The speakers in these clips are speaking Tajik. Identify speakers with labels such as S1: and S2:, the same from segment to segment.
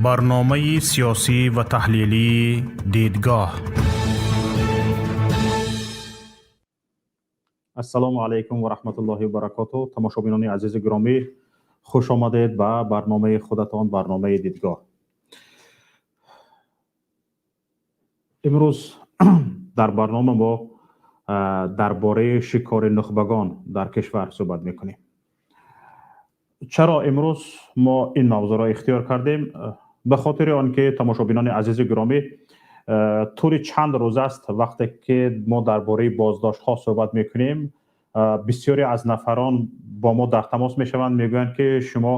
S1: Барномаи сиёсӣ ва таҳлилии «Дидгоҳ».
S2: Ассалому алайкум ва раҳматуллоҳи ва баракоту. Тамошобинони азизи гиромӣ, хуш омадед ба барномаи худатон, барномаи «Дидгоҳ». Имрӯз дар барнома мо дар бораи шикори нухбагон дар кишвар суҳбат мекунем. Чаро имрӯз мо ин мавзӯъро ихтиёр кардем? Ба хотири он ки, тамошобинони азизи гиромӣ, тӯли чанд рӯз аст, вақте ки мо дар бораи боздоштҳо суҳбат мекунем, бисёре аз нафарон бо мо дар тамос мешаванд, мегӯянд ки шумо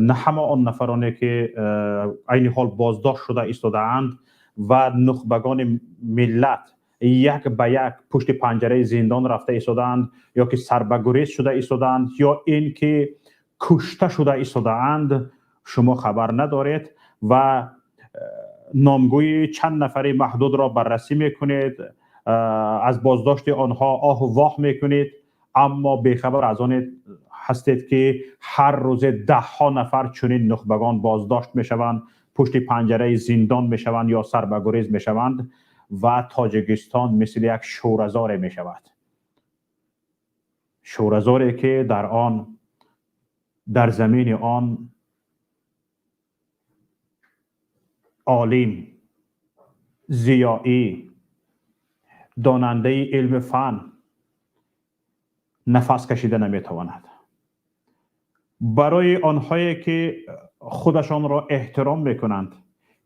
S2: на ҳама он нафароне ки айни ҳол боздошт шуда истодаанд ва нухбагони миллат як ба як пушти панҷараи зиндон рафта истодаанд ё ки сарбагурез шуда истодаанд, ё ин ки кушта шуда истодаанд, шумо хабар надоред ва номгӯи чанд нафари маҳдудро баррасӣ мекунед, аз боздошти онҳо оҳу воҳ мекунед, аммо бехабар аз он ҳастед ки ҳар рӯзе даҳҳо нафар чунин нухбагон боздошт мешаванд, пушти панҷараи зиндон мешаванд ё сарбагурез мешаванд ва Тоҷикистон мисли як шӯразоре мешавад, шӯразоре ки дар он, дар замини он олим, зиёӣ, донандаи илми фан нафас кашида наметавонад. Барои онҳое ки худашонро эҳтиром мекунанд,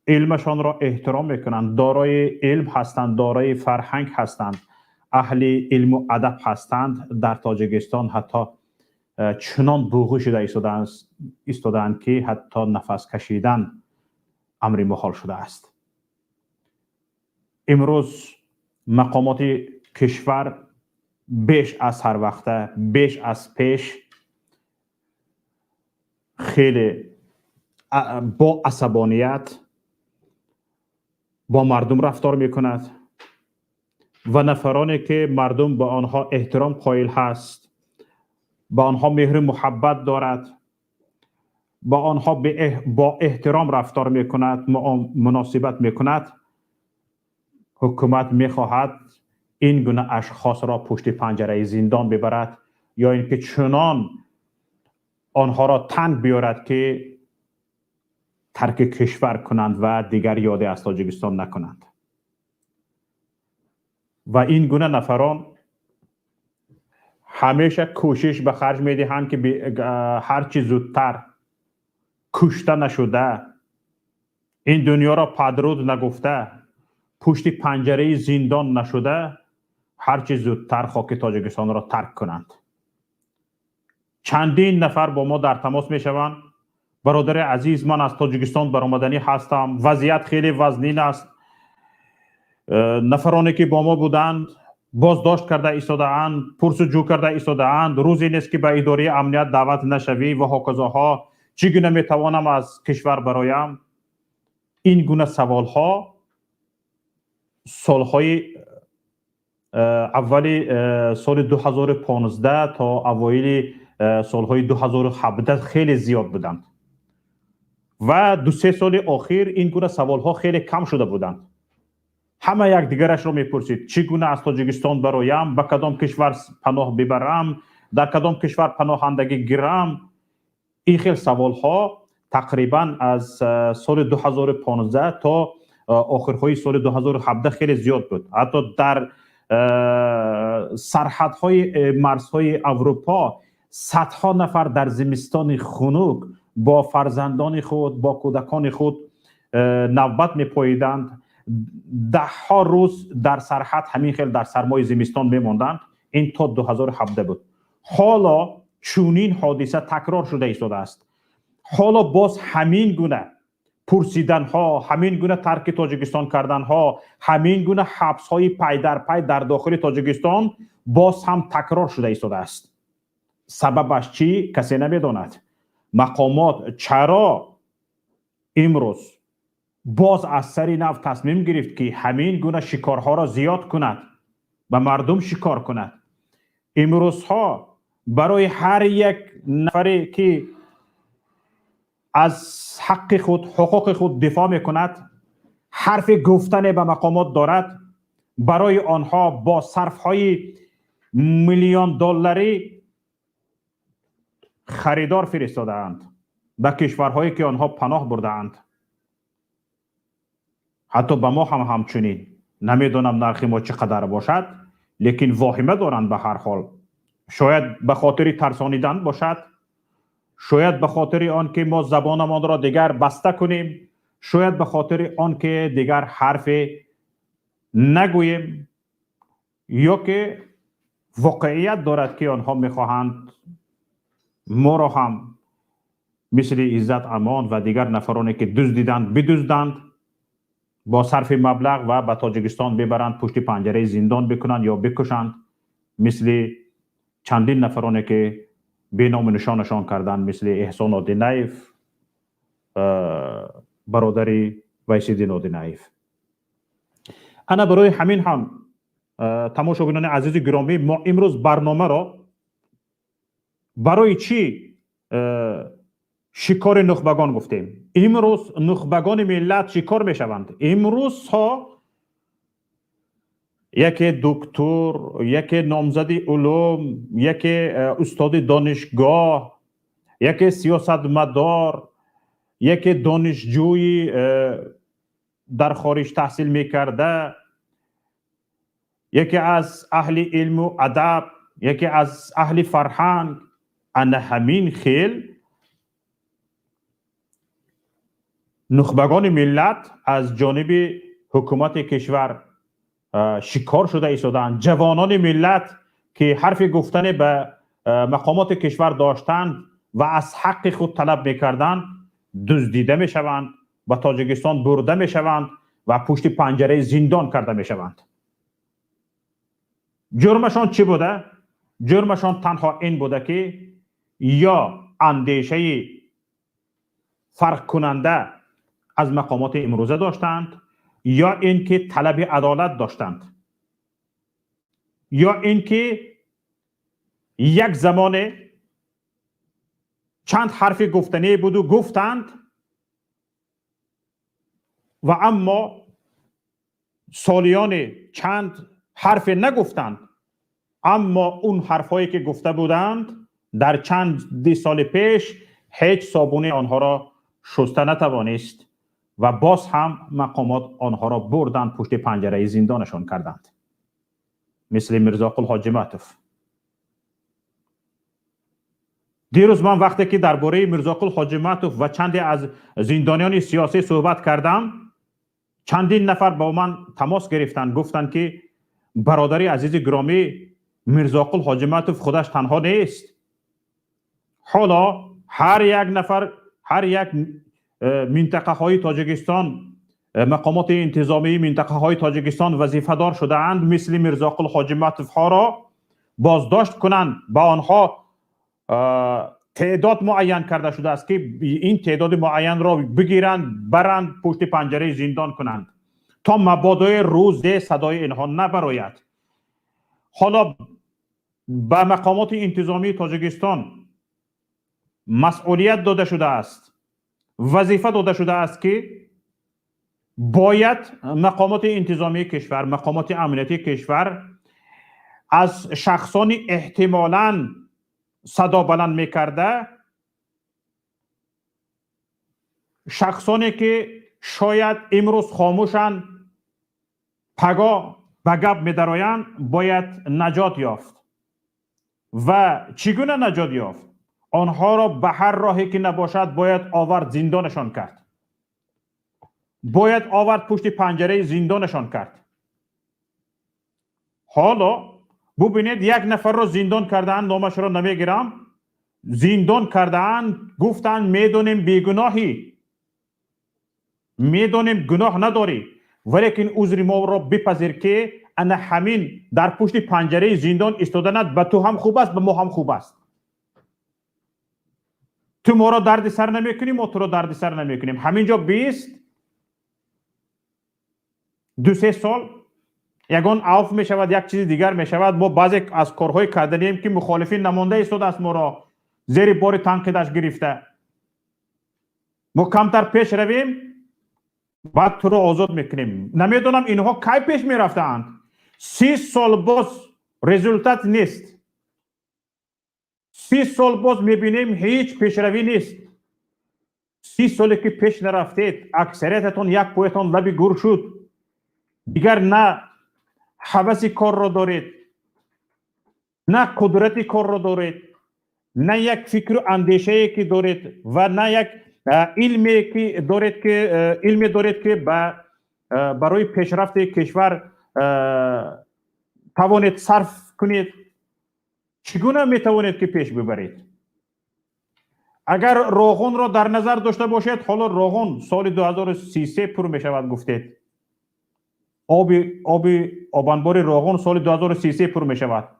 S2: илмашонро эҳтиром мекунанд, дорои илм ҳастанд, дорои фарҳанг ҳастанд, аҳли илму адаб ҳастанд, дар Тоҷикистон ҳатто чунон буғӣ шуда истодаанд, ки ҳатто нафас кашидан амри муҳол шудааст. Имрӯз мақомоти кишвар беш аз ҳар вақта, беш аз пеш, хеле бо асабоният бо мардум рафтор мекунад ва нафароне ки мардум ба онҳо эҳтиром қоил ҳаст, ба онҳо меҳру муҳаббат дорад, ба онҳо бо эҳтиром рафтор мекунад, муносибат мекунад, ҳукумат мехоҳад ин гуна ашхосро пушти панҷараи зиндон бибарад ё ин ки чунон онҳоро танг биёрад, ки тарки кишвар кунанд ва дигар ёде аз Тоҷикистон накунанд. Ва ин гуна нафарон ҳамеша кӯшиш ба харҷ медиҳанд, ки ҳарчи зудтар кушта нашуда, ин дунёро падруд нагуфта, пушти панҷараи зиндон нашуда, ҳарчи зудтар хоки Тоҷикистонро тарк кунанд. Чандин нафар бо мо дар тамос мешаванд: бародари азиз, ман аз Тоҷикистон баромаданӣ ҳастам, вазъият хеле вазнин аст, нафароне ки бо мо буданд, боздошт карда истодаанд, пурсуҷӯ карда истодаанд, рӯзе нест ки ба идораи амният даъват нашавӣ ва ҳоказоҳо, чӣ гуна метавонам аз кишвар бароям? Ин гуна саволҳо солҳои аввали соли 2015 то аввоили солҳои 2017 хеле зиёд буданд ва 2-се соли охир ин гуна саволҳо хеле кам шуда буданд. Ҳама якдигарашро мепурсид: чӣ гуна аз Тоҷикистон бароям, ба кадом кишвар паноҳ бибарам, дар кадом кишвар паноҳандагӣ гирам? Ин хел саволҳо тақрибан аз соли 2015 то охирҳои соли 2017 хеле зиёд буд. Ҳатто дар сарҳадҳои марзҳои Аврупо садҳо нафар дар зимистони хунук бо фарзандони худ, бо кӯдакони худ навбат мепоиданд, даҳҳо рӯз дар сарҳад ҳамин хел дар сармои зимистон мемонданд. Ин то 2017 буд. Ҳоло чунин ҳодиса такрор шуда истодааст. Ҳоло боз ҳамин гуна пурсиданҳо, ҳамин гуна тарки Тоҷикистон карданҳо, ҳамин гуна ҳабсҳои пайдарпай дар дохили Тоҷикистон боз ҳам такрор шуда истодааст. Сабабаш чӣ, касе намедонад. Мақомот чаро имрӯз боз аз сари нав тасмим гирифт, ки ҳамин гуна шикорҳоро зиёд кунад, ба мардум шикор кунад? Имрӯзҳо барои ҳар як нафаре ки аз ҳаққи худ, ҳуқуқи худ дифоъ мекунад, ҳарфи гуфтане ба мақомот дорад, барои онҳо бо сарфҳои миллион долларӣ харидор фиристодаанд ба кишварҳое ки онҳо паноҳ бурдаанд. Ҳатто ба мо ҳам ҳамчунин, намедонам, нархи мо чӣ қадар бошад, лекин воҳима доранд. Ба ҳар ҳол, шояд ба хотири тарсонидан бошад, шояд ба хотири он ки мо забонамонро дигар баста кунем, шояд ба хотири он ки дигар ҳарфе нагӯем, ё ки воқеият дорад, ки онҳо мехоҳанд моро ҳам мисли Иззат Амон ва дигар нафароне ки дуздиданд, бидузданд бо сарфи маблағ ва ба Тоҷикистон бибаранд, пушти панҷараи зиндон бикунанд ё бикушанд, мисли чандин нафароне ки беному нишонашон карданд, мисли Эҳсон Одинаев, бародари Вайсиддин Одинаев. Ана барои ҳамин ҳам, тамошобинони азизу гиромӣ, мо имрӯз барномаро барои чӣ шикори нухбагон гуфтем? Имрӯз нухбагони миллат шикор мешаванд. Имрӯзҳо яке доктор, яке номзади улум, яке устоди донишгоҳ, яке сиёсатмадор, яке донишҷӯи дар хориҷ таҳсил мекарда, яке аз аҳли илму адаб, яке аз аҳли фарҳанг, ана ҳамин хел нухбагони миллат аз ҷониби ҳукумати кишвар шикор шуда истодаанд. Ҷавонони миллат, ки ҳарфи гуфтане ба мақомоти кишвар доштанд ва аз ҳаққи худ талаб мекарданд, дуздида мешаванд, ба Тоҷикистон бурда мешаванд ва пушти панҷараи зиндон карда мешаванд. Ҷурмашон чӣ буда? Ҷурмашон танҳо ин буда, ки ё андешаи фарқкунанда аз мақомоти имрӯза доштанд, ё ин ки талаби адолат доштанд, ё ин ки як замоне чанд ҳарфи гуфтанӣ буду гуфтанд ва аммо солиёни чанд ҳарфе нагуфтанд, аммо он ҳарфҳое ки гуфта буданд дар чанди соли пеш, ҳеҷ собуни онҳоро шуста натавонист ва боз ҳам мақомот онҳоро бурданд, пушти панҷараи зиндонашон карданд, мисли Мирзоқул Ҳоҷиматов. Дирӯз ман вақте ки дар бораи Мирзоқул Ҳоҷиматов ва чанде аз зиндониёни сиёсӣ суҳбат кардам, чандин нафар бо ман тамос гирифтанд, гуфтанд, ки бародари азизи гиромӣ, Мирзоқул Ҳоҷиматов худаш танҳо нест. Ҳоло ҳар як нафар, ҳар як минтақаҳои Тоҷикистон, мақомоти интизомии минтақаҳои Тоҷикистон вазифадор шудаанд, мисли Мирзоқул Ҳоҷиматовҳоро боздошт кунанд. Ба онҳо теъдод муайян карда шудааст, ки ин теъдоди муайянро бигиранд, баранд, пушти панҷараи зиндон кунанд, то мабодои рӯзе садои инҳо набарояд. Ҳоло ба мақомоти интизомии Тоҷикистон масъулият дода шудааст, вазифа дода шудааст, ки бояд мақомоти интизомии кишвар, мақомоти амниятии кишвар аз шахсони эҳтимолан садо баланд мекарда, шахсоне ки шояд имрӯз хомӯшанд, пагоҳ ба гап медароянд, бояд наҷот ёфт. Ва чӣ гуна наҷот ёфт? Онҳоро ба ҳар роҳе ки набошад бояд овард, зиндонашон кард, бояд овард, пушти панҷараи зиндонашон кард. Ҳоло бубинед, як нафарро зиндон кардаанд, номашро намегирам, зиндон кардаанд, гуфтанд: «Медонем, бегуноҳӣ, медонем, гуноҳ надорӣ, валекин узри моро бипазир, ки ана ҳамин дар пушти панҷараи зиндон истоданат ба ту ҳам хуб аст, ба мо ҳам хуб аст. Ту моро дарди сар намекунӣ, мо туро дарди сар намекунем. Ҳамин ҷо бист, 2-3 сол, ягон авф мешавад, як чизи дигар мешавад. Мо баъзе аз корҳое карданием, ки мухолифин намонда истодааст, моро зери бори танқидаш гирифта. Мо камтар пеш равем, баъд туро озод мекунем. Намедонам, инҳо кай пеш мерафтаанд. 30 сол боз результат нест, 30 сол боз мебинем, ҳеҷ пешравӣ нест. 30 соле ки пеш нарафтед, аксариятатон як поятон лаби гур шуд, дигар на ҳаваси корро доред, на қудрати корро доред, на як фикру андешае ки доред ва на як илме ки доред, ки илме доред, ки барои пешрафти кишвар тавонед сарф кунед. Чӣ гуна метавонед ки пеш бибаред? Агар Роғунро дар назар дошта бошед, ҳоло Роғун соли 2033 пур мешавад, гуфтед. Оби обанбори Роғун соли 2033 пур мешавад.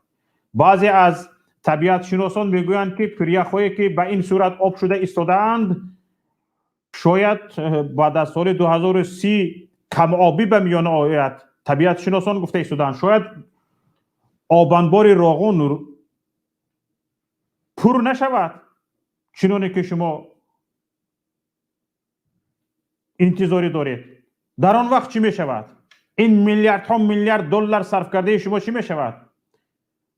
S2: Баъзе аз табиатшиносон мегӯянд, ки пиряхҳое ки ба ин сурат об шуда истодаанд, шояд баъд аз соли 2030 камобӣ ба миён ояд. Табиатшиносон гуфта истодаанд, шояд обанбори Роғун пур нашавад, чуноне ки шумо интизорӣ доред. Дар он вақт чӣ мешавад? Ин миллиардҳо миллиард доллар сарф кардаи шумо чӣ мешавад?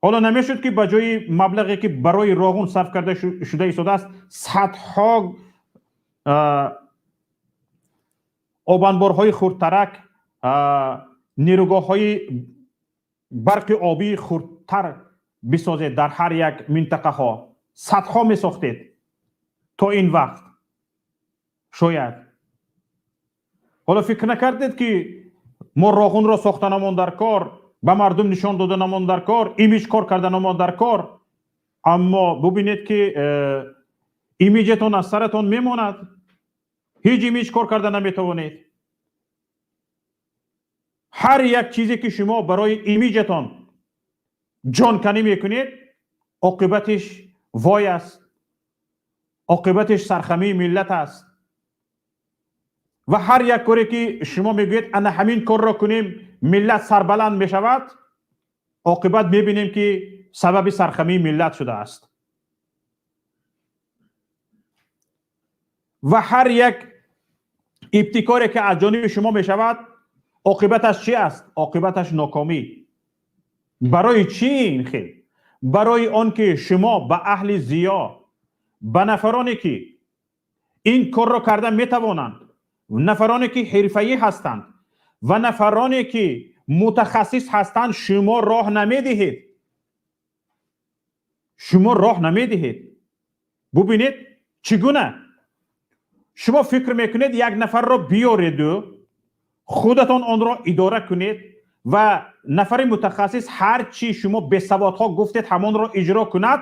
S2: Ҳоло намешуд, ки ба ҷои маблағе ки барои Роғун сарф карда шуда истодааст, садҳо обанборҳои хурдтарак, нерӯгоҳҳои барқи обии хурдтар бисозед? Дар ҳар як минтақаҳо садҳо месохтед то ин вақт шояд. Ҳоло фикр накардед, ки мо Роғунро сохтанамон дар кор, ба мардум нишон доданамон дар кор, имидж кор карданамон дар кор, аммо бубинед, ки имиджетон аз саратон мемонад, ҳеҷ имидж кор карда наметавонед. Ҳар як чизе ки шумо барои имиджетон ҷонканӣ мекунед, оқибатиш вой аст, оқибатиш сархамии миллат аст. Ва ҳар як коре ки шумо мегӯед, ана ҳамин корро кунем, миллат сарбаланд мешавад, оқибат мебинем, ки сабаби сархамии миллат шудааст. Ва ҳар як ибтикоре ки аз ҷониби шумо мешавад, оқибаташ чӣ аст? Оқибаташ нокомӣ. Барои чӣ ин хел? Барои он ки шумо ба аҳли зиё, ба нафароне ки ин корро карда метавонанд, нафароне ки ҳирфаӣ ҳастанд ва нафароне ки мутахассис ҳастанд, шумо роҳ намедиҳед, шумо роҳ намедиҳед. Бубинед, чӣ гуна шумо фикр мекунед: як нафарро биёреду худатон онро идора кунед ва нафари мутахассис ҳар чӣ шумо бесаводҳо гуфтед, ҳамонро иҷро кунад,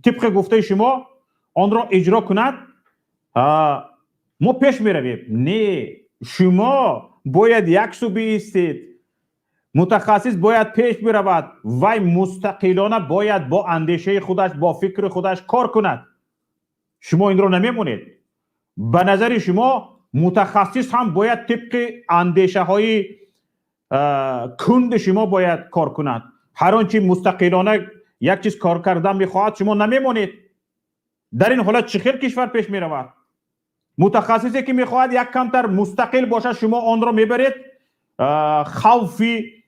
S2: тибқи гуфтаи шумо онро иҷро кунад, мо пеш меравем. Не, шумо бояд як су биистед, мутахассис бояд пеш биравад, вай мустақилона бояд бо андешаи худаш, бо фикри худаш кор кунад. Шумо инро намемонед. Ба назари шумо мутахассис ҳам бояд тибқи андешаҳои кунди шумо бояд кор кунад. Ҳар он чи мустақилона як чиз кор кардан мехоҳад, шумо намемонед. Дар ин ҳолат чӣ хел кишвар пеш меравад? Мутахассисе ки мехоҳад як камтар мустақил бошад, шумо онро мебаред, хавфи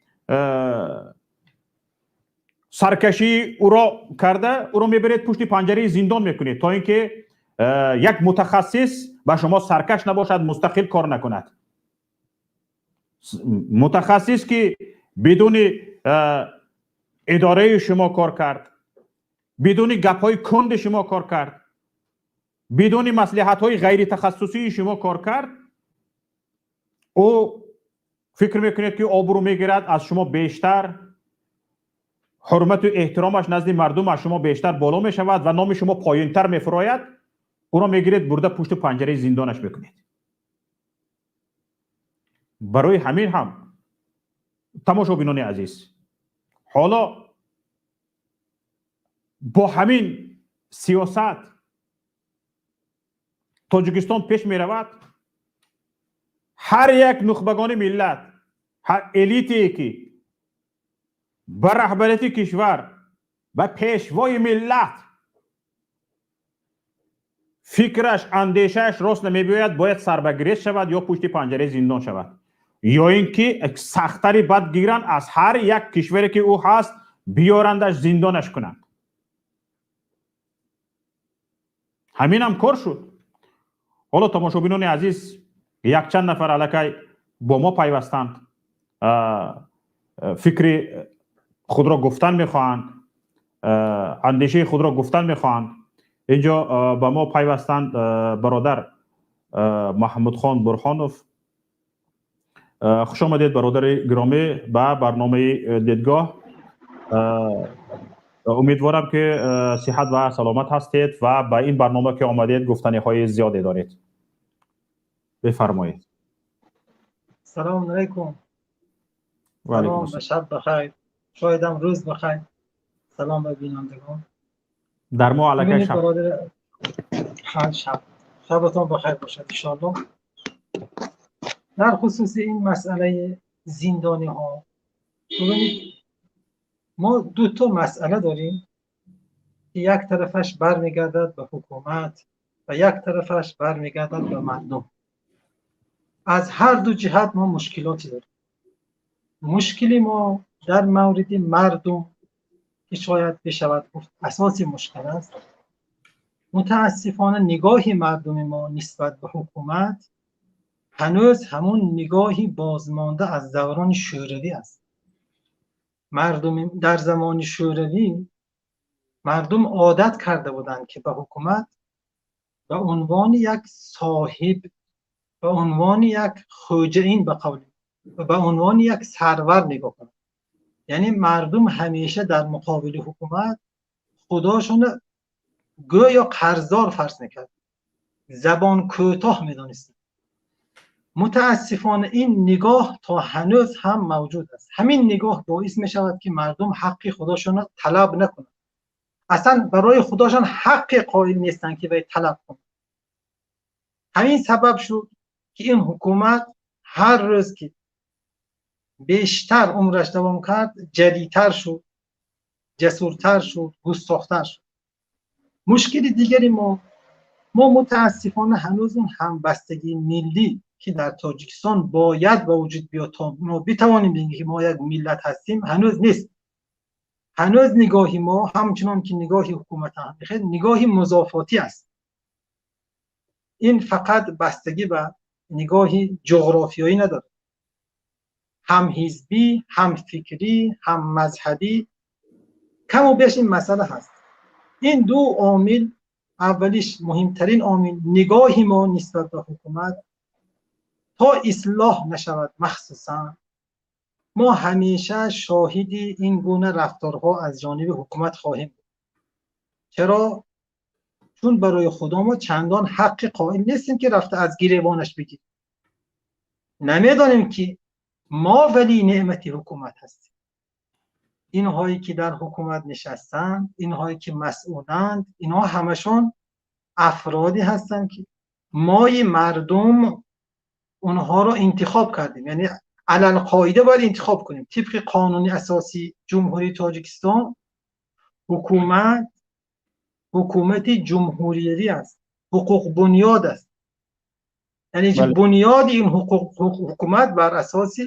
S2: саркашии ӯро карда, ӯро мебаред, пушти панҷараи зиндон мекунед, то ин ки як мутахассис ба шумо саркаш набошад, мустақил кор накунад. Мутахассис ки бидуни идораи шумо кор кард, бидуни гапҳои кунди шумо кор кард, бидуни маслиҳатҳои ғайритахассусии шумо кор кард, ӯ фикр мекунед, ки обрӯ мегирад аз шумо бештар, ҳурмату эҳтиромаш назди мардум аз шумо бештар боло мешавад ва номи шумо поёнтар мефурояд. Ӯро мегиред, бурда пушти панҷараи зиндонаш мекунед. Барои ҳамин ҳам, тамошобинони азиз, ҳоло бо ҳамин сиёсат Тоҷикистон пеш меравад? Ҳар як нухбагони миллат, ҳар элитае ки ба раҳбарияти кишвар, ба пешвои миллат Фикраш, андешааш рост намебиёяд, бояд сарбагирез шавад ё пушти панҷараи зиндон шавад, ё ин ки сахттари бад гиранд, аз ҳар як кишваре ки ӯ ҳаст биёрандаш, зиндонаш кунанд. Ҳаминам кор шуд. Ҳоло, тамошобинони азиз, якчанд нафар аллакай бо мо пайвастанд, фикри худро гуфтан мехоҳанд, андешаи худро гуфтан мехоҳанд. Инҷо ба мо пайвастанд бародар Маҳмудхон Бурҳонов. Хуш омадед, бародари гиромӣ, ба барномаи Дидгоҳ. Умедворам, ки сиҳат ва саломат ҳастед ва ба ин барнома ки омадед, гуфтаниҳои зиёде доред. Бифармоед.
S3: Салом алайкум. Салом ба шаб бахайр, шоядам рӯз бахайр. Салом ба бинандагон.
S2: Дар мо аллакай шаб.
S3: Шаб шабатон бахайр бошад, иншоаллоҳ. Дар хусуси ин масъалаи зиндониҳо, бибинед, мо ду то масъала дорем, ки як тарафаш бармегардад ба ҳукумат ва як тарафаш бармегардад ба мардум. Аз ҳар ду ҷиҳат мо мушкилоте дорем. Мушкили мо дар мавриди мардум, ки шояд бишавад гуфт асоси мушкил аст, мутаассифона нигоҳи мардуми мо нисбат ба ҳукумат ҳанӯз ҳамун нигоҳи бозмонда аз даврони шӯравӣ аст. Мардум дар замони шӯравӣ мардум одат карда буданд, ки ба ҳукумат ба унвони як соҳиб, ба унвони як хоҷаин, ба қавли ба унвони як сарвар нигоҳ кунанд. Яъне мардум ҳамеша дар муқобили ҳукумат худошонро гӯё қарздор фарз мекард, забон кӯтоҳ медонистанд. Мутаассифона ин нигоҳ то ҳанӯз ҳам мавҷуд аст. Ҳамин нигоҳ боис мешавад, ки мардум ҳаққи худошонро талаб накунанд. Аслан барои худошон ҳаққе қоил нестанд, ки вай талаб кунанд. Ҳамин сабаб шуд, ки ин ҳукумат ҳар рӯз ки бештар умраш давом кард, ҷаритар шуд, ҷасуртар шуд, густохтар шуд. Мушкили дигари мо мутаассифона ҳанӯз он ҳамбастагии миллӣ, ки дар Тоҷикистон бояд ба вуҷуд биёд, то мо битавонем бигӯем, ки мо як миллат ҳастем, ҳанӯз нест. Ҳанӯз нигоҳи мо, ҳамчунон ки нигоҳи ҳукумат ҳам нигоҳи музофотӣ аст. Ин фақат бастагӣ ба нигоҳи ҷуғрофиёӣ надорад. Ҳам ҳизбӣ, ҳам фикрӣ, ҳам мазҳабӣ, каму беш ин масъала ҳаст. Ин ду омил, аввалиш муҳимтарин омил, нигоҳи мо нисбат ба ҳукумат то ислоҳ нашавад, махсусан мо ҳамеша шоҳиди ин гуна рафторҳо аз ҷониби ҳукумат хоҳем буд. Чаро? Чун барои худо мо чандон ҳаққи қоил нестем, ки рафта аз гиребонаш бигирем. Намедонем, ки мо вали неъмати ҳукумат ҳастем. Инҳое ки дар ҳукумат нишастанд, инҳое ки масъуланд, инҳо ҳамашон афроде ҳастанд, ки мои мардум онҳоро интихоб кардем. Яъне алалқоида бояд интихоб кунем. Тибқи қонуни асосии Ҷумҳурии Тоҷикистон ҳукумат ҳукумати ҷумҳуриявӣ аст, ҳуқуқбунёд аст. Яъне бунёди ин ҳукумат бар асоси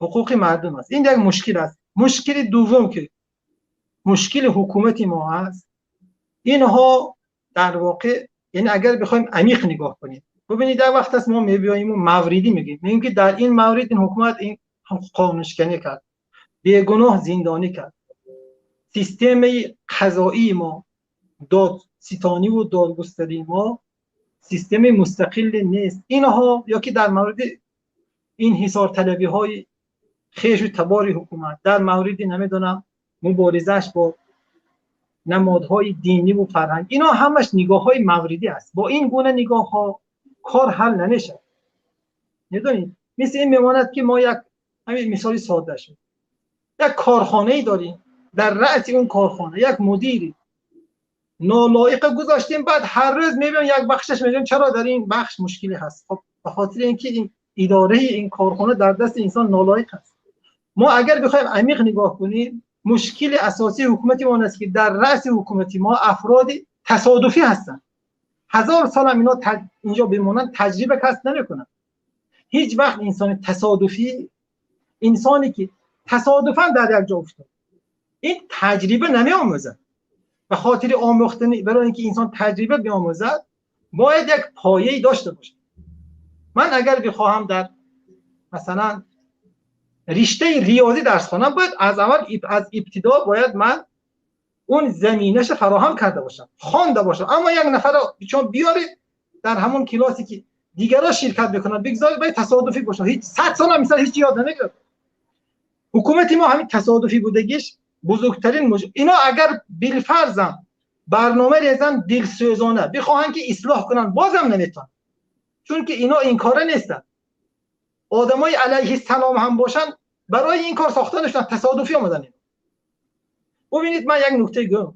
S3: ҳуқуқи мардум аст. Ин як мушкил аст. Мушкили дуввум, ки мушкили ҳукумати мо аст, инҳо дар воқеъ, яъне агар бихоҳем амиқ нигоҳ кунем, бубинед, як вақт аст мо мебиёем ва мавридӣ мегӯем, мегӯем, ки дар ин маврид ин ҳукумат ин қонуншиканӣ кард, бегуноҳ зиндонӣ кард. Системаи қазоии мо, додситониву додгустарии мо системаи мустақиле нест. Инҳо ё ки дар мавриди инҳисорталабиҳои хешу табори ҳукумат, дар мавриди, намедонам, муборизааш бо намодҳои диниву фарҳанг, инҳо ҳамаш нигоҳҳои мавридӣ аст. Бо ин гуна нигоҳҳо кор ҳал намешавад. Медонед, мисли ин мемонад, ки мо як ҳамин мисоли сода шуд, як корхонае дорем, дар раъси он корхона як мудири нолоиқа гузоштем. Баъд ҳар рӯз мебинем, як бахшаш мегӯем, чаро дар ин бахш мушкиле ҳаст? Хоб, ба хотири инки ин идораи ин корхона дар дасти инсон нолоиқ аст. Мо агар бихоҳем амиқ нигоҳ кунем, мушкили асосии ҳукумати мо он аст, ки дар раъси ҳукумати мо афроди тасодуфӣ ҳастанд. 1000 сол هم اینا اینجا بمونن تجربه کسب نمیکنن. هیچ وقت انسان تصادفی، انسانی که تصادفاً در یک جا افتاد، این تجربه نمیآموزد. به خاطر آموختن، برای اینکه انسان تجربه بیاموزد باید یک پایه‌ای داشته باشه. من اگر بخواهم در مثلا رشته ریاضی درس خوانم، باید از اول، از ابتدا باید من اون زمینش فراهم کرده باشم، خوانده باشم. اما یک نفر چون بیاره در همون کلاسی که دیگرا شرکت میکنن بگذارید، باید تصادفی باشه. هیچ 100 سال هم مثلا هیچ یاد نمیگیره. حکومت ما همین تصادفی بودگیش بزرگترین اینا اگر بالفرضم برنامه ریزن دلسوزانه بخواهن که اصلاح کنن، بازم نمیتونن، چون که اینا این کاره نیستن. آدمای علیه السلام هم باشن برای این کار ساخته نشدن، تصادفی آمدن. ببینید من یک نکته گم،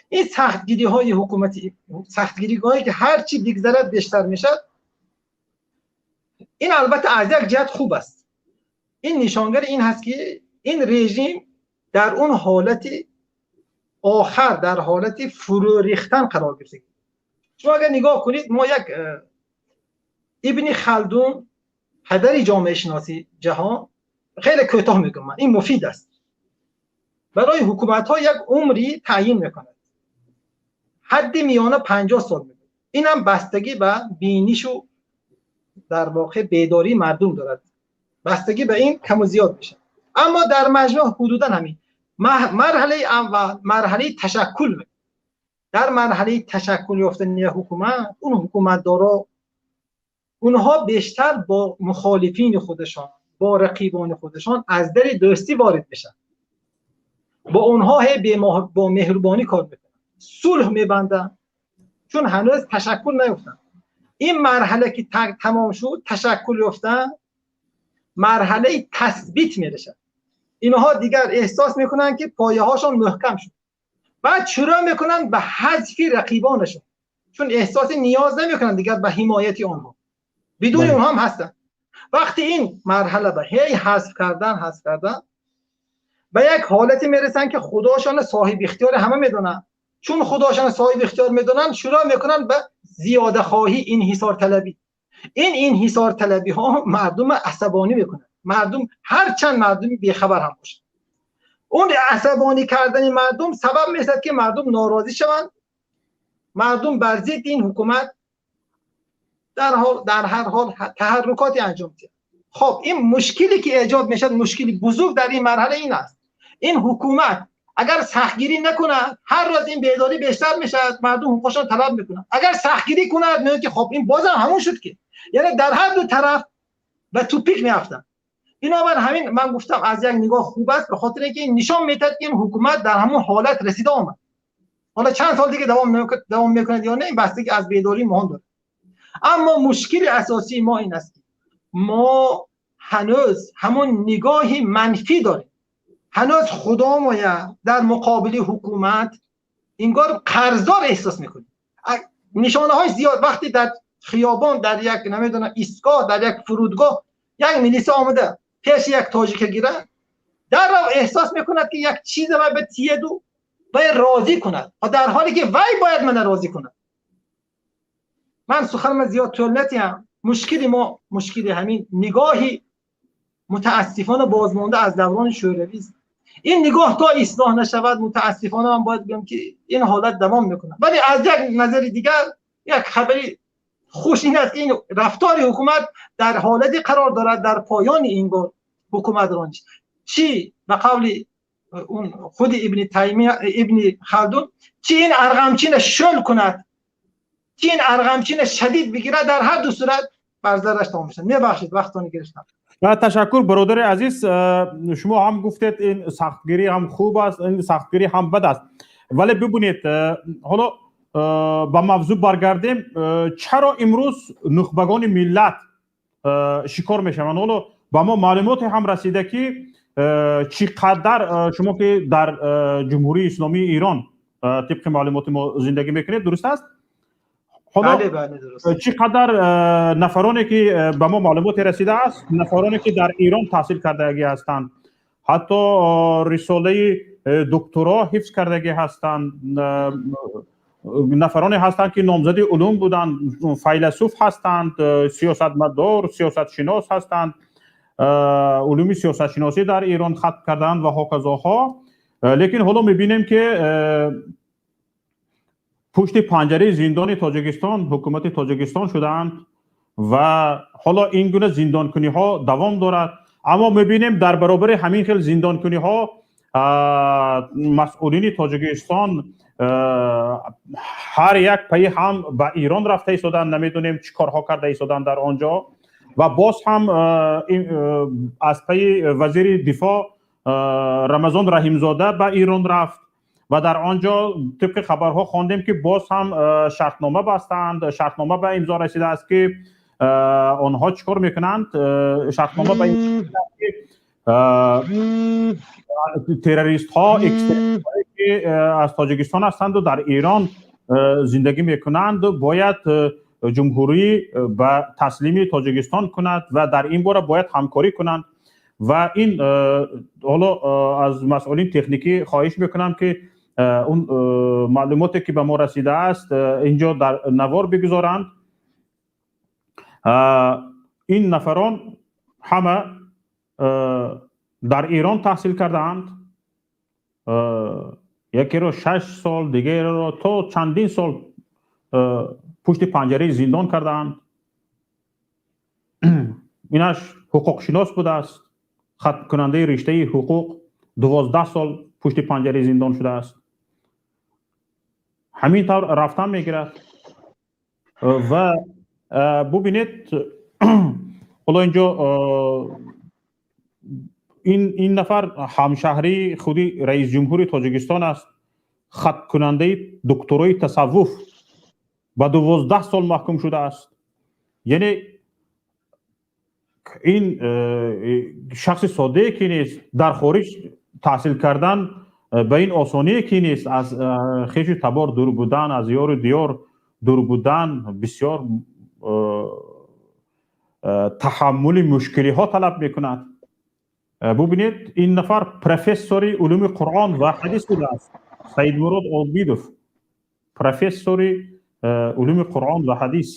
S3: این سختگیری های حکومتی، سختگیری هایی که هر چی بگذرد بیشتر میشد، این البته از یک جهت خوب است. این نشانگر این هست که این رژیم در اون حالت آخر، در حالت فرو ریختن قرار گرفته. شما اگر نگاه کنید، ما یک ابن خلدون، پدر جامعه شناسی جهان، خیلی کوتاه میگم من، این مفید است، برای حکومت ها یک عمری تعیین میکند، حد میانه 50 سال میده. اینم بستگی به بینیش و در واقع بیداری مردم دارد، بستگی به این کم و زیاد میشه، اما در مجموع حدودا همین مرحله اول مرحله تشکل. در مرحله تشکل یافتن حکومت، اون حکومت دارا اونها بیشتر با مخالفین خودشان، با رقیبان خودشان از در دوستی وارد میشن، با اونها هی با مهربانی کار میکنن، صلح میبندن، چون هنوز تشکل نیفتن. این مرحله که تمام شد، تشکل یافتن، مرحله تثبیت میرسن. اینها دیگر احساس میکنن که پایه هاشون محکم شد، بعد شروع میکنن به حذف رقیبانشون، چون احساس نیاز نمیکنن دیگر به حمایت آنها، بدون اونها هم هستن. وقتی این مرحله به هی حذف کردن به یک حالتی میرسن که خداشان صاحب اختیار همه میدونن. چون خداشان صاحب اختیار میدونن، شروع میکنن به زیاده خواهی، انحصار طلبی. این انحصار طلبی ها مردم عصبانی میکنن. مردم هرچند مردمی بیخبر هم باشن، اون عصبانی کردن مردم سبب میشد که مردم ناراضی شوند، مردم بر ضد این حکومت در هر حال تحرکاتی انجام میدن. خب این مشکلی که ایجاد میشد، مشکلی بزرگ در این مرحله این است، این حکومت اگر سختگیری نکنه، هر روز این بیداری بیشتر میشد، مردم حقوقشان طلب میکنن. اگر سختگیری کنه، میگه که خب این بازم همون شد که، یعنی در هر دو طرف به توپیک میافتن. بنابر همین من گفتم از یک نگاه خوب است، به خاطر اینکه این نشان میده که این حکومت در همون حالت رسیده آمد. حالا چند سال دیگه دوام میکنه یا نه، این بستگی از بیداری ما داره. اما مشکل اساسی ما این است، ما هنوز همون نگاهی منفی داریم. هنوز خدا ما در مقابل حکومت انگار قرضدار احساس میکنیم. نشانه های زیاد، وقتی در خیابان، در یک نمیدونم ایستگاه، در یک فرودگاه یک میلیس آمده پیش یک تاجیک گیره، در رو احساس میکند که یک چیز باید به تیه دو باید راضی کند، در حالی که وی باید من راضی کند. من سخنم زیاد طول نتیم. مشکل ما مشکل همین نگاهی متاسفانه بازمانده از دوران شوروی است. این نگاه تا اصلاح نشود، متاسفانه من باید بگم که این حالت دوام میکنه. ولی از یک نظر دیگر یک خبری خوش این است که این رفتار حکومت در حالتی قرار دارد در پایان این بار حکومت رانش چی به قول اون خود ابن تیمیه، ابن خلدون، چی این ارغمچین شل کند، چی این ارغمچین شدید بگیره، در هر دو صورت بر ضررش تمام میشه. میبخشید وقتتون گرفتم.
S2: تشکر برادر عزیز. شما هم گفتید این سختگیری هم خوب است، این سختگیری هم بد است، ولی ببینید حالا ба мавзӯъ баргардем. Чаро имрӯз нухбагони миллат шикор мешаванд? Ҳоло ба мо маълумоте ҳам расида, ки чӣ қадар шумо, ки дар Ҷумҳурии Исломии Эрон тибқи маълумоти мо зиндагӣ мекунед, дуруст аст?
S3: Ҳоло
S2: чӣ қадар нафароне ки ба мо маълумоте расидааст, нафароне ки дар Эрон таҳсил кардагӣ ҳастанд, ҳатто рисолаи докторо ҳифз кардагӣ ҳастанд. Нафароне ҳастанд, ки номзади улум буданд, файласуф ҳастанд, сиёсатмадор, сиёсатшинос ҳастанд, улуми сиёсатшиносӣ дар Эрон хатм карданд ва ҳоказоҳо. Лекин ҳоло мебинем, ки пушти панҷараи зиндони Тоҷикистон, ҳукумати Тоҷикистон шудаанд ва ҳоло ин гуна зиндонкуниҳо давом дорад. Аммо мебинем, дар баробари ҳамин хел зиндонкуниҳо масъулини Тоҷикистон ҳар як пайи ҳам ба Эрон рафта истоданд. Намедонем, чӣ корҳо карда истоданд дар он ҷо. Ва боз ҳам аз пайи вазири дифоъ Рамазон Раҳимзода ба Эрон рафт ва дар он ҷо, тибқи хабарҳо хондем, ки боз ҳам шартнома бастанд, шартнома ба имзо расидааст, ки онҳо чӣ кор мекунанд. Шартнома ба имзо, ки террористҳо, экстремистҳое, ки аз Тоҷикистон ҳастанду дар Эрон зиндагӣ мекунанд, бояд ҷумҳурӣ ба таслими Тоҷикистон кунад ва дар ин бора бояд ҳамкорӣ кунанд. Ва ин ҳоло аз масъулин техникӣ хоҳиш мекунам, ки он маълумоте, ки ба мо расидааст, инҷо дар навор бигузоранд. Ин нафарон ҳама дар Эрон таҳсил кардаанд. Якеро 6 сол, дигареро то чандин сол пушти панҷараи зиндон кардаанд. Инаш ҳуқуқшинос будааст, хатмкунандаи риштаи ҳуқуқ, 12 сол пушти панҷараи зиндон шудааст. Ҳамин тавр рафтан мегирад. Ва бубинед, ҳоло инҷо ин нафар ҳамшаҳрии худи раисҷумҳури Тоҷикистон аст, хатмкунандаи докторои тасаввуф, ба 12 сол маҳкум шудааст. Яъне ин шахси соддае ки нест. Дар хориҷ таҳсил кардан ба ин осоние ки нест. Аз хешу табор дур будан, аз ёру диёр дур будан бисёр таҳаммули мушкилиҳо талаб мекунад. Бубинед, ин нафар профессори улуми Қуръон ва ҳадис будааст, Саидмурод Обидов, профессори улуми Қуръон ва ҳадис.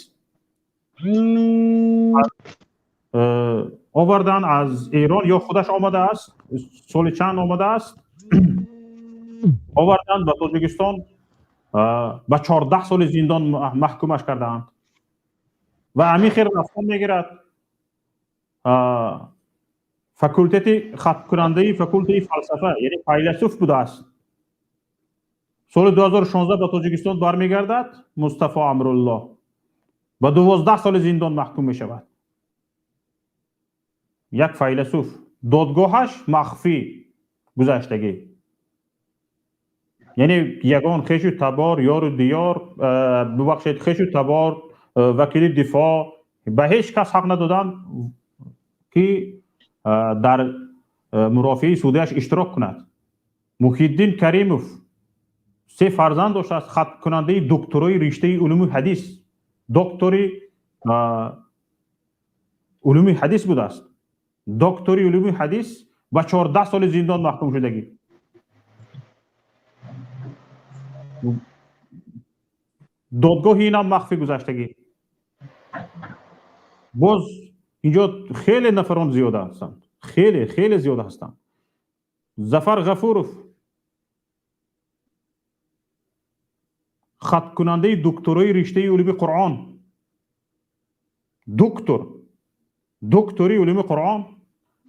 S2: Овардан аз Эрон ё худаш омадааст, соли чанд омадааст, овардан ба Тоҷикистон, ба 14 соли зиндон маҳкумаш кардаанд. Ва ҳамин хел рафтан мегирад. Факултети хатмкунандаи факултеи фалсафа, яъне файласуф будааст. Соли 2016 ба Тоҷикистон бармегардад. Мустафо Амрулло ба 12 соли зиндон маҳкум мешавад. Як файласуф, додгоҳаш махфӣ гузаштагӣ, яъне ягон хешу табор, ёру диёр, бубахшед, хешу табор, вакили дифоъ, ба ҳеҷ кас ҳақ надоданд, ки дар мурофиаи судияш иштирок кунад. Муҳиддин Каримов се фарзанд доштааст, хатмкунандаи докторои риштаи улуми ҳадис, доктори улуми ҳадис будааст. Доктори улуми ҳадис ба 14 соли зиндон маҳкум шудагӣ. Додгоҳи инам махфӣ гузаштагӣ. Боз инҷо хеле нафарон зиёда ҳастанд, хеле хеле зиёда ҳастанд. Зафар Ғафуров, хаткунандаи докторои риштаи улуми Қуръон, доктор, доктори улуми Қуръон,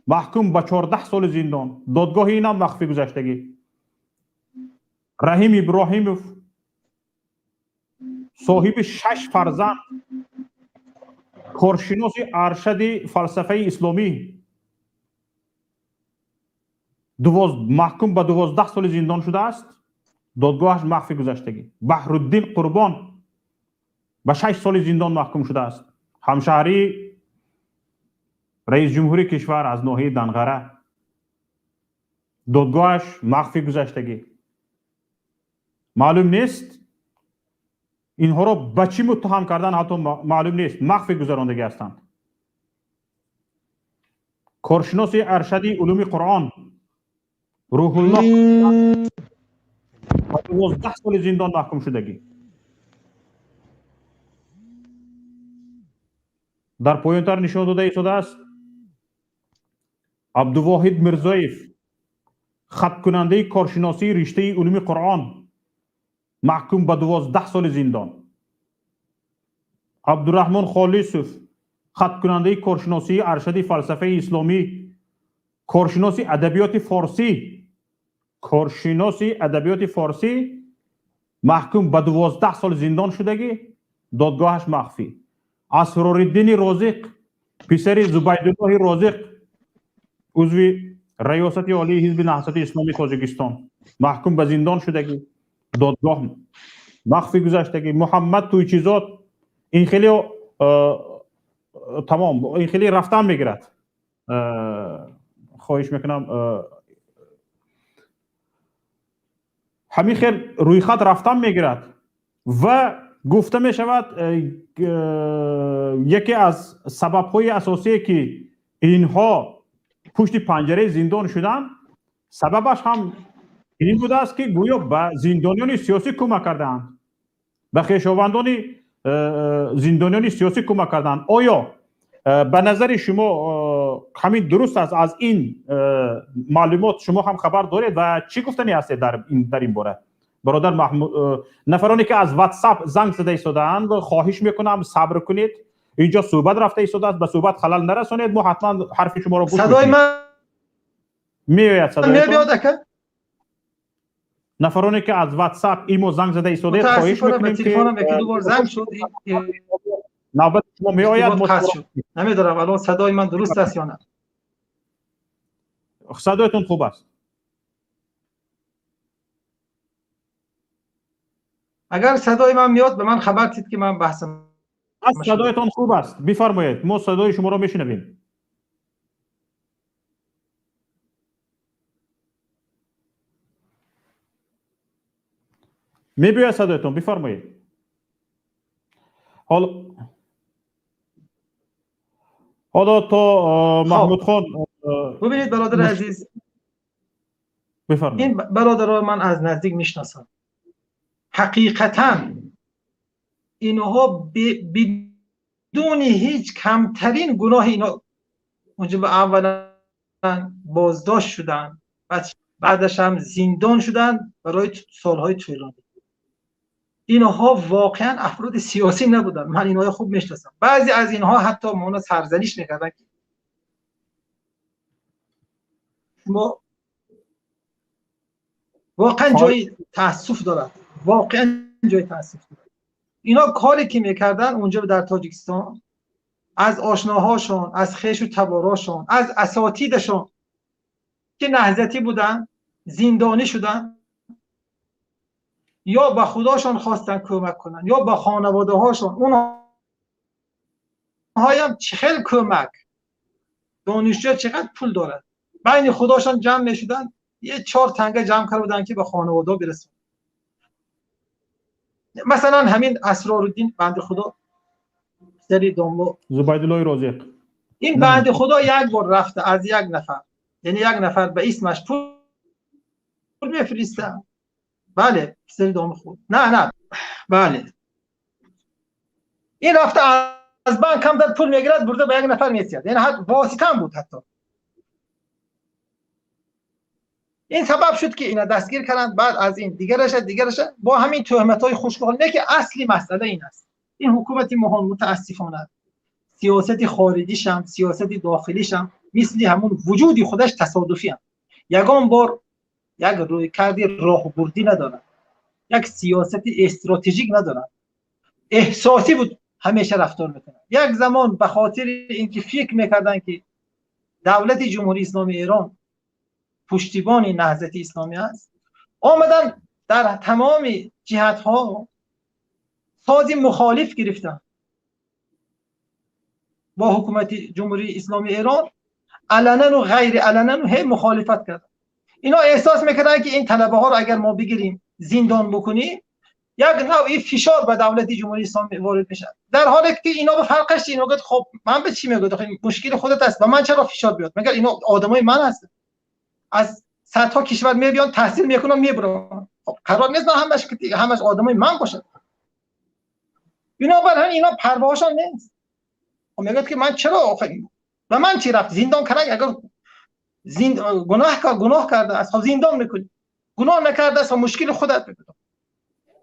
S2: маҳкум ба 14 соли зиндон, додгоҳи инам махфӣ гузаштагӣ. Раҳим Иброҳимов, соҳиби шаш фарзанд, коршиноси аршади фалсафаи исломӣ, маҳкум ба 12 соли зиндон шудааст, додгоҳаш махфӣ гузаштагӣ. Баҳруддин Қурбон ба 6 соли зиндон маҳкум шудааст, ҳамшаҳрии раисҷумҳури кишвар, аз ноҳияи Данғара, додгоҳаш махфӣ гузаштагӣ. Маълум нест, инҳоро ба чӣ муттаҳам кардан, ҳатто маълум нест, махфӣ гузарондагӣ ҳастанд. Коршиноси аршади улуми Қуръон Рӯҳулло ба 12 соли зиндон маҳкум шудагӣ. Дар поёнтар нишон дода истодааст Абдувоҳид Мирзоев, хаткунандаи коршиносии риштаи улуми Қуръон, маҳкум ба 12 соли зиндон. Абдураҳмон Холисов, хаткунандаи коршиносии аршади фалсафаи исломӣ, коршиноси адабиёти форсӣ, коршиноси адабиёти форсӣ, маҳкум ба 12 сол зиндон шудагӣ, додгоҳаш махфӣ. Асрориддини Розиқ, писари Зубайдуллоҳи Розиқ, узви раёсати олии ҳизби Наҳзати Исломии Тоҷикистон, маҳкум ба зиндон шудагӣ, додгоҳ махфӣ гузаштагӣ. Муҳаммад Туйчизод, ин хеле тамом, ин хеле рафтан мегирад. Хоҳиш мекунам, ҳамин хел рӯйхат рафтан мегирад ва гуфта мешавад, яке аз сабабҳои асосие ки инҳо пушти панҷараи зиндон шуданд, сабабаш ҳам ин будааст ки гӯё ба зиндониёни сиёсӣ кӯмак кардаанд, ба хешовандони зиндониёни сиёсӣ кӯмак кардаанд. Оё ба назари шумо ҳамин дуруст аст? Аз ин маълумот шумо ҳам хабар доред ва чӣ гуфтанӣ ҳастед дар ин бора? Бародар Маҳмуд, нафароне ки аз WhatsApp занг зада истодаанд, хоҳиш мекунам сабр кунед, инҷо суҳбат рафта истодааст, ба суҳбат халал нарасонед, мо ҳатман ҳарфи шуморо гӯш
S3: садои ман
S2: меояд? Садоятон
S3: меояд ака?
S2: Нафароне ки аз WhatsApp имо занг зада истодаед, хоҳиш мекунем ки
S3: телефонам яке ду бор занг шуд,
S2: навбати шумо меояд.
S3: Намедонам алон садои ман дуруст аст ё на.
S2: Садоятон хуб аст.
S3: Агар садои ман меояд, ба ман хабар дид ки ман баҳсам.
S2: Садоятон хуб аст, бифармоед, мо садои шуморо мешунавем. Мебиёяд садоятон, бифармоед. Ҳоло то Маҳмудхон.
S3: Бубинед бародари азиз,
S2: бифармоед.
S3: Ин бародарро ман аз наздик мешиносам. Ҳақиқатан инҳо бидуни ҳеҷ камтарин гуноҳ ино онҷо ба аввалан боздошт шуданд, баъдаш ҳам зиндон шуданд барои солҳои тӯлонӣ. Инҳо воқеан афроди сиёсӣ набуданд. Ман инҳоро хуб мешиносам. Баъзе аз инҳо ҳатто моно сарзаниш мекарданд ки шумо воқеан ҷои таассуф дорад, воқеан ҷои таассуф дорад. Ино коре ки мекарданд онҷо дар Тоҷикистон, аз ошноҳошон, аз хешу таборашон, аз асотидашон ки наҳзатӣ буданд, зиндонӣ шуданд, ё ба худошон хостанд кӯмак кунанд, ё ба хонаводаҳошон. Онҳоям хел кӯмак, донишҷӯ чақадр пул дорад, байни худошон ҷамъ мешуданд, یه 4 танга ҷамъ карда буданд ки ба хонаводаҳо бирасонанд. Масалан ҳамин Асроруддин банди худо, писари домло
S2: Зубайдуллоҳи Розиқ,
S3: ин банди худо як бор рафта аз як нафар, яъне як нафар ба исмаш пул мефиристад. Бале, писари доми худ. На, бале. Ин рафта аз банк камтар пул мегирад, бурда ба як нафар месиёд. Яъне восита ҳам буд ҳатто. Ин сабаб шуд ки ина дастгир карданд, баъд аз ин дигараша бо ҳамин туҳматҳои хушкҳол. Не ки асли масъала ин аст. Ин ҳукумати моҳон мутаассифона сиёсати хориҷишам, сиёсати дохилишам мисли ҳамун вуҷуди худаш тасодуфиам. Ягон бор як рӯйкарди роҳбурдӣ надорад, як сиёсати стратегик надорад, эҳсосӣ буд ҳамеша рафтор мекунад. Як замон ба хотири инки фикр мекарданд ки давлати Ҷумҳурии Исломии Эрон пуштибони Наҳзати Исломӣ аст, омадан дар тамоми ҷиҳатҳо сози мухолиф гирифтанд бо ҳукумати Ҷумҳурии Исломии Эрон, аланан ва ғайри аланан ҳей мухолифат карданд. Ино эҳсос мекарданд ки ин талабаҳоро агар мо бигирем зиндон бикунем, як навъи фишор ба давлати Ҷумҳурии Исломӣ ворид мешавад. Дар ҳоле ки ино ба фарқаш ино гуфт хоб ман ба чӣ мегӯям, мушкили худат аст, ба ман чаро фишор биёд? Магар ино одамои ман ҳастанд, аз садҳо кишвар мебиён, таҳсил мекунанд, мебуранд. Хоб қарор нест ман ҳамаш одамои ман бошад. Бинобар ҳамин ино парвоҳашон нест. Мегӯяд, ки ман чаро, ба ман чӣ рафт зиндон кардан? Агар гуноҳ карда аст, хоб, зиндон мекунӣ, гуноҳ накарда аст, мушкили худат мекунӣ.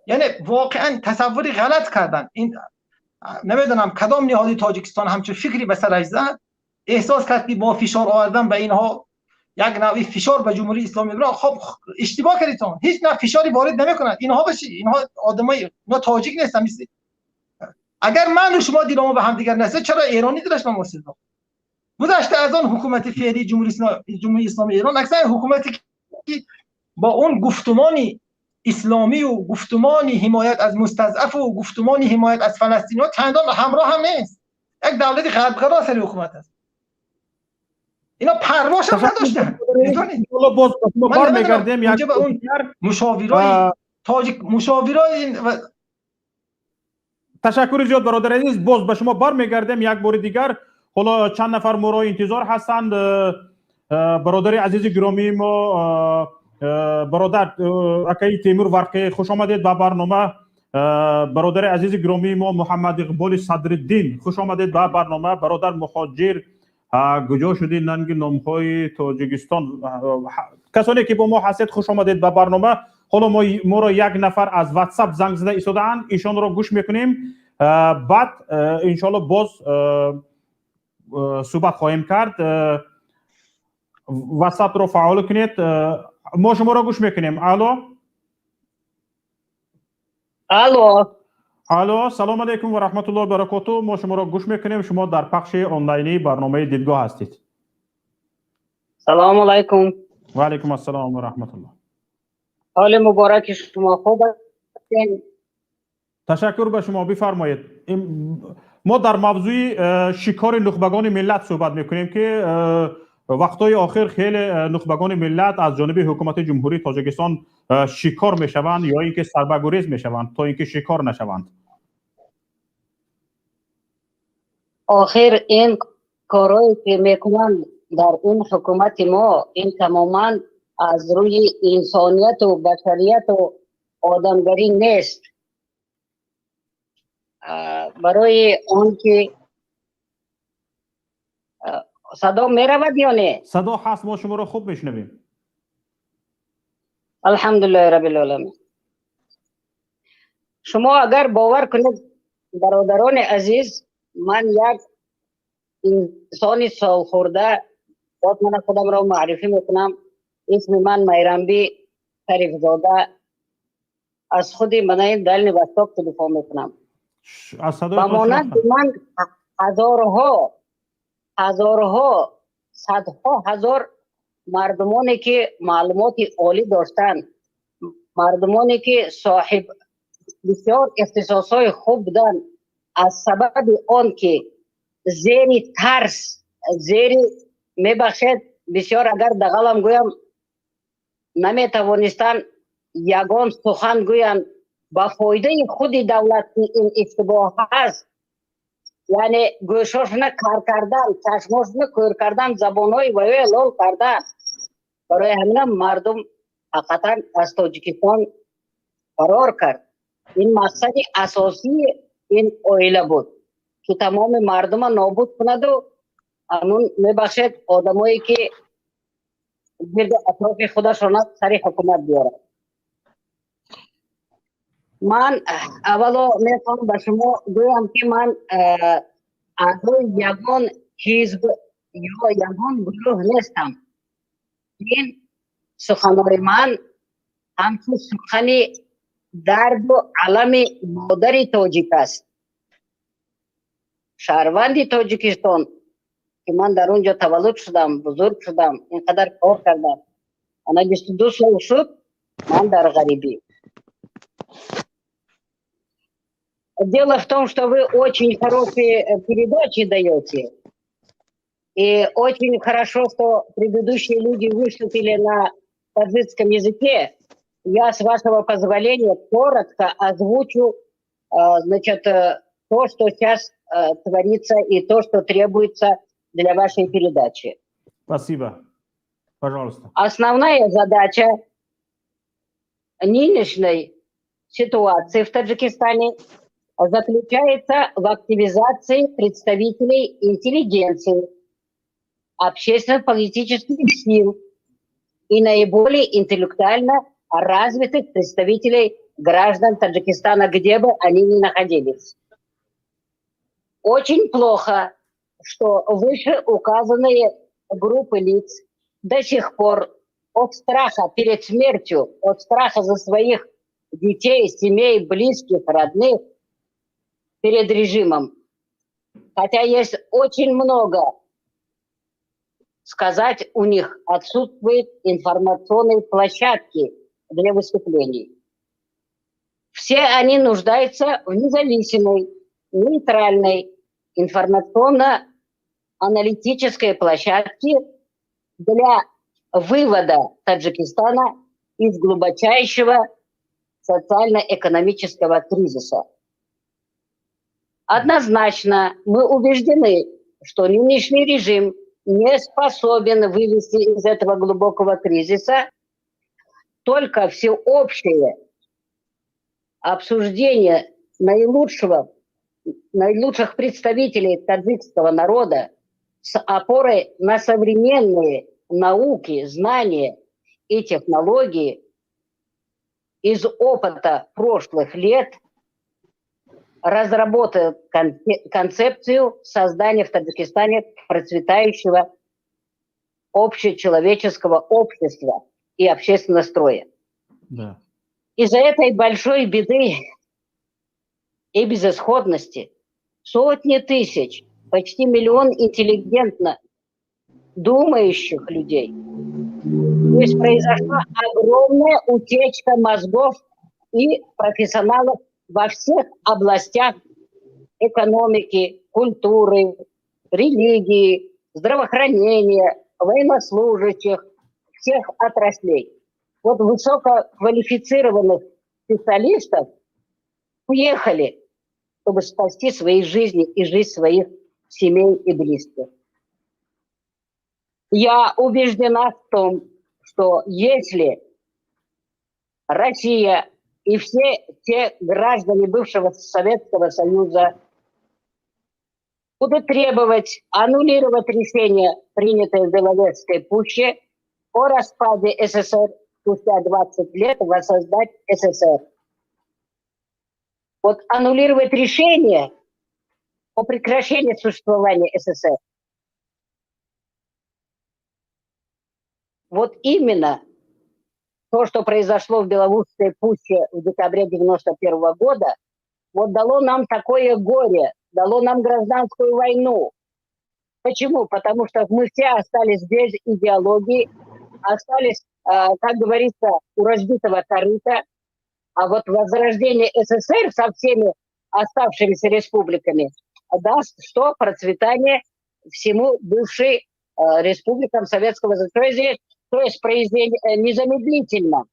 S3: Яъне воқеан тасаввури ғалат кардан. Ин намедонам, кадом ниҳоди Тоҷикистон ҳамчун фикре ба сараш зад, эҳсос кард, ки бо фишор овардан ба инҳо як навъи фишор ба Ҷумҳурии Исломии Эрон. Хоб, иштибоҳ кардитон, ҳеҷ навъ фишори ворид намекунад инҳо. Баши инҳо одамои, инҳо тоҷик нестанд. Мисли агар ману шумо диламо ба ҳамдигар насад, чаро эронӣ дилаш ба мо сизад? Гузашта аз он, ҳукумати феълии Ҷумҳурии Исломии Эрон аксар ҳукумате, ки бо он гуфтумони исломӣ ва гуфтумони ҳимоят аз мустазъаф ва гуфтумони ҳимоят аз фаластиниҳо чандон ҳамроҳ ҳам нест. Як давлати ғарбгаро сари ҳукумат аст. Ино парвош ҳам надоштанд.
S2: Боз бармегардем.
S3: Як он мушовирои тоҷик, мушовирои
S2: Ташаккури зиёд, бародари азиз. Боз ба шумо бармегардем як бори дигар. Ҳоло чанд нафар моро интизор ҳастанд. Бародари азизи гиромии мо, бародар акаи Темур Варқӣ, хуш омадед ба барнома. Бародари азизи гиромии мо Муҳаммад Иқболи Садриддин, хуш омадед ба барнома. Бародар Муҳоҷир, куҷо шуди нанги номҳои Тоҷикистон? Касоне ки бо мо ҳастед, хуш омадед ба барнома. Ҳоло моро як нафар аз Ватсап занг зада истодаанд, ишонро гӯш мекунем, баъд иншоалло боз суҳбат хоҳем кард. Ватсапро фаъол кунед, мо шуморо гӯш мекунем. Алло.
S4: Алло.
S2: Алло, салом алейкум ва раҳматуллоҳи баракоту. Мо шуморо гӯш мекунем, шумо дар пахши онлайнии барномаи «Дидгоҳ» ҳастед.
S4: Салому алайкум.
S2: Ва алайкум ассалом ва раҳматуллоҳ.
S4: Ҳоли мубораки шумо, хуб ҳастед?
S2: Ташаккур ба шумо, бифармоед. Мо дар мавзӯи шикори нухбагони миллат суҳбат мекунем, ки вақтҳои охир хеле нухбагони миллат аз ҷониби ҳукумати Ҷумҳурии Тоҷикистон шикор мешаванд ё ин ки сарбагурез мешаванд, то ин ки шикор нашаванд.
S4: Охир ин корҳое ки мекунанд дар ин ҳукумати мо, ин тамоман аз рӯи инсонияту башарияту одамгарӣ нест. Барои он ки садо меравад ё не?
S2: Садо ҳаст, мо шуморо хуб мешунавем.
S4: Алҳамдулиллаҳи раббил оламин. Шумо агар бовар кунед, бародарони азиз, ман як инсони солхӯрда, боз мана худамро муаррифӣ мекунам. Исми ман Майрамбӣ Шарифзода, аз худи манаи Дальний Восток телефон мекунам. Ба монанди ман ҳазорҳо, ҳазорҳо, садҳо ҳазор мардумоне ки маълумоти олӣ доштанд, мардумоне ки соҳиб бисёр ихтисосҳои хуб буданд, аз сабаби он ки зери тарс, зери, мебахшед, бисёр агар дағалам гӯям, наметавонистанд ягон сухан гӯянд ба фоидаи худи давлат, ки ин иштибоҳ ҳаст. Яъне гӯшошона кар кардан, чашмошона кӯр кардан, забонҳои ваёя лол кардан. Барои ҳамина мардум ҳақиқатан аз Тоҷикистон фарор кард. Ин мақсади асосии ин оила буд, ки тамоми мардума нобуд кунаду ҳамун, мебахшед, одамое ки гирду атрофи худашона сари ҳукумат биёрад. Ман аввало мехоҳам ба шумо гӯям, ки ман аъзои ягон ҳизб ё ягон гурӯҳ нестам. Ин суханои ман ҳамчун сухани дарду алами модари тоҷик аст, шаҳрванди Тоҷикистон, ки ман дар он ҷо таваллуд шудам, бузург шудам, ин қадар кор кардам. Ана 22 сол шуд, ман дар ғарибӣ. Дело в том, что вы очень хорошие передачи даете. И очень хорошо, что предыдущие люди выступили на таджикском языке. Я, с вашего позволения, коротко озвучу, значит, то, что сейчас творится, и то, что требуется для вашей передачи.
S2: Спасибо. Пожалуйста.
S4: Основная задача нынешней ситуации в Таджикистане – Заключается в активизации представителей интеллигенции, общественно-политических сил и наиболее интеллектуально развитых представителей граждан Таджикистана, где бы они ни находились. Очень плохо, что вышеуказанные группы лиц до сих пор от страха перед смертью, от страха за своих детей, семей, близких, родных, перед режимом. Хотя есть очень много сказать, у них отсутствует информационной площадки для выступлений. Все они нуждаются в независимой, нейтральной, информационно-аналитической площадке для вывода Таджикистана из глубочайшего социально-экономического кризиса. Однозначно мы убеждены, что нынешний режим не способен вывести из этого глубокого кризиса. Только всеобщее обсуждение наилучших представителей таджикского народа с опорой на современные науки, знания и технологии из опыта прошлых лет разработает концепцию создания в Таджикистане процветающего общечеловеческого общества и общественного строя. Из-за этой большой беды и безысходности сотни тысяч, почти миллион интеллигентно думающих людей. То есть произошла огромная утечка мозгов и профессионалов во всех областях экономики, культуры, религии, здравоохранения, военнослужащих, всех отраслей. Вот высококвалифицированных специалистов уехали, чтобы спасти свои жизни и жизнь своих семей и близких. Я убеждена в том, что если Россия и все те граждане бывшего Советского Союза будут требовать аннулировать решение, принятое в Беловежской пуще, о распаде СССР, спустя 20 лет воссоздать СССР. Вот аннулировать решение о прекращении существования СССР. Вот именно то, что произошло в Беловежской пуще в декабре 1991 года, вот дало нам такое горе, дало нам гражданскую войну. Почему? Потому что мы все остались без идеологии, остались, как говорится, у разбитого корыта. А вот возрождение СССР со всеми оставшимися республиками даст что? Процветание всему бывшей республикам Советского Союза. То есть незамедлительно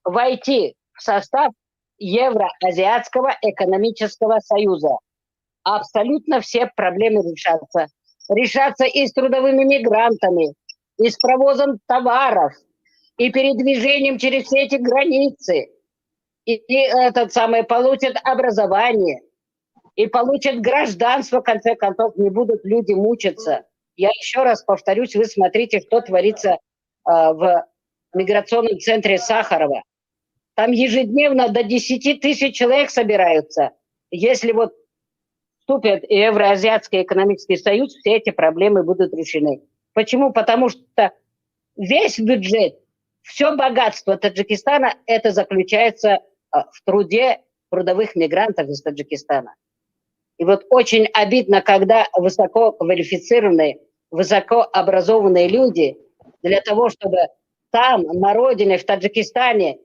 S4: войти в состав Евроазиатского экономического союза. Абсолютно все проблемы решатся. Решатся и с трудовыми мигрантами, и с провозом товаров, и передвижением через все эти границы. И этот самый получит образование, и получит гражданство, в конце концов, не будут люди мучиться. Я еще раз повторюсь, вы смотрите, что творится в миграционном центре Сахарова. Там ежедневно до 10 тысяч человек собираются. Если вот вступят в Евроазиатский экономический союз, все эти проблемы будут решены. Почему? Потому что весь бюджет, все богатство Таджикистана, это заключается в труде трудовых мигрантов из Таджикистана. И вот очень обидно, когда высококвалифицированные, высокообразованные люди для того, чтобы там, на родине, в Таджикистане,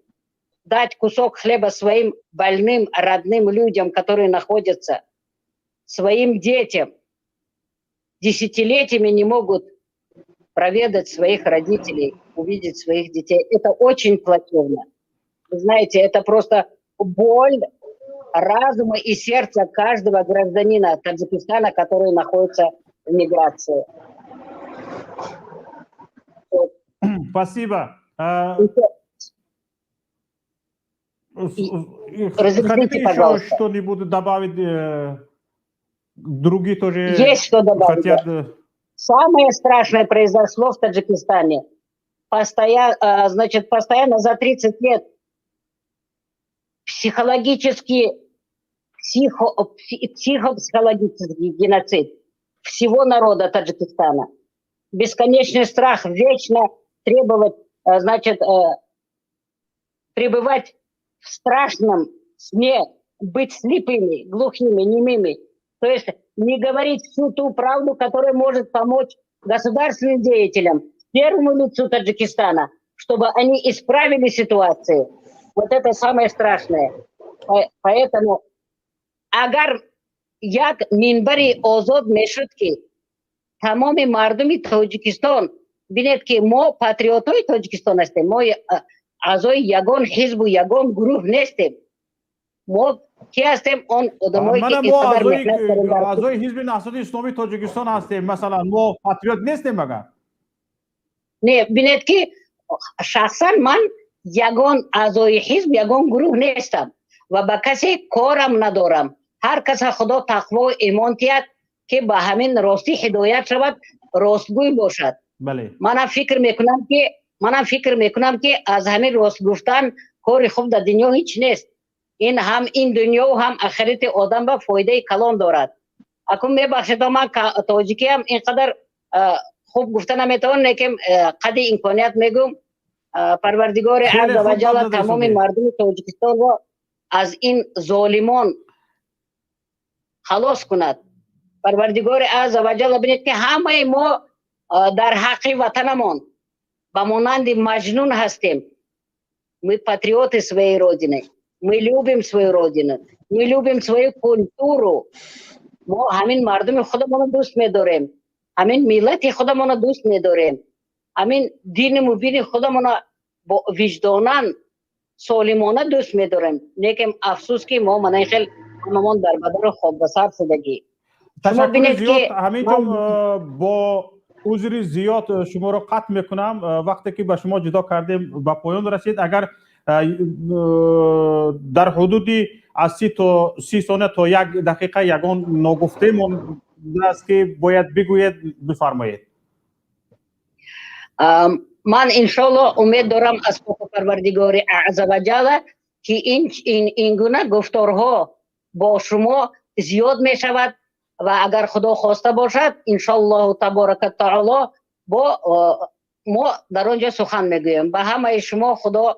S4: дать кусок хлеба своим больным, родным людям, которые находятся, своим детям, десятилетиями не могут проведать своих родителей, увидеть своих детей. Это очень плачевно. Вы знаете, это просто боль разума и сердца каждого гражданина Таджикистана, который находится в миграции. Вот.
S2: Спасибо.
S4: Разрешите, пожалуйста.
S2: Что-нибудь добавить? Другие тоже
S4: Есть что добавить.
S2: Хотят.
S4: Самое страшное произошло в Таджикистане. Значит, постоянно за 30 лет психологически, психо-психологический геноцид всего народа Таджикистана. Бесконечный страх вечно требовать, значит, пребывать в страшном сне, быть слепыми, глухими, немыми. То есть не говорить всю ту правду, которая может помочь государственным деятелям, первому лицу Таджикистана, чтобы они исправили ситуацию. Вот это самое страшное. Поэтому агар як минбари озод мешуд, ки тамоми мардуми Тоҷикистон бинед, ки мо патриотҳои Тоҷикистон ҳастем, мо аъзои ягон ҳизбу ягон гурӯҳ нестем. Мо ки ҳастем? Он одамое ки
S2: мо аъзои Ҳизби Наҳзати Исломии Тоҷикистон ҳастем, масалан, мо патриот нестем агар?
S4: Не, бинед, ки шахсан ман ягон аъзои ҳизб, ягон гурӯҳ нестам ва ба касе корам надорам. Ҳар каса Худо тақво имон тиҳад, ки ба ҳамин ростӣ ҳидоят шавад, ростгӯй бошад. Манам фикр мекунам, ки аз ҳамин рост гуфтан кори хуб дар дунё ҳеҷ нест. Ин ҳам ин дунёву ҳам ахирати одам ба фоидаи калон дорад. Акун мебахшед, ман тоҷикиам ин қадар хуб гуфта наметавонам, лекин қадри имконият мегӯм. Парвардигори азза ва ҷалла тамоми мардуми Тоҷикистонро аз ин золимон халос кунад. Парвардигори азза ва ҷалла, бинед, ки ҳамаи мо дар ҳаққи ватанамон ба монанди маҷнун ҳастем. Мы патриоты своей родины, мы любим свою родину, мы любим свою культуру. Мо ҳамин мардуми худамонро дӯст медорем, ҳамин миллати худамонро дӯст медорем, ҳамин дини мубини худамонро бо виҷдонан солимона дӯст медорем. Лекин афсӯс, ки мо мана хел ҳамамон дар бадару хокбасар шудагӣ.
S2: Ташаккури зиёд. Ҳамин ҷо бо узри зиёд шуморо қатъ мекунам. Вақте ки ба шумо ҷудо кардем, ба поён расид. Агар дар ҳудуди аз 30 то 30 сония то як дақиқа ягон ногуфтае мондааст, ки бояд бигӯед, бифармоед.
S4: Ман иншолло умед дорам аз поку Парвардигори аззаваҷалла, ки ин гуна гуфторҳо бо шумо зиёд мешавад ва агар Худо хоста бошад, иншоллоҳу таборака таоло, бо мо дар он ҷо сухан мегӯем. Ба ҳамаи шумо Худо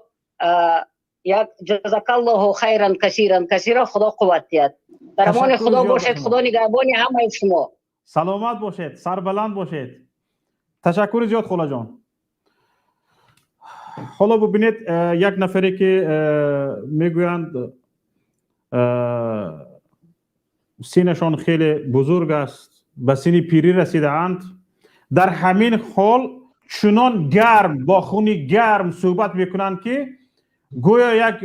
S4: як ҷазакаллоҳу хайран касиран касира, Худо қувват диҳад. Дар амони Худо бошед, Худо нигаҳбони ҳамаи шумо.
S2: Саломат бошед, сарбаланд бошед. Ташаккури зиёд, холаҷон. Ҳоло бубинед, як нафаре ки мегӯянд, синашон хеле бузург аст, ба сини пирӣ расидаанд, дар ҳамин ҳол чунон гарм, бо хуни гарм суҳбат мекунанд, ки гӯё як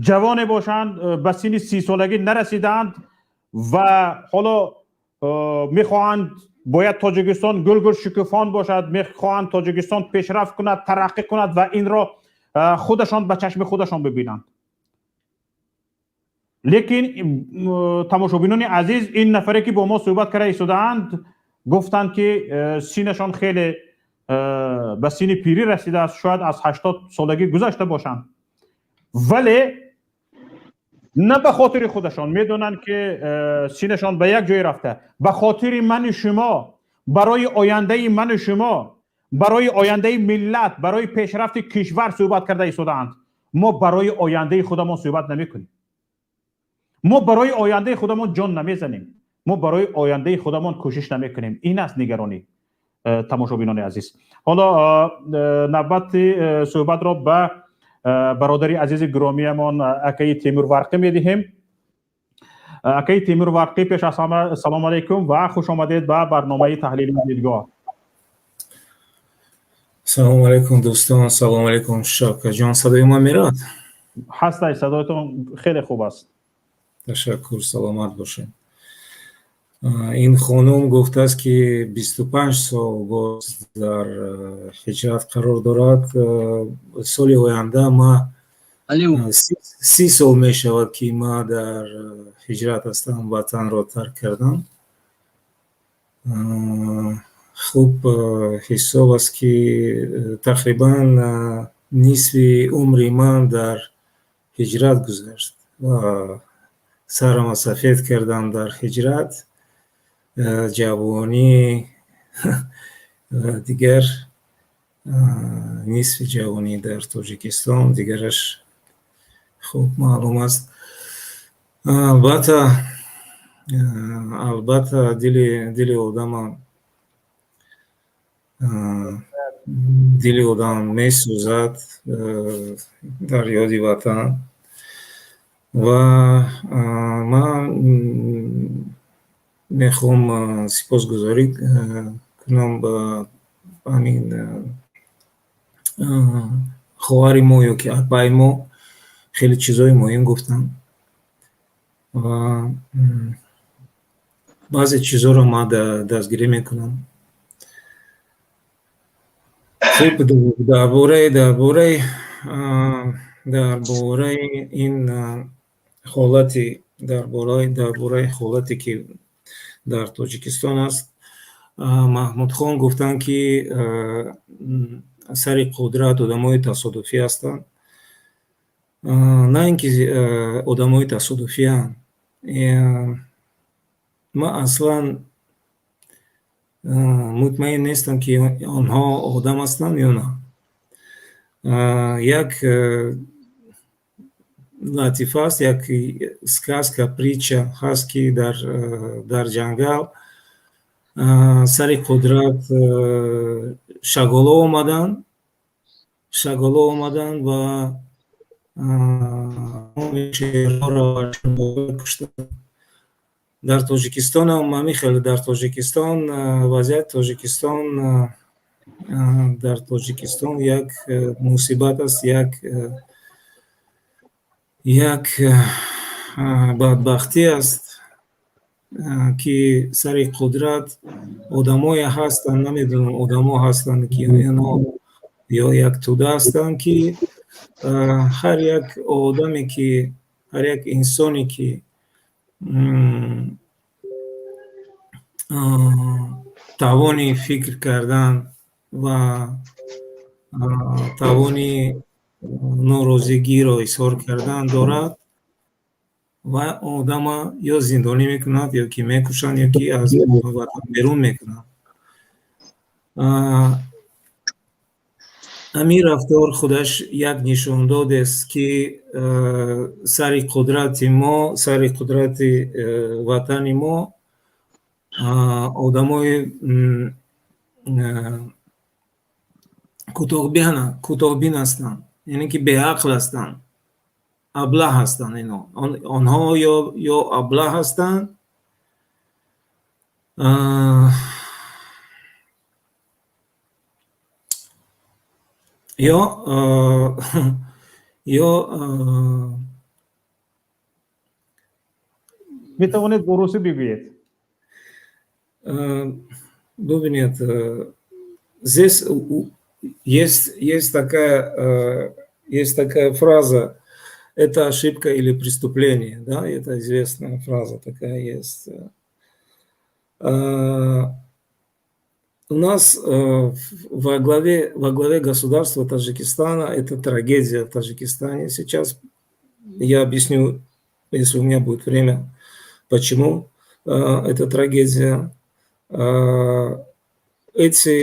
S2: ҷавоне бошанд, ба сини 30-солагӣ нарасидаанд ва ҳоло мехоҳанд, бояд Тоҷикистон гулгул шукуфон бошад, мехоҳанд Тоҷикистон пешрафт кунад, тараққӣ кунад ва инро худашон ба чашми худашон бибинанд. Лекин, тамошобинони азиз, ин нафаре ки бо мо суҳбат карда истодаанд, гуфтанд, ки синашон хеле ба сини пирӣ расидааст, шояд аз 80-солагӣ гузашта бошанд, вале на ба хотири худашон, медонанд, ки синашон ба як ҷое рафта, ба хотири мани шумо, барои ояндаи ману шумо, барои ояндаи миллат, барои пешрафти кишвар суҳбат карда истодаанд. Мо барои ояндаи худамон суҳбат намекунем, мо барои ояндаи худамон ҷон намезанем, мо барои ояндаи худамон кӯшиш намекунем. Ин аст нигаронӣ, тамошобинони азиз. Ҳоло навбати суҳбатро ба бародари азизи гиромиямон, акаи Темур Варқӣ медиҳем. Акаи Темур Варқӣ, пеш аз ҳама салому алайкум ва хуш омадед ба барномаи таҳлили «Дидгоҳ».
S5: Салому алайкум, дӯстон, салому алайкум, Шавкатҷон. Садои ман меравад?
S2: Ҳастай, садоятон хеле хуб аст.
S5: Ташаккур, саломат бошед. Ин хонум гуфтааст, ки 25 сол боз дар ҳиҷрат қарор дорад. Соли оянда ма 30 сол мешавад, ки ман дар ҳиҷрат ҳастам, ватанро тарк кардам. Хуб, ҳисоб аст, ки тақрибан нисфи умри ман дар ҳиҷрат гузашт ва сарама сафед кардам дар ҳиҷрат, ҷавонӣ, дигар нисфи ҷавонӣ дар Тоҷикистон, дигараш хуб маълум аст. Албатта, дили одама дили одам месӯзад дар ёди ватан ва ман мехоҳам сипосгузорӣ кунам ба ҳамин хоҳари мо ё ки апаи мо, хеле чизҳои муҳим гуфтанд ва баъзе чизҳоро ман дастгирӣ мекунам. Хуб, дар бораи ин ҳолати дар бораи ҳолате, ки дар Тоҷикистон аст, Маҳмудхон гуфтанд, ки сари қудрат одамои тасодуфӣ ҳастанд. На ин ки одамои тасодуфианд. Ман аслан мутмаин нестам, ки онҳо одам ҳастанд ё на. Як латифа аст, як сказка, притча ҳаст, ки дар ҷангал сари қудрат шаголо омаданд ва шерҳоро куштанд. Дар Тоҷикистонам ҳамин хел. Дар Тоҷикистон вазъияти Тоҷикистон, дар Тоҷикистон як мусибат аст, як бадбахтӣ аст, ки сари қудрат одамое ҳастанд, намедонам, одамо ҳастанд, ки инҳо ё як тӯда ҳастанд, ки ҳар як одаме, ки ҳар як инсоне, ки тавони фикр кардан ва тавони норозигиро изҳор кардан дорад, ва одама ё зиндонӣ мекунад, ё ки мекушанд, ё ки аз ватан берун мекунанд. Ҳамин рафтор худаш як нишондодест, ки сари қудрати мо, сари қудрати ватани мо одамои кӯтоҳбин ҳастанд, яъне ки беақл ҳастанд, аблаҳ ҳастанд ино. Онҳо ё аблаҳ ҳастанд, ё
S2: Метавонед бо русӣ бигӯед.
S5: Бубинед, здесь есть такая фраза: «Это ошибка или преступление», да, это известная фраза такая есть. У нас во главе государства Таджикистана, это трагедия в Таджикистане сейчас. Я объясню, если у меня будет время, почему это трагедия. Эти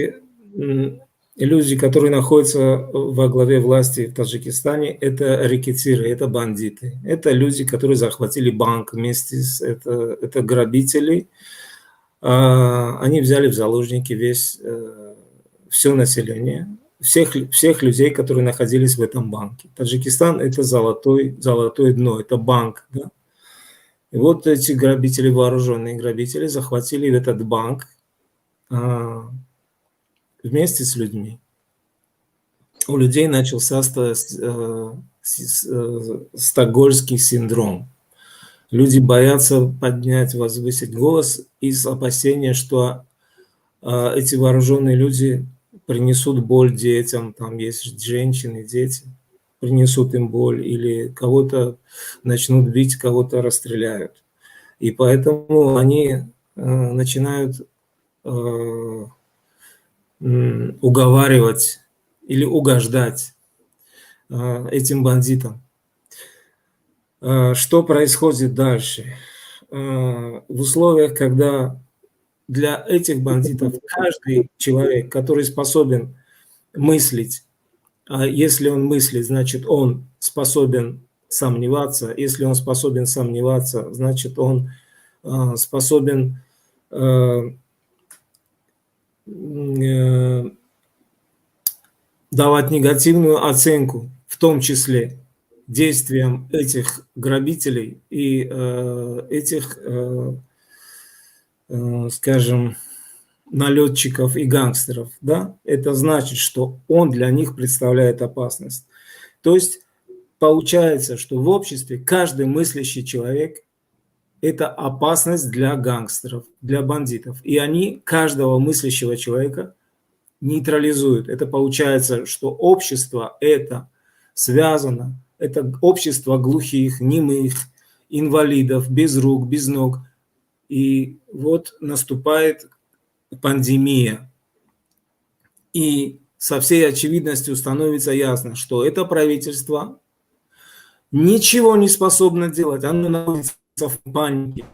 S5: люди, которые находятся во главе власти в Таджикистане, это рэкетиры, это бандиты. Это люди, которые захватили банк вместе с... Это грабители. Они взяли в заложники все население, всех людей, которые находились в этом банке. Таджикистан – это золотое дно, это банк. Да? И вот эти грабители, вооруженные грабители, захватили этот банк вместе с людьми. У людей начался стокгольмский синдром. Люди боятся поднять, возвысить голос из опасения, что эти вооруженные люди принесут боль детям, там есть женщины, дети. принесут им боль, или кого-то начнут бить, кого-то расстреляют. И поэтому они начинают уговаривать или угождать этим бандитам. Что происходит дальше? В условиях, когда для этих бандитов каждый человек, который способен мыслить, а если он мыслит, значит, он способен сомневаться. Если он способен сомневаться, значит, он способен давать негативную оценку, в том числе действиям этих грабителей и этих, скажем, налетчиков и гангстеров, да, это значит, что он для них представляет опасность. То есть получается, что в обществе каждый мыслящий человек – это опасность для гангстеров, для бандитов. И они каждого мыслящего человека нейтрализуют. Это получается, что общество это связано, это общество глухих, немых, инвалидов, без рук, без ног. И вот наступает пандемия. И со всей очевидностью становится ясно, что это правительство ничего не способно делать, оно находится в панике.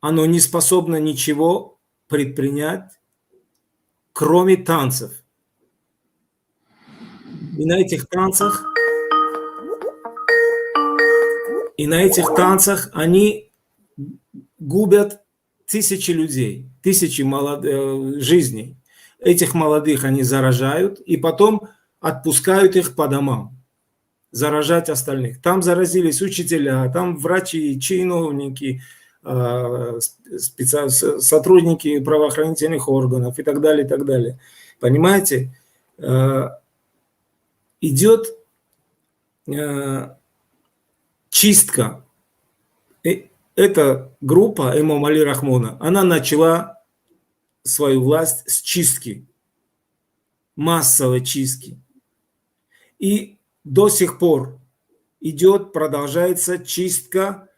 S5: Оно не способно ничего предпринять, кроме танцев. И на этих танцах, они губят тысячи людей, тысячи жизней. Этих молодых они заражают и потом отпускают их по домам, заражать остальных. Там заразились учителя, там врачи, чиновники, сотрудники правоохранительных органов и так далее, и так далее. Понимаете, идет чистка. Эта группа Эмомали Рахмона, она начала свою власть с чистки, массовой чистки. И до сих пор идет, продолжается чистка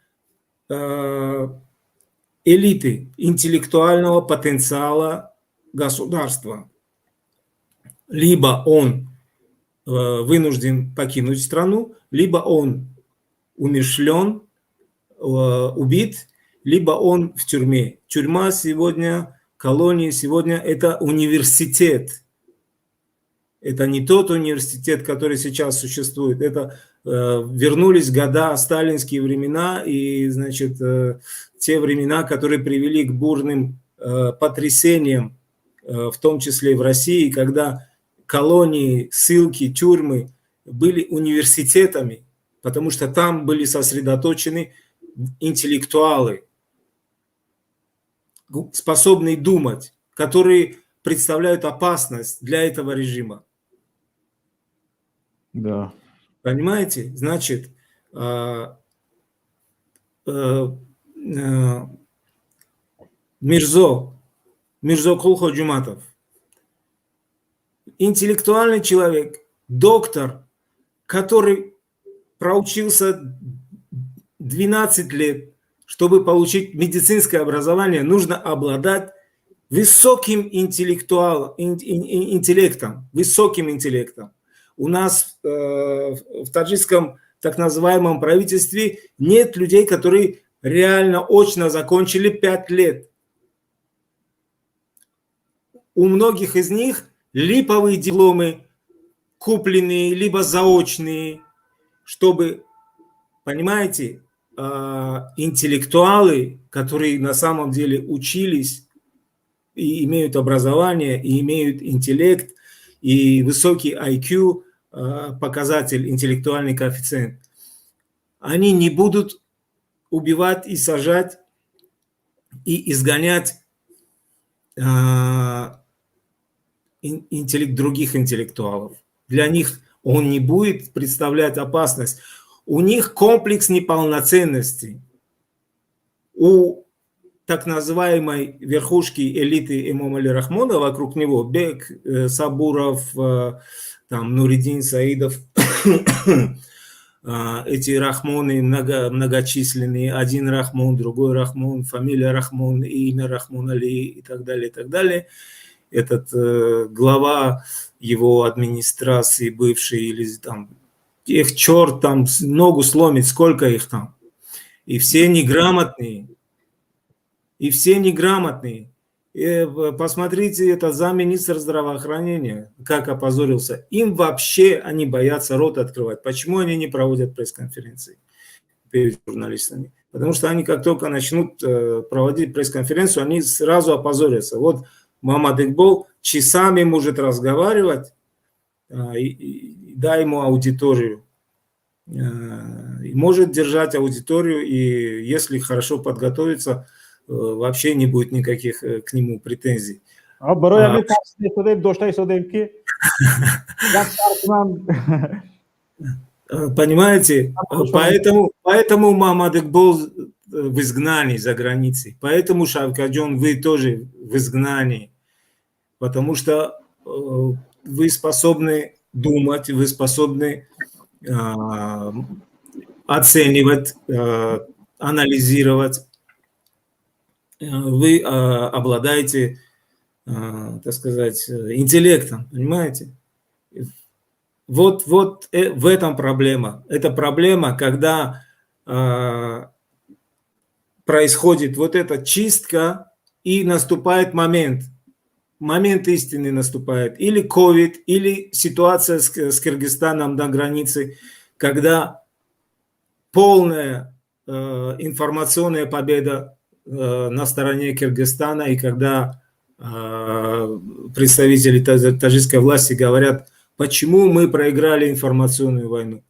S5: элиты, интеллектуального потенциала государства. Либо он вынужден покинуть страну, либо он умерщвлен, убит, либо он в тюрьме. Тюрьма сегодня, колонии сегодня – это университет. Это не тот университет, который сейчас существует. Это вернулись года, сталинские времена и, значит, те времена, которые привели к бурным потрясениям, в том числе и в России, когда колонии, ссылки, тюрьмы были университетами, потому что там были сосредоточены интеллектуалы, способные думать, которые представляют опасность для этого режима.
S2: Да.
S5: Понимаете? Значит, Мирзо Кулходжуматов, интеллектуальный человек, доктор, который проучился 12 лет, чтобы получить медицинское образование, нужно обладать высоким интеллектом, высоким интеллектом. У нас в таджикском так называемом правительстве нет людей, которые реально очно закончили 5 лет. У многих из них липовые дипломы, купленные, либо заочные, чтобы, понимаете, интеллектуалы, которые на самом деле учились и имеют образование, и имеют интеллект, и высокий IQ, показатель, интеллектуальный коэффициент, они не будут убивать и сажать и изгонять интеллект других интеллектуалов. Для них он не будет представлять опасность. У них комплекс неполноценности. У так называемой верхушки элиты Эмомали Рахмона, вокруг него Бек, Сабуров, там Нуриддин Саидов, эти Рахмоны многочисленные, один Рахмон, другой Рахмон, фамилия Рахмон, имя Рахмон Али и так далее, и так далее. Этот глава его администрации бывший или там, их черт там ногу сломит, сколько их там. И все неграмотные. И все неграмотные. И посмотрите, это замминистра здравоохранения, как опозорился. Им вообще они боятся рот открывать. Почему они не проводят пресс-конференции перед журналистами? Потому что они, как только начнут проводить пресс-конференцию, они сразу опозорятся. Вот Мамад Игбол часами может разговаривать, и дай ему аудиторию. И может держать аудиторию, и если хорошо подготовиться, вообще не будет никаких к нему претензий.
S2: Барои ҳамин тарсида дошта истодем, ки як кунам.
S5: Понимаете, поэтому Мамад Игбол в изгнании за границей, поэтому, Шавкаджон, вы тоже в изгнании, потому что вы способны думать, вы способны оценивать, анализировать, вы обладаете, так сказать, интеллектом, понимаете? Вот в этом проблема. Это проблема, когда происходит вот эта чистка и наступает момент. Момент истины наступает. Или ковид, или ситуация с Кыргызстаном на границе, когда полная информационная победа на стороне Кыргызстана, и когда представители таджикской власти говорят: «Почему мы проиграли информационную войну?»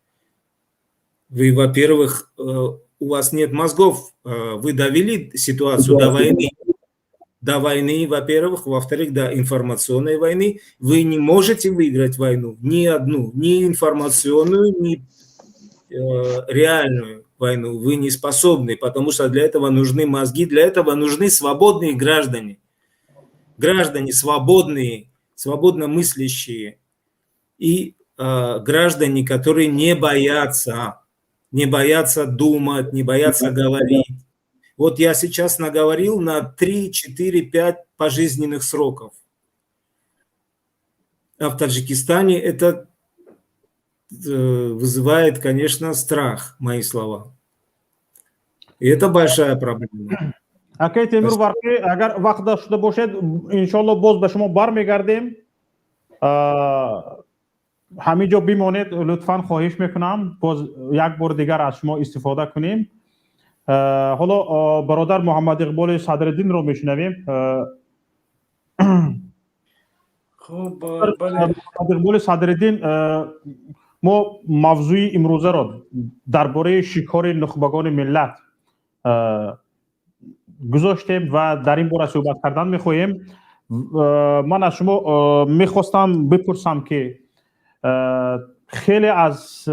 S5: Вы, во-первых, у вас нет мозгов, вы довели ситуацию до войны. До войны, во-первых, во-вторых, до информационной войны. Вы не можете выиграть войну, ни одну, ни информационную, ни реальную войну. Вы не способны, потому что для этого нужны мозги, для этого нужны свободные граждане. Граждане свободные, свободно мыслящие и граждане, которые не боятся, не боятся думать, не боятся говорить. Вот я сейчас наговорил на 3, 4, 5 пожизненных сроков. А в Таджикистане это вызывает, конечно, страх, мои слова. И это большая проблема.
S2: Акай Темур Варқӣ, агар вақт дошта бошед, иншолло боз ба шумо бармегардем. Ҳамин ҷо бимонед, лутфан, хоҳиш мекунам, боз як бор дигар аз шумо истифода кунем. Ҳоло бародар Муҳаммад Иқболи Садриддинро мешунавем.
S6: Хуб, бале.
S2: Иқболи Садриддин, мо мавзӯи имрӯзаро дар бораи шикори нухбагони миллат гузоштем ва дар ин бора суҳбат кардан мехоҳем. Ман аз шумо мехостам бипурсам, ки хеле аз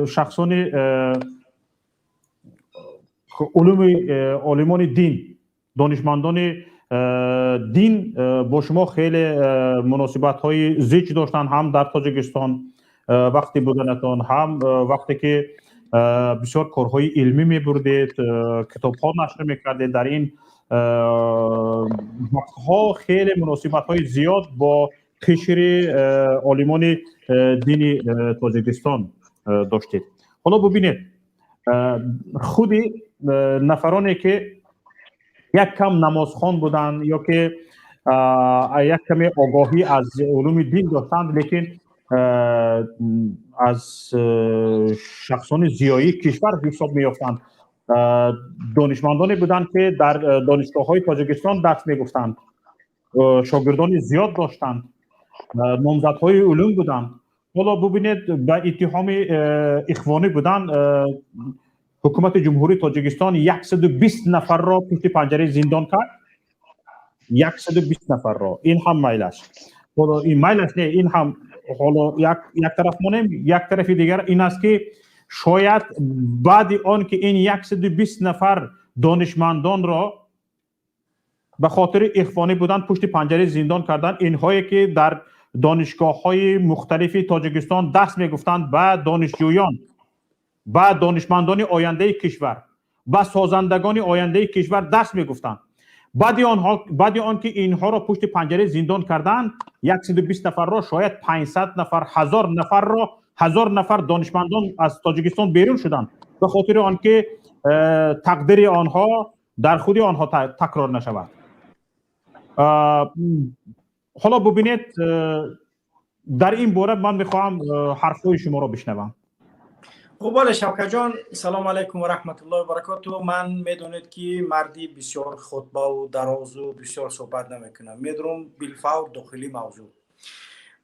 S2: шахсони улуми, олимони дин, донишмандони дин бо шумо хеле муносибатҳои зич доштанд, ҳам дар Тоҷикистон вақти буданатон, ҳам вақте ки бисёр корҳои илмӣ мебурдед, китобҳо нашр мекардед. Дар ин вақтҳо хеле муносибатҳои зиёд бо қишри олимони дини Тоҷикистон доштед. Ҳоло бубинед, худи нафароне ки як кам намозхон буданд ё ки як каме огоҳӣ аз улуми дин доштанд, лекин аз шахсони зиёии кишвар ҳисоб меёфтанд, донишмандоне буданд, ки дар донишгоҳҳои Тоҷикистон дарс мегуфтанд, шогирдони зиёд доштанд, номзадҳои улум буданд, ҳоло бубинед, ба иттиҳоми ихвонӣ будан ҳукумати Ҷумҳурии Тоҷикистон 120 нафарро пушти панҷараи зиндон кард. 120 нафарро. Ин ҳам майлаш, ҳоло ин майлаш не, ин ҳам ҳоло як тараф монем. Як тарафи дигар ин аст, ки шояд баъди он ки ин 120 нафар донишмандонро ба хотири ихвонӣ будан пушти панҷараи зиндон кардан, инҳое ки дар Донишгоҳҳои мухталифи Тоҷикистон дарс мегуфтанд ба донишҷӯён, ба донишмандони ояндаи кишвар, ба созандагони ояндаи кишвар дарс мегуфтанд. Баъди онҳо, баъди он ки инҳоро пушти панҷараи зиндон карданд, 120 нафарро, шояд 500 нафар, 1000 нафарро, 1000 нафар донишмандон аз Тоҷикистон берун шуданд, ба хотири он ки тақдири онҳо дар худи онҳо такрор нашавад. Ҳоло бубинед, дар ин бора ман мехоҳам ҳарфҳои шуморо бишнавам.
S6: Хуб, бале, Шавкатҷон, салому алайкум ва раҳматуллоҳи ва баракоту. Ман, медонед, ки марди бисёр хутбаву дарозу бисёр суҳбат намекунам, медурам билфавр дохили мавзӯъ.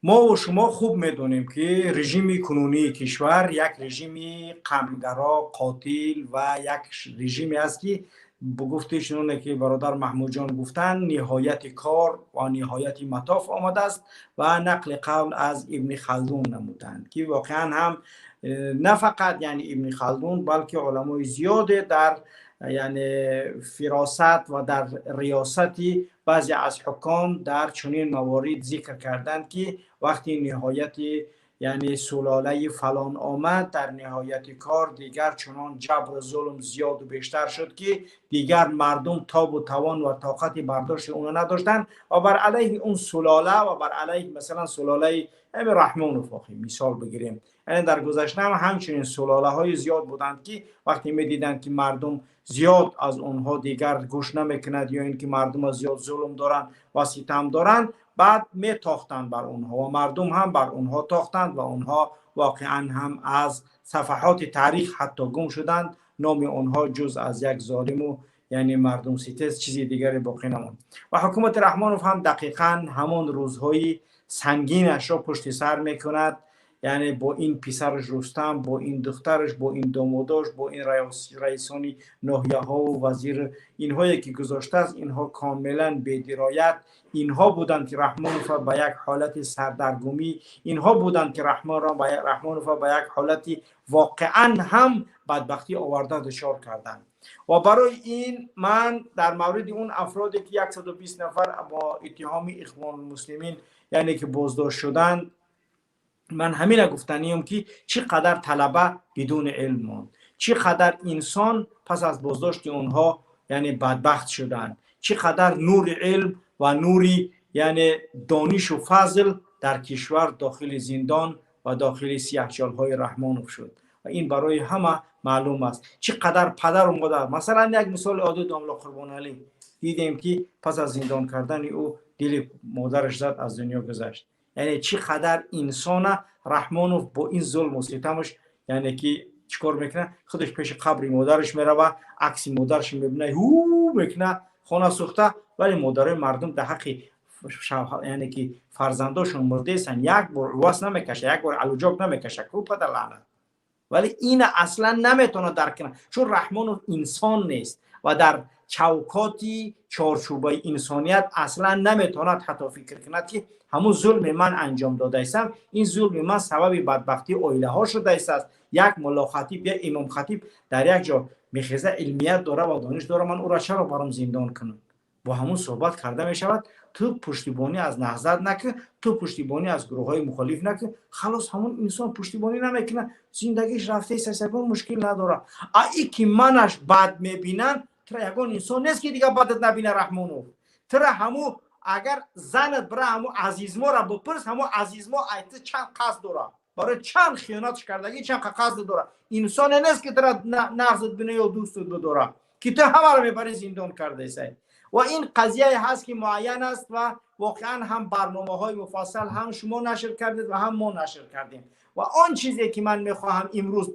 S6: Мо шумо хуб медонем, ки режими кунунии кишвар як режими қамгаро, қотил ва як режиме аст, ки ба гуфти чуноне ки бародар Маҳмудҷон гуфтанд, ниҳояти кор ва ниҳояти матоф омадааст ва нақли қавл аз Ибни Халдун намуданд, ки воқеан ҳам на фақат, яъне, Ибни Халдун, балки уламои зиёде дар, яъне, фиросат ва дар риёсати баъзе аз ҳуком дар чунин маворид зикр карданд, ки вақти ниҳояти, яъне, сулолаи фалон омад, дар ниҳояти кор дигар чунон ҷабру зулм зиёду бештар шуд, ки дигар мардум тобу тавон ва тоқати бардошти уно надоштанд ва бар алайҳи он сулола ва бар алайҳи, масалан, сулолаи ҳами Раҳмонов, охи мисол бигирем, яъне дар гузашта ҳам ҳамчунин сулолаҳои зиёд буданд, ки вақте медиданд, ки мардум зиёд аз онҳо дигар гӯш намекунад ё ин ки мардума зиёд зулм доранд ва ситам доранд, баъд метохтанд бар онҳо ва мардум ҳам бар онҳо тохтанд ва онҳо воқеан ҳам аз сафаҳоти таърих ҳатто гум шуданд. Номи онҳо ҷуз аз як золиму, яъне, мардумситез чизи дигаре боқӣ намонд. Ва ҳукумати Раҳмонов ҳам дақиқан ҳамон рӯзҳои сангинашро пушти сар мекунад, яъне бо ин писараш Рустам, бо ин духтараш, бо ин домодош, бо ин раисони ноҳияҳову вазир, инҳое ки гузоштааст, инҳо комилан бедироят. Инҳо буданд, ки Раҳмонова ба як ҳолати сардаргумӣ, инҳо буданд, ки Раҳмонова ба як ҳолати воқеан ҳам бадбахтӣ оварда дучор карданд. Ва барои ин ман дар мавриди он афроде, ки 120 нафар бо иттиҳоми Ихвонулмуслимин, яъне, ки боздошт шуданд, ман ҳамина гуфтаниям, ки чӣ қадар талаба бидуни илм монд, чӣ қадар инсон пас аз боздошти онҳо, яъне, бадбахт шуданд, чӣ қадар нури илм ва нури, яъне, донишу фазл дар кишвар дохили зиндон ва дохили сияҳчолҳои Раҳмонов шуд. Ва ин барои ҳама маълум аст, чӣ қадар падару модар, масалан, як мисоли оддӣ, домла Қурбоналӣ, дидем, ки пас аз зиндон кардани ӯ дили модараш зад, аз дунё гузашт. Яъне чӣ қадар инсона Раҳмонов бо ин зулму ситамаш, яъне, ки чӣ кор мекунад? Худаш пеши қабри модараш мерава, акси модараш мебина, ҳу мекуна, хона сӯхта. Вале модарои мардум дар ҳаққи, яъне, ки фарзандошон мурдесанд, як бор увас намекаша, як бор алуҷок намекаша ку, падар лаънат. Вале ина аслан наметавонад дарк кунад, чун Раҳмонов инсон нест ва дар чавкоти чорчӯбаи инсоният аслан наметавонад ҳатто фикр кунад, ки ҳамун зулми ман анҷом додаистам, ин зулми ман сабаби бадбахтии оилаҳо шудаистааст. Як муллохатиб, як имомхатиб дар як ҷо мехеза, илмият дора ва дониш дора, ман ӯро чаро баром зиндон кунам? Бо ҳамун суҳбат карда мешавад. Ту пуштибонӣ аз Наҳзат накун, ту пуштибонӣ аз гурӯҳҳои мухолиф накун. Халос, ҳамун инсон пуштибонӣ намекунад, зиндагиш рафтаист, ягон мушкил надорад. А и ки манаш бад мебинанд, тура ягон инсон нест, ки дигар бадат набина. Раҳмонов, тура ҳаму агар занат бира, ҳаму Азизмора бипурс, ҳаму Азизмо айти чанд қасд дорад, барои чанд хиёнатш кардагӣ чанд қасд дорад. Инсоне нест, ки тура нағзат бина ё дӯстат бидорад, ки ту ҳамаро мебарӣ, зиндон кардаисай. Ва ин қазияе ҳаст, ки муайян аст ва воқеан ҳам барномаҳои муфассал ҳам шумо нашр кардед ва ҳам мо нашр кардем. Ва он чизе ки ман мехоҳам имрӯз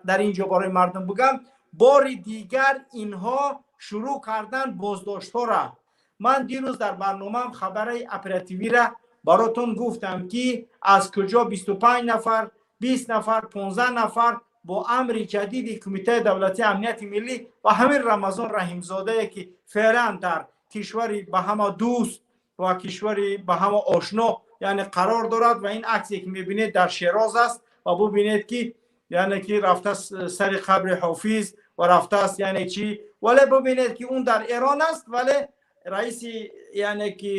S6: дар ин ҷо барои мардум бигӯям: бори дигар инҳо шурӯъ кардан боздоштҳоро. Ман дирӯз дар барномаам хабари оперативиро баротон гуфтам, ки аз куҷо 25 нафар, 20 нафар, 15 нафар бо амри ҷадиди Кумитаи давлатии амнияти миллӣ ва ҳамин Рамазон Раҳимзодае, ки феълан дар кишвари ба ҳама дӯст ва кишвари ба ҳама ошно, яъне, қарор дорад. Ва ин аксе ки мебинед, дар Шероз аст ва бубинед, ки, яъне, ки рафта сари қабри Ҳофиз ва рафтааст, яъне чӣ. Вале бубинед, ки он дар Эрон аст, вале раиси Яъне ки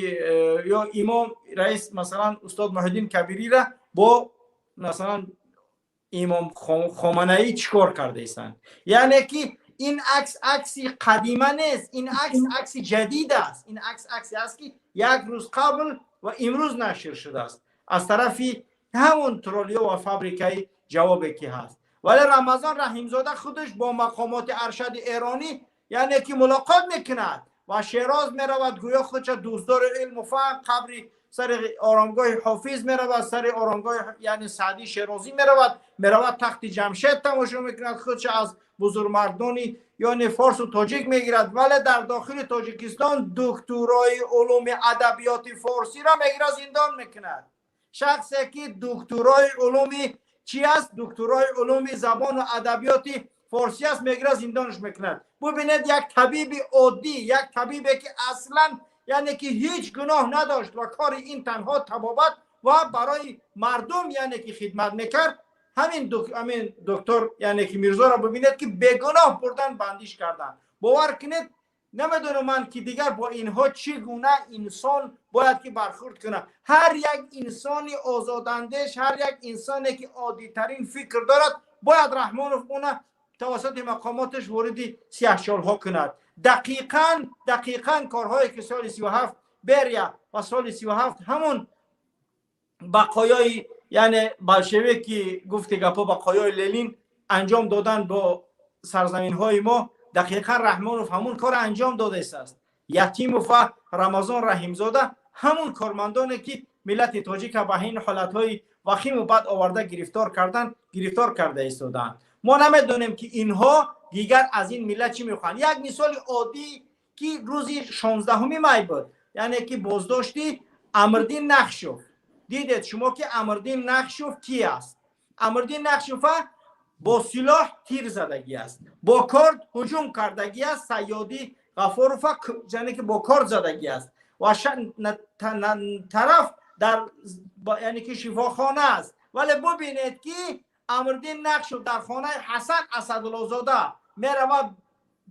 S6: ё имом раис, масалан, устод Муҳиддин Кабириро бо, масалан, имом Хоманаӣ чӣ кор кардаистанд. Яъне ки ин акс акси қадима нест, ин акс акси ҷадид аст, ин акс аксе аст, ки як рӯз қабл ва имрӯз нашр шудааст аз тарафи ҳамон троллиё ва фабрикаи ҷавобе ки ҳаст. Вале Рамазон Раҳимзода худаш бо мақомоти аршади эронӣ, яъне ки, мулоқот мекунад ва Шероз меравад, гӯё худша дӯстдори илму фаҳм, қабри сари оромгоҳи Ҳофиз меравад, сари оромгоҳи, яъне, Саъдии Шерозӣ меравад, меравад тахти Ҷамшед тамошо мекунад, худша аз бузургмардони, яъне, форсу тоҷик мегирад, вале дар дохили Тоҷикистон духтурои улуми адабиёти форсиро мегирад, зиндон мекунад. Шахсе ки духтурои улуми чӣ аст, духтурои улуми забону адабиёти форсӣ аст, мегирад, зиндонаш мекунад. Бубинед, як табиби оддӣ, як табибе ки аслан, яъне ки, ҳеҷ гуноҳ надошт ва кори ин танҳо табобат ва барои мардум, яъне ки, хидмат мекард, ҳамин доктор, яъне ки, Мирзоро бибинед, ки бегуноҳ бурдан, бандиш кардан. Бовар кунед, намедонам ман, ки дигар бо инҳо чӣ гуна инсон бояд ки бархӯрд кунад. Ҳар як инсони озодандеш, ҳар як инсоне ки оддитарин фикр дорад, бояд Раҳмонов уна тавассути мақомоташ вориди сиёҳчолҳо кунад. Дақиқан, дақиқан корҳое ки соли 37 Берия ва соли 37 ҳамон бақоёи, яъне, болшевик, ки гуфти гапо, бақоёи Ленин анҷом додан бо сарзаминҳои мо, дақиқан Раҳмонов ҳамун кор анҷом додааст. Ятимов ва Рамазон Раҳимзода ҳамун кормандоне ки миллати тоҷика ба ин ҳолатҳои вахиму бад оварда гирифтор кардан, гирифтор карда истодаанд. Мо намедонем, ки инҳо дигар аз ин миллат чӣ мехоҳанд. Як мисоли оддӣ, ки рӯзи 16-уми май буд, яъне ки боздошти Амрдин Нақшов. Дидед шумо, ки Амрдин Нақшов ки аст. Амрдин Нақшова бо силоҳ тир задагӣ аст, бо корд ҳуҷум кардагӣ аст, Саёдӣ Ғафорова, яъне ки, бо корд задагӣ аст ва тараф дар, яъне ки, шифохона аст. Вале бубинед, ки Амрдин Нақшов дар хонаи Ҳасан Асадуллозода меравад,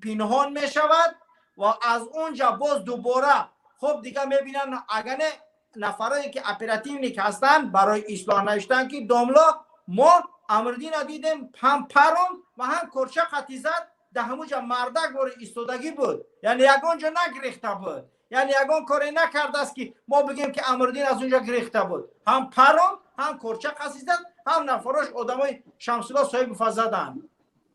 S6: пинҳон мешавад ва аз он ҷа боз дубора, хуб, дига мебинанд, агане нафарое ки оперативник ҳастанд, барои ислоҳ навиштанд, ки домло, мо Амрдина дидем, ҳам парон ва ҳам корча қатӣ зад, дар ҳамуҷа мардак бори истодагӣ буд, яъне ягон ҷо нагирехта буд, яъне ягон коре накардааст, ки мо бигем, ки Амрдин аз унҷа гирехта буд. Ҳам парон, ҳам корча қасӣ зад, ҳам нафарош одамои Шамсулло Соҳибова заданд.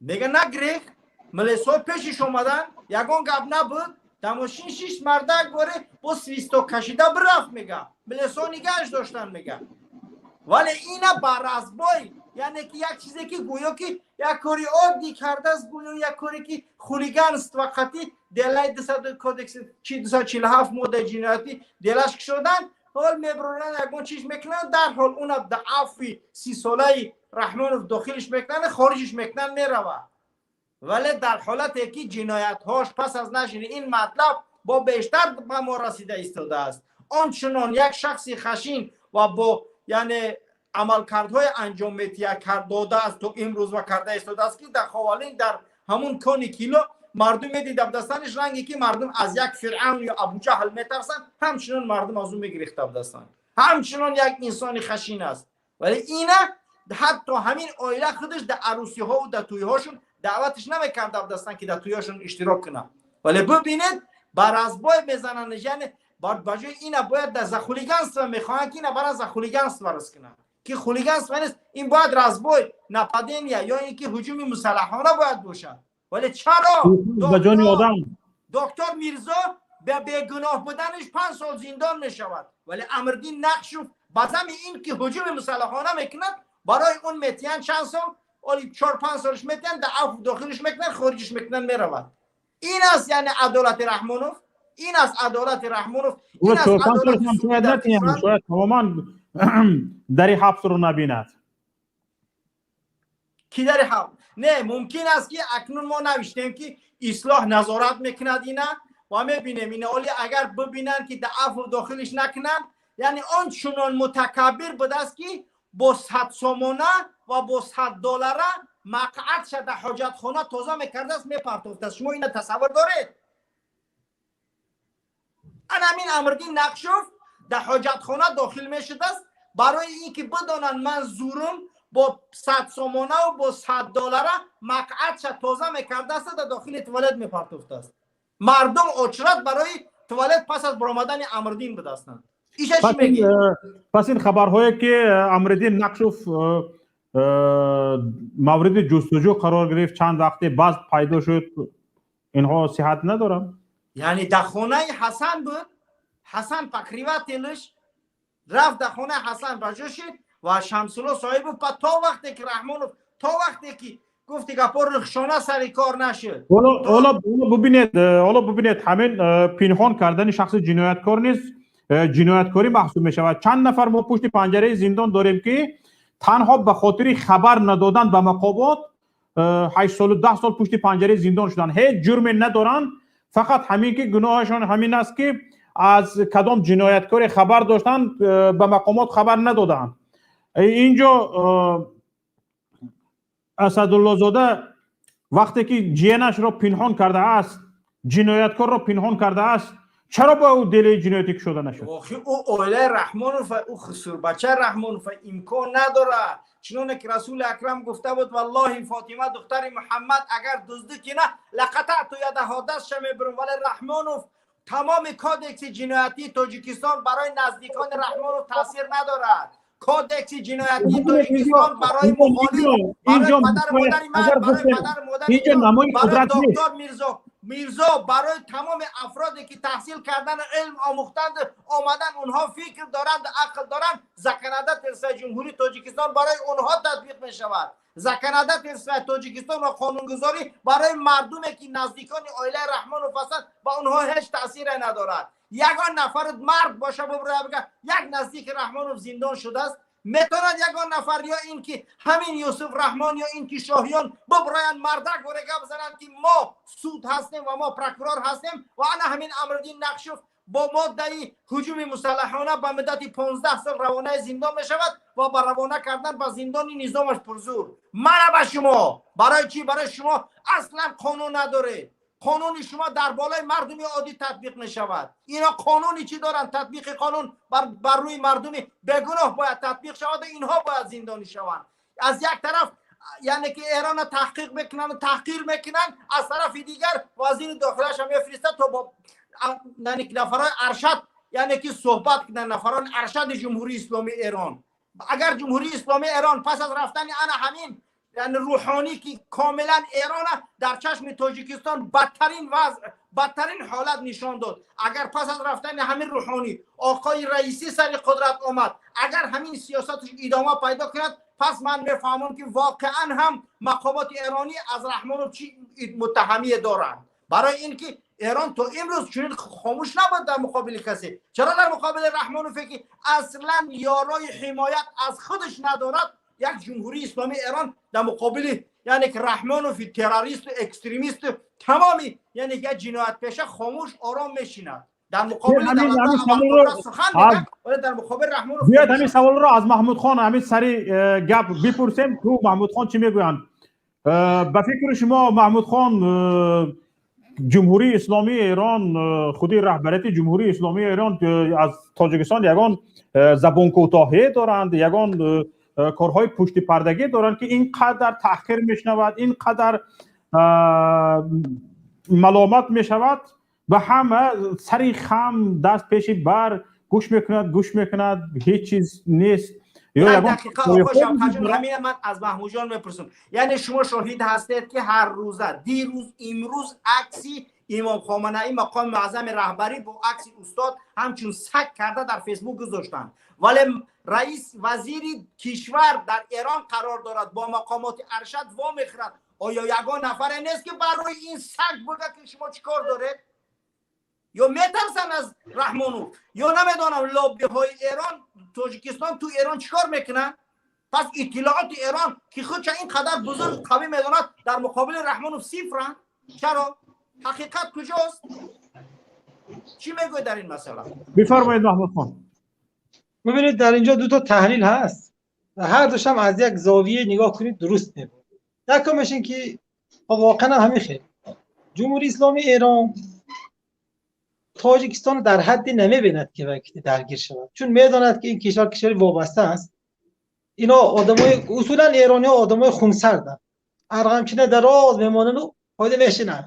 S6: Мега, нагирехт, милисҳо пешиш омаданд, ягон гап набуд, дар мошин шишт, мардак боре бо свисток кашида бирафт, мега, милисҳо нигаҳш доштанд, мега. Вале ина ба разбой, яъне ки, як чизе ки гӯё ки як кори оддӣ кардааст, гӯё як коре ки хулиганство қатӣ делаи кодекси 247 моддаи ҷиноятӣ делаш кушоданд. Ҳол мебуранд, ягон чиз мекунанд, дарҳол уна да афви 30-солаи Раҳмонов дохилиш мекунанд, хориҷиш мекунанд, меравад. Вале дар ҳолате ки ҷиноятҳош пас аз нашри ин матлаб бо бештар ба мо расида истодааст, он чунон як шахси хашин ва бо, яъне, амалкардҳои анҷом метия додааст то имрӯз ва карда истодааст, ки дар Ховалин, дар ҳамун кони кило мардум медида будастандиш, ранге ки мардум аз як Фиръавн ё Абуҷаҳл метарсанд, ҳамчунон мардум аз ӯ мегирехта будастанд, ҳамчунон як инсони хашин аст. Вале ина ҳатто ҳамин оила худаш дар арӯсиҳову дар тӯйҳошон даъваташ намекарда будастанд, ки дар тӯйҳошон иштирок кунад. Вале бибинед, ба разбой мезананд, яъне ба ҷои ина бояд дар за хулиганство мехоҳанд, ки ина бара за хулиганство рис кунанд, ки хулиганство нест, ин бояд разбой, нападение ё ин ки ҳуҷуми мусаллаҳона бояд бошад. Вале чаро
S2: ба ҷони одам?
S6: Доктор Мирзо ба бегуноҳ буданаш 5 сол зиндон мешавад, вале Амрдин Нақшов ба зами ин ки ҳуҷуми мусаллаҳона мекунад, барои он метиҳанд чанд сол, оли 4-5 солаш метиҳанд, дар афв дохилиш мекунанд, хориҷиш мекунанд, меравад. Ин аст, яъне, адолати Раҳмонов, ин аст адолати Раҳмонов, ин аст адолати.
S2: Шояд тамоман дари ҳабсро набинад.
S6: Ки дари ҳабс не, мумкин аст, ки акнун мо навиштем, ки ислоҳ назорат мекунад ина ва мебинем ина. Оли агар бибинанд, ки дар афв дохилиш накунанд, яъне он чунон мутакаббир будааст, ки бо 100 сомона ва бо 100 доллара мақъадша дар ҳоҷатхона тоза мекардааст, мепартофтааст. Шумо ина тасаввур доред?
S7: Ана ҳамин Амриддин Нақшов дар ҳоҷатхона дохил мешудааст, барои ин ки бидонанд ман зурум, бо 100 сомонаву бо 100 доллара мақъадша тоза мекардааст, дар дохили туалет мепартофтааст. Мардум очрат барои туалет пас аз баромадани Амриддин будастанд. Иша чӣ мегӣ?
S2: Пас ин хабарҳое ки Амриддин Нақшов мавриди ҷустуҷӯ қарор гирифт, чанд вақте баъд пайдо шуд, инҳо сиҳат надоранд?
S7: Яъне дар хонаи Ҳасан буд. Ҳасан покрыватель ш рафт, дар хонаи Ҳасан ба ҷо шид ва Шамсулло Соҳибов па то вақте ки Раҳмонов, то вақте ки гуфти гапо, Рухшона сари кор нашуд.
S2: Ҳоло бубинед, ҳамин пинҳон кардани шахси ҷинояткор низ ҷинояткорӣ маҳсуб мешавад. Чанд нафар мо пушти панҷараи зиндон дорем, ки танҳо ба хотири хабар надодан ба мақомот 8 солу 10 сол пушти панҷараи зиндон шуданд. Ҳеҷ ҷурме надоранд, фақат ҳамин ки гуноҳашон ҳамин аст, ки аз кадом ҷинояткоре хабар доштанд, ба мақомот хабар надоданд. Инҷо Асадуллозода вақте ки ҷиянашро пинҳон кардааст, ҷинояткорро пинҳон кардааст, чаро ба ӯ делаи ҷиноятӣ кушода нашуд?
S7: Охи, ӯ оилаи Раҳмонов, ӯ хусурбача Раҳмонов, имкон надорад. Чуноне ки Расули Акрам гуфта буд: «Валлоҳи, Фотима духтари Муҳаммад агар дуздӣ кина, لقطعت يدها», дастша мебурам. Вале Раҳмонов, тамоми кодекси ҷиноятии Тоҷикистон барои наздикони Раҳмонов таъсир надорад. Кодекси ҷиноятии Тоҷикистон барои мухолиф, барои падару модари ман, барои падару модари, барои доктор Мирзо Мирзо, барои тамоми афроде ки таҳсил кардан, илм омӯхтанд, омадан, онҳо фикр доранд, ақл доранд, законодательство и Ҷумҳурии Тоҷикистон барои онҳо татбиқ мешавад. Законодательство и Тоҷикистон ва қонунгузорӣ барои мардуме ки наздикони оилаи Раҳмонов ҳастанд, ба онҳо ҳеҷ таъсире надорад. Ягон нафар мард боша, бубура, бига як наздики Раҳмонов зиндон шудааст. Метавонад ягон нафар, ё ин ки ҳамин Юсуф Раҳмон, ё ин ки Шоҳиён буброянд, мардак боре гап зананд, ки мо суд ҳастем ва мо прокурор ҳастем ва ана ҳамин Амриддин Нақшов бо моддаи ҳуҷуми мусаллаҳона ба муддати 15 сол равонаи зиндон мешавад ва ба равона кардан ба зиндони низомаш пурзур. Мана ба шумо барои чӣ? Барои шумо аслан қонун надоред. Қонуни шумо дар болои мардуми оддӣ татбиқ мешавад. Ино қонуни чӣ доранд? Татбиқи қонун бар рӯи мардуми бегуноҳ бояд татбиқ шавад ва инҳо бояд зиндонӣ шаванд. Аз як тараф, яъне ки Эрона таҳқиқ мекунанд, таҳқир мекунанд, аз тарафи дигар вазири дохилаша мефиристад, то бо нафарои аршад, яъне ки суҳбат кунанд, нафарони аршади Ҷумҳурии Исломии Эрон. Агар Ҷумҳурии Исломии Эрон пас аз рафтани ана ҳамин, яъне рӯҳонӣ, ки комилан Эрона дар чашми Тоҷикистон бадтарин вазъ, бадтарин ҳолат нишон дод, агар пас аз рафтани ҳамин рӯҳонӣ оқои Раисӣ сари қудрат омад, агар ҳамин сиёсаташ идома пайдо кунад, пас ман мефаҳмам, ки воқеан ҳам мақомоти эронӣ аз Раҳмонов чӣ муттаҳамие доранд. Барои ин ки Эрон то имрӯз чунин хомӯш набуд дар муқобили касе. Чаро дар муқобили Раҳмонове, ки аслан ёрои ҳимоят аз худаш надорад, як Ҷумҳурии Исломии Эрон дар муқобили, яъне ки Раҳмонови террористу экстремисту тамоми, яъне як ҷиноятпеша, хомӯш, ором мешинад? Дар муқобили сухан, дар муқобили Раҳмонов.
S2: Биёед, ҳамин саволро аз Маҳмудхон ҳамин сари гап бипурсем, ку Маҳмудхон чӣ мегӯянд. Ба фикри шумо, Маҳмудхон, Ҷумҳурии Исломии Эрон, худи раҳбарияти Ҷумҳурии Исломии Эрон аз Тоҷикистон ягон забонкӯтоҳӣ доранд, ягон корҳои пуштипардагӣ доранд, ки ин қадар таҳқир мешунавад, ин қадар маломат мешавад, ба ҳама сари хам, даст пеши бар, гӯш мекунад, гӯш мекунад, ҳеҷ чиз нест?
S7: Ҳамина ман аз Маҳмудҷон мепурсам. Яъне шумо шоҳид ҳастед, ки ҳар рӯза, дирӯз, имрӯз, акси имом Хоманаӣ, мақоми муаззами раҳбарӣ, бо акси устод ҳамчун саг карда дар Фейсбук гузоштанд, вале раис, вазири кишвар дар Эрон қарор дорад, бо мақомоти аршад вомехӯрад. Оё ягон нафаре нест, ки бар рӯи ин саг буга, ки шумо чӣ кор доред? Ё метарсанд аз Раҳмонов, ё намедонам, лоббиҳои Эрон, Тоҷикистон ту Эрон чӣ кор мекунанд? Пас иттилооти Эрон, ки худша ин қадар бузург, қавӣ медонад, дар муқобили Раҳмонов сифранд. Чаро? Ҳақиқат куҷост? Чӣ мегӯед дар ин масъала?
S2: Бифармоед, Маҳмудхон.
S3: ببینید، در اینجا دو تا تحلیل هست و هر دوشم از یک زاویه نگاه کنید درست میبود. یکمش این که واقعا هم همین خیلی جمهوری اسلامی ایران Тоҷикистон дар ҳадди намебинад ки вақти даргир шавад, чун медонад ки ин кишвар кишвари вобаста аст. Ино одамои усулан эрониҳо одамои хунсарданд, арғамчина дароз мемонанд фоида мешинанд.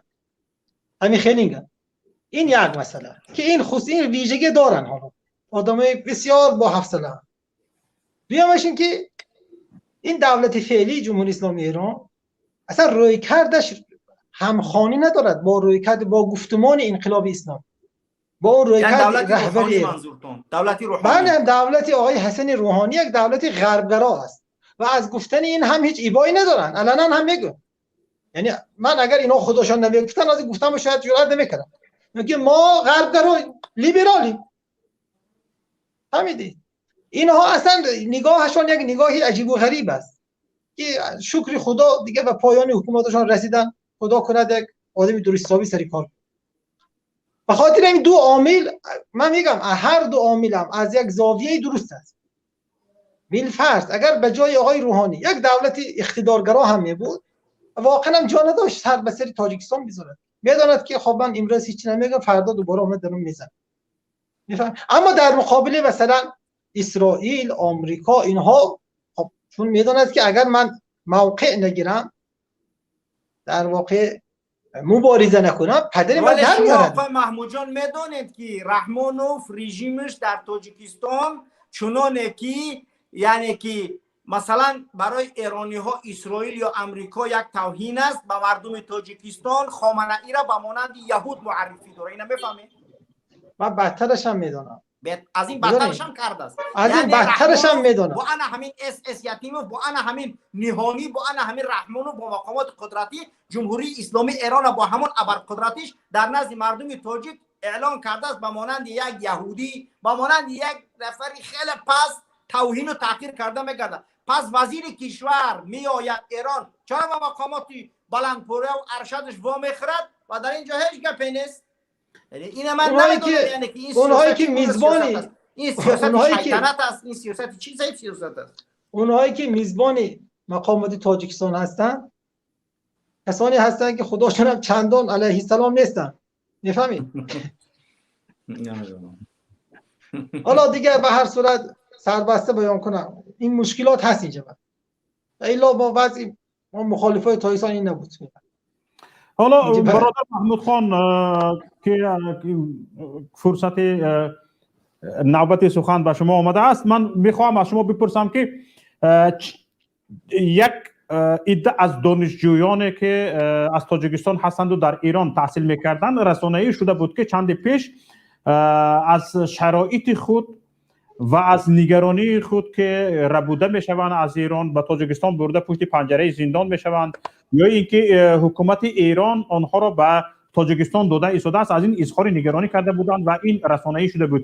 S3: Ҳамин хелинга. Ин як масъала ки ин ин вижагӣ доранд, ҳоло одамои бисёр боҳавсалаанд. Дуюмаш ин ки ин давлати феълии Ҷумҳурии Исломии Эрон аслан рӯйкардаш ҳамхонӣ надорад бо рӯйкард, бо гуфтумони инқилоби ислом, бо он рӯйкарди раҳбари
S7: давлати рӯҳонӣ.
S3: Бале, давлати оқои Ҳасани Рӯҳонӣ як давлати ғарбгаро аст ва аз гуфтани ин ҳам ҳеҷ ибое надоранд, аланан ҳам мегӯянд. Яъне ман агар инҳо худашон намегуфтанд, аз гуфтан шояд ҷуръат намекардам. Мегӯянд мо ғарбгаро, либералем. Фаҳмидед? Инҳо аслан нигоҳашон як нигоҳи аҷибу ғариб аст ки шукри Худо дига ба поёни ҳукуматашон расидан. Худо кунад як одами дуруст ҳисобӣ сари кор. Ба хотири ин ду омил ман мегам, ҳар ду омилам аз як зовияи дуруст аст. билфарз агар ба ҷои оқои Рӯҳонӣ як давлати иқтидоргаро ҳам мебуд, воқеан ҳам ҷо надошт сар ба сари Тоҷикистон бизорад. Медонад ки хоб ман имрӯз ҳеҷ намегам, фардо дубора омад дарун мезанад. мефаҳм? Аммо дар муқобили масалан Исроил, Омрико, инҳо хоб чун медонад ки агар ман мавқеъ нагирам, дар воқеъ мубориза накунам, падари ман дар меорад.
S7: Оқои Маҳмудҷон, медонед ки Раҳмонов режимаш дар Тоҷикистон чуноне ки, яъне ки масалан барои эрониҳо Исроил ё Амрико як тавҳин аст, ба мардуми Тоҷикистон Хоманаиро ба монанди яҳуд муаррифӣ дорад. Ина мефаҳмед?
S3: Ман бадтараш ҳам медонам.
S7: Аз ин бадтараш ҳам кардааст.
S3: Аз ин бадтараш ҳам медонам.
S7: Бо ана ҳамин СС Ятимов, бо ана ҳамин Ниҳонӣ, бо ана ҳамин Раҳмонов, бо мақомоти қудратӣ Ҷумҳурии Исломии Эрона бо ҳамон абарқудратиш дар назди мардуми тоҷик эълон кардааст ба монанди як яҳудӣ, ба монанди як нафари хеле паст тавҳину таҳқир карда мегардад. Пас вазири кишвар меояд Эрон, чаро ба мақомоти баландпояву аршадаш вомехӯрад ва дар ин ҷо ҳеҷ гапе нест? Ина ман намедонам, яъне ки ин
S3: онҳое ки мизбони
S7: ин сиёсати шайтанат аст, ин сиёсати чӣ сиёсат аст?
S3: Онҳое ки мизбони мақомоти Тоҷикистон ҳастанд, касоне ҳастанд ки худошон ҳам чандон алайҳиссалом нестанд. мефаҳмед?
S7: Намедонам.
S3: ҳоло дигар ба ҳар сурат сарбаста баён кунам, ин мушкилот ҳаст инҷа. ва илло бо вазъи мо мухолифои Тоҷикистон ин набуд.
S2: Ҳоло бародар Маҳмудхон, ки фурсати навбати сухан ба шумо омадааст, ман мехоҳам аз шумо бипурсам ки як идда аз донишҷӯёне ки аз Тоҷикистон ҳастанду дар Эрон таҳсил мекарданд, расонаӣ шуда буд ки чанде пеш аз шароити худ ва аз нигаронии худ ки рабуда мешаванд аз Эрон ба Тоҷикистон бурда пушти панҷараи зиндон мешаванд, ё ин ки ҳукумати Эрон онҳоро ба Тоҷикистон дода истодааст, аз ин изҳори нигаронӣ карда буданд ва ин расонаӣ шуда буд.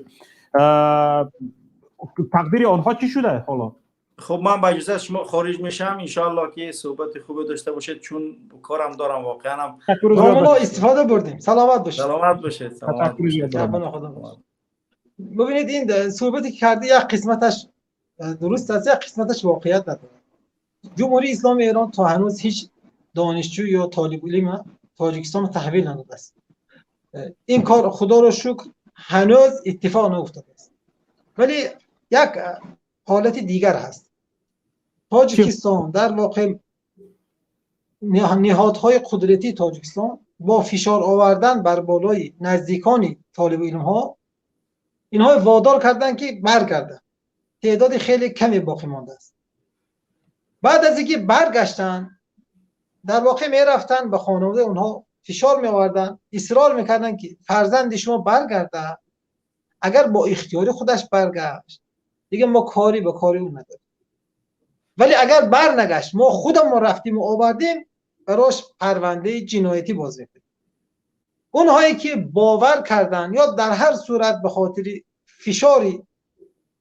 S2: Тақдири онҳо чӣ шуда ҳоло?
S6: Хуб, ман ба иҷозати шумо хориҷ мешавам. Иншоаллоҳ ки суҳбати хубе дошта бошед, чун корам дорам воқеан ҳам.
S3: Мо истифода бурдем. Саломат бошед.
S6: Саломат бошед. Саломат бошед.
S3: Бубинед, ин суҳбате ки кардӣ як қисматаш дуруст аст, як қисматаш воқеият надорад. Ҷумҳурии Исломии Эрон то ҳанӯз ҳеҷ донишҷӯ ё толибилм Тоҷикистон таҳвил надодааст. Ин кор худоро шукр ҳанӯз иттифоқ науфтадааст. Вале як ҳолати дигар ҳаст. Тоҷикистон дар воқеъ ниҳодҳои қудратии Тоҷикистон бо фишор овардан бар болои наздикони толибилмҳо инҳо водор карданд ки баргарданд. Теъдоди хеле каме боқӣ мондааст. Баъд аз инки баргаштанд, дар воқеъ мерафтанд ба хонаводаи онҳо фишор меоварданд, исрор мекарданд ки фарзанди шумо баргардад, агар бо ихтиёри худаш баргашт, дигар мо корӣ ба кори ӯ надорем. Вале агар барнагашт, мо худамон рафтем ва овардем, барош парвандаи ҷиноятӣ боз мекунем. Онҳое ки бовар карданд ё дар ҳар сурат ба хотири фишоре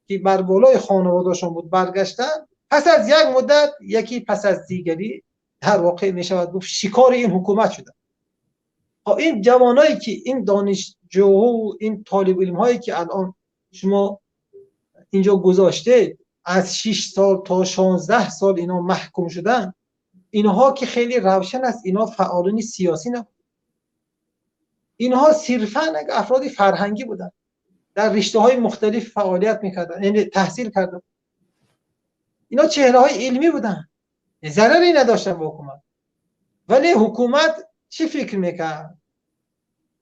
S3: ки бар болои хонаводаашон буд баргаштанд, пас аз як муддат яке пас аз дигаре дар воқеъ мешавад гуфт шикори ин ҳукумат шуданд. Ин ҷавоное ки ин донишҷӯҳо ин толибилмҳое ки алон шумо инҷо гузоштед, аз 6 сол то 16 сол ино маҳкум шуданд, инҳо ки хеле равшан аст, ино фаъолони сиёсӣ набуданд. اینها صرفاً افراد فرهنگی بودن، در رشته‌های مختلف فعالیت میکردن، یعنی تحصیل کردن. اینا چهره‌های علمی بودن، ضرری نداشتن به حکومت. ولی حکومت چی فکر میکرد؟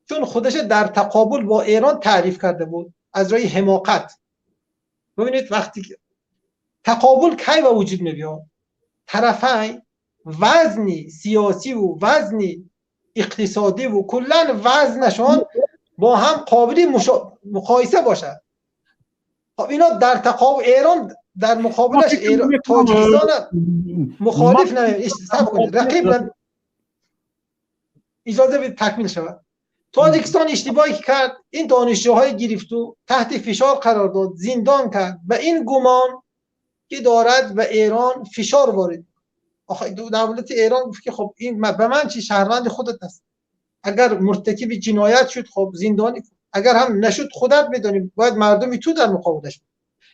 S3: چون خودش در تقابل با ایران تعریف کرده بود از راه حماقت. ببینید وقتی تقابل کی به وجود میاد، طرفین وزنی سیاسی و وزنی اقتصادی و کلا وزنشان با هم قابل مقایسه باشد. خب اینا در تقابل ایران در مقابلش ایران تاجیکستان مخالف نمیم، رقیب اجازه بدید تکمیل شود. تاجیکستان اشتباهی کرد، این دانشجوهای گرفت و تحت فشار قرار داد، زندان کرد و این گمان که دارد و ایران فشار وارد. آخه دولت ایران گفت که خب این به من چی، شهروند خودت است، اگر مرتکب جنایت شد خب زندانی، اگر هم نشد خودت میدونی، باید مردمی تو در مقابلش.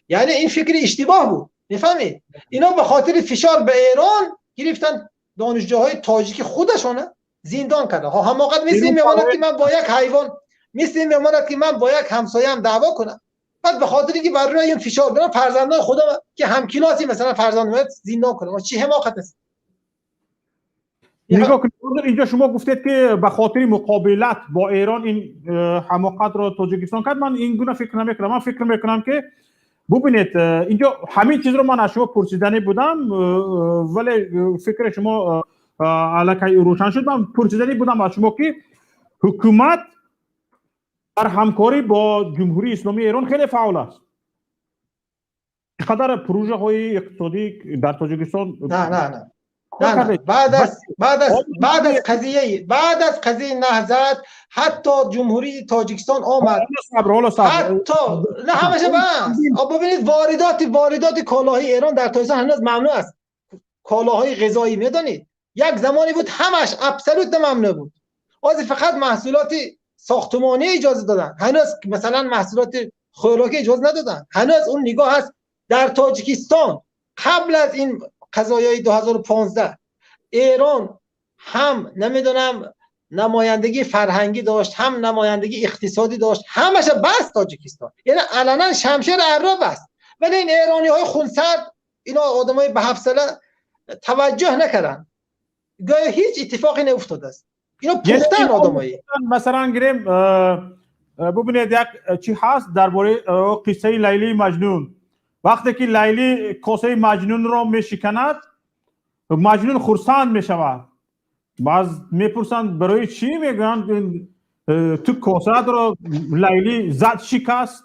S3: یعنی این فکر اشتباه بود، میفهمید؟ اینا به خاطر فشار به ایران گرفتن دانشجوهای تاجیک خودشونه زندان کردن. ها حماقت مثل این میماند که من با یک حیوان، مثل این میماند که من با یک همسایم دعوا کنم، بعد به خاطر اینکه بر روی این فشار برم فرزندان خودم که همکلاسی مثلا فرزند من زندان کنم. چی حماقت است؟
S2: نگاه کنید اینجا شما گفتید که به خاطر مقابلت با ایران این حماقت را تاجیکستان کرد. من این گونه فکر نمیکنم. من فکر میکنم که ببینید اینجا همین چیز رو من از شما پرسیدنی بودم، ولی فکر شما علاقه روشن شد. من پرسیدنی بودم از شما که حکومت در همکاری با جمهوری اسلامی ایران خیلی فعال است. چقدر پروژه های اقتصادی در تاجیکستان؟
S3: نه نه نه نه. بعد از قضیه نهضت حتی جمهوری تاجیکستان آمد. حتی نه همش بس. ببینید واردات کالاهای ایران در تاجیکستان هنوز ممنوع است. کالاهای غذایی میدونید یک زمانی بود همش ابسولوت ممنوع بود. از فقط محصولات ساختمانی اجازه دادن، هنوز مثلا محصولات خوراکی اجازه ندادن. هنوز اون نگاه هست در تاجیکستان. قبل از این قضایای 2015 ایران هم نمیدونم نمایندگی فرهنگی داشت، هم نمایندگی اقتصادی داشت، همش بس تاجیکستان، یعنی علنا شمشیر عرب است. ولی این ایرانی های خونسرد، اینا آدمای به حوصله توجه نکردن، گویا هیچ اتفاقی نیفتاده است. اینا پختن آدمایی.
S2: مثلا گریم ببینید یک چی هست درباره قصه لیلی مجنون. وقتی که لیلی کاسه مجنون را میشکند، مجنون خرسند میشود. باز میپرسند برای چی؟ میگن تو کاسه را لیلی زد شکست،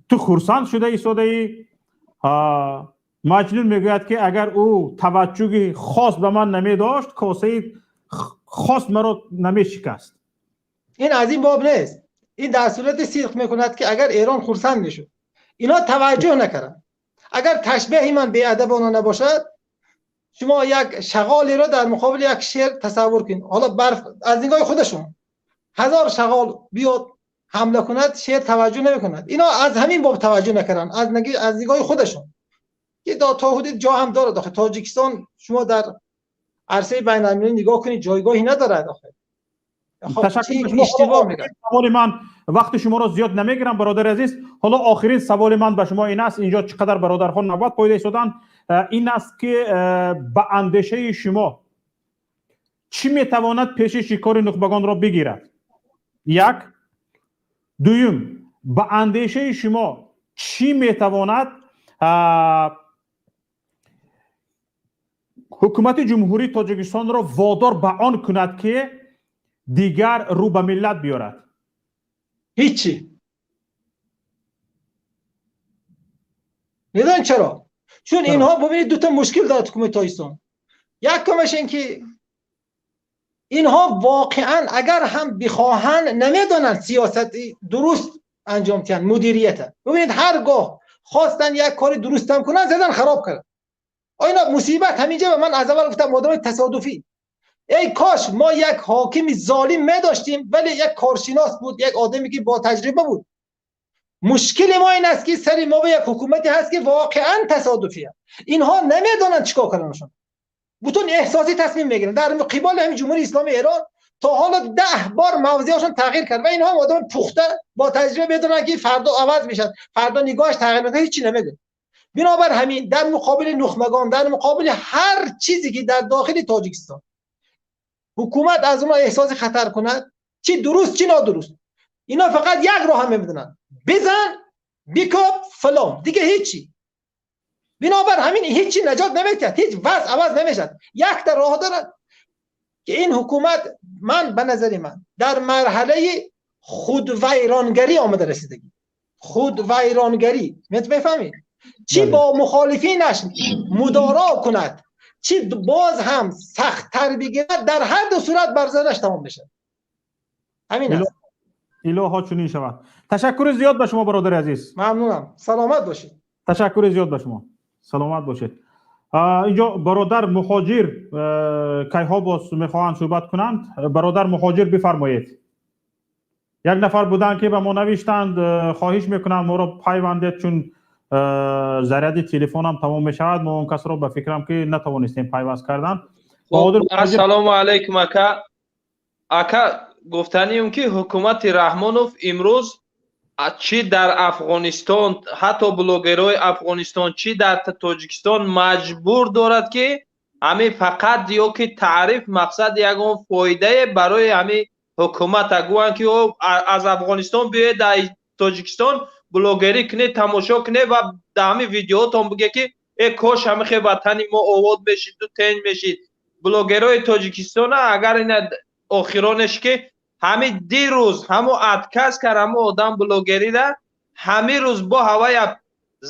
S2: تو خرسند شده ایستاده ای. مجنون میگوید که اگر او توجه خاص به من نمی داشت، کاسه خاص مرا نمیشکست.
S3: این از این باب نیست. این در صورت صدق میکند که اگر ایران خرسند میشد. اینا توجه نکردن. اگر تشبیه من بی‌ادبانه نباشد، شما یک شغالی را در مقابل یک شیر تصور کنید. حالا برف از نگاه خودشون 1000 شغال بیاد حمله کند، شیر توجه نمیکند. اینا از همین باب توجه نکردن، از نگاه خودشون که تا حدود جا هم داره. داخل تاجیکستان شما در عرصه بین‌المللی نگاه کنید جایگاهی ندارد. آخه
S2: تشکر. سوال من، وقت شما را زیاد نمیگیرم برادر عزیز. حالا آخرین سوال من به شما این است، اینجا چقدر برادرها نوبت پیدا شدن، این است که به اندیشه شما چی میتواند پیش شکار نخبگان را بگیرد؟ یک. دوم، به اندیشه شما چی میتواند حکومت جمهوری تاجیکستان را وادار به آن کند که دیگر رو به ملت بیارد؟
S3: هیچی. میدونی چرا؟ چون اینها ببینید دو تا مشکل داره حکومت تاجیکستان. یکمش این که اینها واقعا اگر هم بخواهن نمیدونن سیاست درست انجام بدن، مدیریت. ببینید هرگاه خواستن یک کار درست هم کنن زدن خراب کردن. اینا مصیبت همینجا. من از اول گفتم آدمای تصادفی. ای کاش ما یک حاکم ظالم نداشتیم، ولی یک کارشناس بود، یک آدمی که با تجربه بود. مشکل ما این است که سری ما به یک حکومتی هست که واقعا تصادفیه. اینها نمیدونن چیکار کنن، بتون احساسی تصمیم میگیرن. در قبال همین جمهوری اسلامی ایران تا حالا 10 بار موضعشون تغییر کرد و اینها هم آدم پخته با تجربه بدونن که فردا عوض میشد، فردا نگاهش تغییر میکنه، هیچی نمیده. بنابر همین در مقابل نخبگان، در مقابل هر چیزی که در داخل تاجیکستان حکومت از اونها احساس خطر کند، چی درست چی نادرست، اینا فقط یک راه هم میدونن: بزن، بکوب، فلان، دیگه هیچی. بنابر همین هیچی نجات نمیده، هیچ وضع عوض نمیشد. یک تا راه دارد که این حکومت من به نظر من در مرحله خود ویرانگری آمده رسیدگی. خود ویرانگری میفهمید؟ چی؟
S2: بله.
S3: با مخالفینش مدارا کند، چی باز هم سختتر بگیرد، در هر دو صورت بر ضدش تمام میشه. همین است.
S2: Илоҳо чунин шавад. Ташаккури зиёд ба шумо, бародари азиз.
S3: ممنونم، سلامت باشید.
S2: Ташаккури зиёд ба шумо, саломат бошед. Инҷо бародар Муҳоҷир кайҳо боз мехоҳанд суҳбат кунанд. Бародар Муҳоҷир, бифармоед. Як нафар буданд, ки ба мо навиштанд, хоҳиш мекунанд, моро пайвандед, чун заряди телефонам тамом мешавад. Мо он касро, ба фикрам, ки натавонистем пайваст кардан. Баҳодур Муҳоҷир.
S8: Ассалому алайкум, ака. Ака, гуфтанием, ки ҳукумати Раҳмонов имрӯз чӣ дар Афғонистон, ҳатто блогерҳои Афғонистон, чӣ дар Тоҷикистон маҷбур дорад, ки ҳамин фақат ё ки таъриф мақсад ягон фоидае барои ҳамин ҳукумата гӯянд, ки аз Афғонистон биёед, дар Тоҷикистон блогерӣ кунед, тамошо кунед ва дар ҳамин видеотон бигӯед, ки э кош ҳамихе ватани мо обод мешиду тенҷ мешид. Блогерҳои Тоҷикистона агар ина охиронеш, ки ҳамин дирӯз ҳамо отказ кард ҳамо одам блогерира, ҳамин рӯз бо ҳавая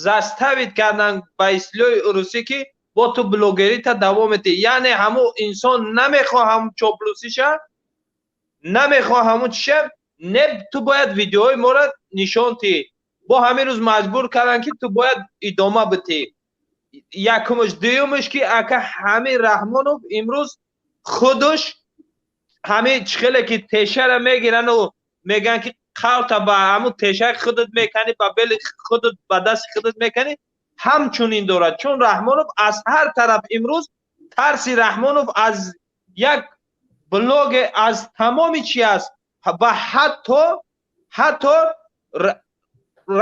S8: заставить кардан ба истилоҳи русӣ, ки бо ту блогерита давом медиҳӣ. Яъне ҳамо инсон намехоҳ ҳамун чоплусиша, намехоҳ ҳамун чиша, не, ту бояд видеоҳои моро нишон тиҳӣ. Бо ҳамин рӯз маҷбур карданд, ки ту бояд идома битӣ. Якумш. Дуюмш, ки ака, ҳамин Раҳмонов имрӯз худаш ҳамин чихеле ки тешара мегирану мегӯянд, ки қалта ба ҳамун тешаи худат меканӣ, ба бели худат, ба дасти худат меканӣ, ҳамчунин дорад. Чун Раҳмонов аз ҳар тараф имрӯз тарси Раҳмонов аз як блоге, аз тамоми чи аст ва ҳатто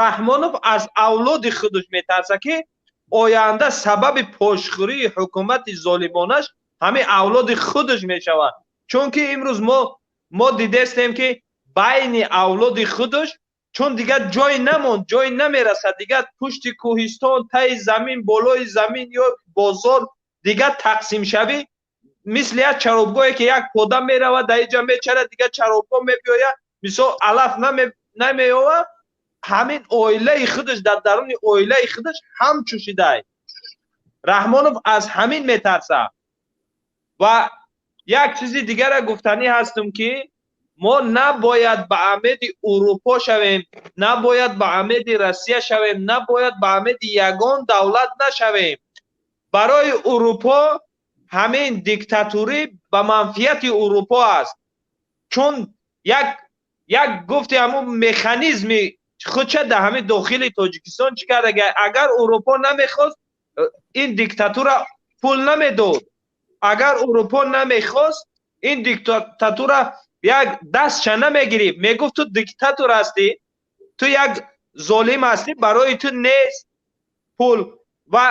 S8: Раҳмонов аз авлоди худаш метарсад, ки оянда сабаби пошхӯрии ҳукумати золимонаш ҳамин авлоди худаш мешавад. Чунки имрӯз мо дидестем, ки байни авлоди худаш, чун дигар ҷой намонд, ҷой намерасад дигар, пушти кӯҳистон, таи замин, болои замин ё бозор, дигар тақсимшавӣ мисли як чаробгоҳе, ки як пода меравад, дар инҷа мечарад, дигар чаробгоҳ мебиёяд, мисол, алаф намеёвад. Ҳамин оилаи худаш, дар даруни оилаи худаш ҳамчу шидай. Раҳмонов аз ҳамин метарсад. Ва як чизи дигара гуфтанӣ ҳастам, ки мо набояд ба амеди Урупо шавем, набояд ба амеди Россия шавем, набояд ба амеди ягон давлат нашавем. Барои Урупо ҳамин диктатурӣ ба манфиати Урупо аст, чун як гуфти ҳамун механизми худша дар ҳамин дохили Тоҷикистон чӣ кард. Агар Урупо намехост, ин диктатура пул намедод. Агар Урупо намехост, ин диктатура як дастша намегирифт, мегуфт: «Ту диктатор ҳастӣ, ту як золим ҳастӣ, барои ту нест пул». Ва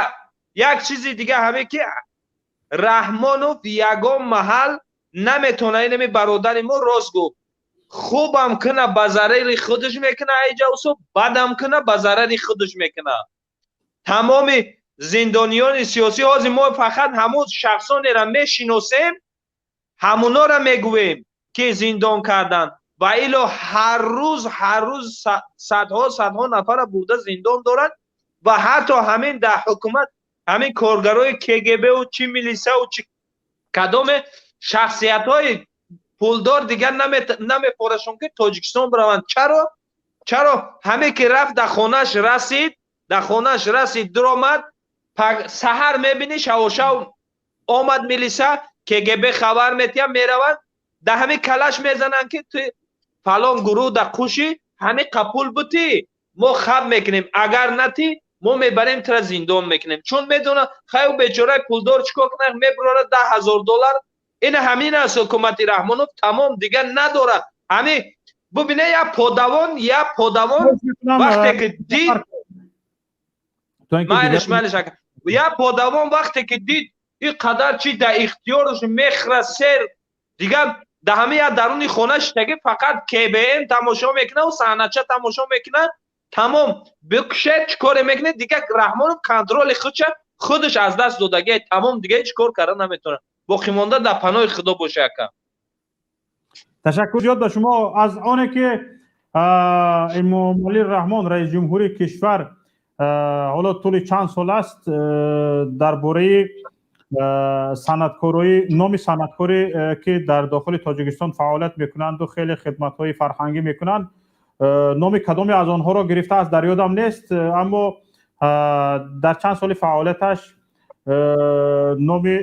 S8: як чизи дига ҳамин, ки Раҳмонов ягон маҳал наметавона, инами бародари мо рост гуфт, хубам куна, ба зарари худаш мекуна, айҷа усуб бадам куна, ба зарари худаш мекуна. Тамоми зиндониёни сиёсӣ ҳозир мо фақат ҳамун шахсонеро мешиносем, ҳамунора мегӯем, ки зиндон карданд, ва ило ҳар рӯз, ҳар рӯз садҳо, садҳо нафарро бурда зиндон доранд. Ва ҳатто ҳамин дар ҳукумат ҳамин коргарои КГБу чи милисаву чи кадоме шахсиятҳои пулдор дигар намепорашон, ки Тоҷикистон бираванд. Чаро? Чаро? Ҳаме ки рафт, дар хонааш расид, дар хонааш расид, дуромад, саҳар мебинӣ, шавошав омад милиса, КГБ хабар метиҳам, мераванд, дар ҳамин калаш мезананд, ки ту фалон гурӯҳ дар қуши, ҳамин қапул бутӣ, мо хаб мекунем, агар натӣ, мо мебарем, тура зиндон мекунем. Чун медонам, хай, бечораи пулдор чӣ кор кунад? Мебурора 10 000 доллар. Ин ҳамин аст ҳукумати Раҳмонов, тамом, дигар надорад. Ҳамин бубине, як подавон, як подавон вақте ки дид, майлиш, майлиш, як подавон вақте ки дид ин қадар чи дар ихтиёраш мехӯра сер, дигар дар ҳамин як даруни хона шиштагӣ фақат КБН тамошо мекунад ва саҳнача тамошо мекунад, тамом, бикушед, чӣ коре мекунед, дигар Раҳмонов контроли худша худаш аз даст додагӣ, тамом, дигар ҳеҷ кор карда наметавонад. Боқимонда дар паноҳи Худо боша, ака.
S2: Ташаккур зиёд ба шумо. Аз оне ки Эмомалӣ Раҳмон, раиси ҷумҳури кишвар, ҳоло тӯли чанд сол аст дар бораи санъаткорои, номи санъаткоре ки дар дохили Тоҷикистон фаъолият мекунанду хеле хидматҳои фарҳангӣ мекунанд, номи кадоме аз онҳоро гирифтааст, дар ёдам нест, аммо дар чанд соли фаъолияташ номи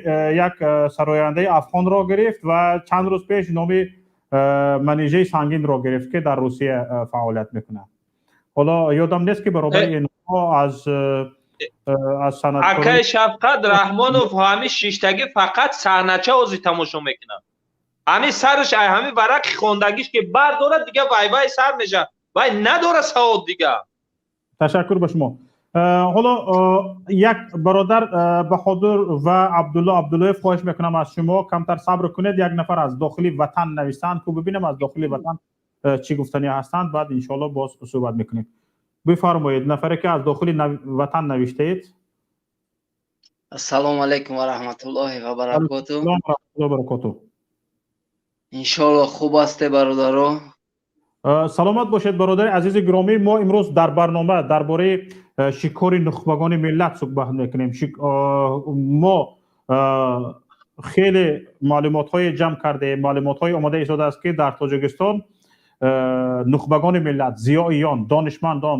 S2: як сарояндаи афғонро гирифт ва чанд рӯз пеш номи Манижаи Сангинро гирифт, ки дар Русия фаъолият мекунад. Ҳоло ёдам нест, ки баробари инҳо аз санъаткор
S8: Акаи Шафқат, Раҳмонов ҳамин шиштагӣ фақат саҳнача ҳозир тамошо мекунад. Ҳамин сараш ай ҳамин варақи хондагиш ки бардорад, дигар вай вай сар мешавад, вай надорад савод дигар.
S2: Ташаккур ба шумо. Ҳоло як бародар Баҳодур ва Абдулло Абдуллоев, хоҳиш мекунам аз шумо камтар сабр кунед. Як нафар аз дохили ватан нависанд, ку бибинам аз дохили ватан чӣ гуфтанӣ ҳастанд, баъд иншоалло боз суҳбат мекунем. Бифармоед, нафаре ки аз дохили ватан навиштаед.
S9: Ассалому алайкум ва раҳматуллоҳи ва баракоту.
S2: Баракоту.
S9: Иншоалло хуб ҳасте, бародаро?
S2: Саломат бошед, бародари азизи гиромӣ. Мо имрӯз дар барнома дар бораи шикори нухбагони миллат суҳбат мекунем. Мо хеле маълумотҳое ҷамъ кардаем, маълумотҳое омода истодааст, ки дар Тоҷикистон нухбагони миллат, зиёиён, донишмандон,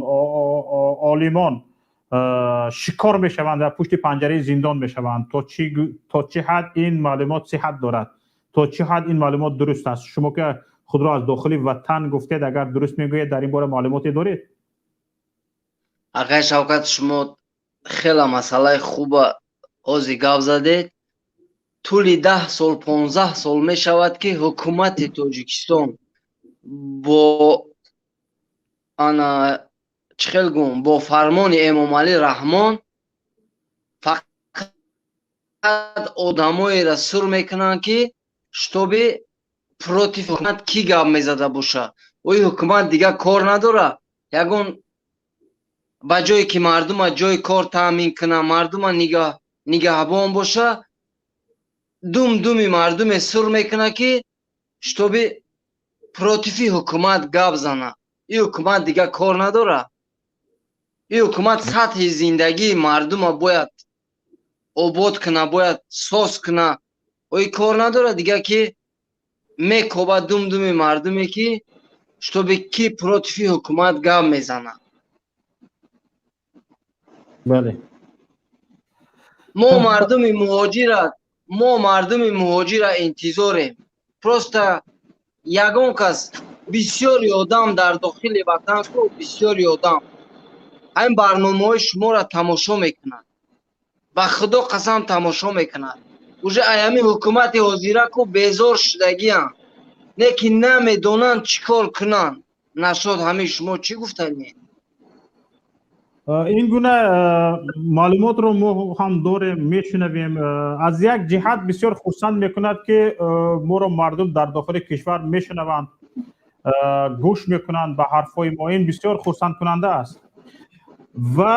S2: олимон шикор мешаванд ва пушти панҷараи зиндон мешаванд. То чӣ ҳад ин маълумот сиҳат дорад, то чӣ ҳад ин маълумот дуруст аст? Шумо ки худро аз дохили ватан гуфтед, агар дуруст мегӯед, дар ин бора маълумоте доред?
S9: Акай Шавкат, шумо хела масъалаи хуба ҳозир гап задед. Тӯли 10 сол, 15 сол мешавад, ки ҳукумати Тоҷикистон бо ана чӣ хел гум, бо фармони Эмомалӣ Раҳмон фақат одамоеро сур мекунанд, ки чтобы против ҳукумат кӣ гап мезада боша. Ои ҳукумат дигар кор надорад. Ягон ба ҷое ки мардума ҷои кор таъмин кунад, мардума нигаҳбон боша, дум думи мардуме сур мекунад, ки чтобы против и ҳукумат гап зана. Ин ҳукумат дигар кор надорад. Ин ҳукумат сатҳи зиндагии мардума бояд обод куна, бояд соз куна. Ои кор надорад дигар, ки мекобад дум думи мардуме, ки чтобы ки против и ҳукумат гап мезанад.
S2: Бале.
S9: Мо мардуми муҳоҷира, мо мардуми муҳоҷира интизорем. Просто ягон кас, бисёри одам дар дохили ватан ку, бисёри одам ҳамин барномаҳои шуморо тамошо мекунад, ба Худо қасам, тамошо мекунад. Уже аями ҳукумати ҳозира ку безор шудагианд, не ки намедонанд чӣ кор кунанд. Нашод ҳамин шумо чӣ гуфтанед?
S2: Ин гуна маълумотро мо ҳам дорем, мешунавем. Аз як ҷиҳат бисёр хурсанд мекунад, ки моро мардум дар дохили кишвар мешунаванд, гӯш мекунанд ба ҳарфҳои мо. Ин бисёр хурсандкунанда аст. Ва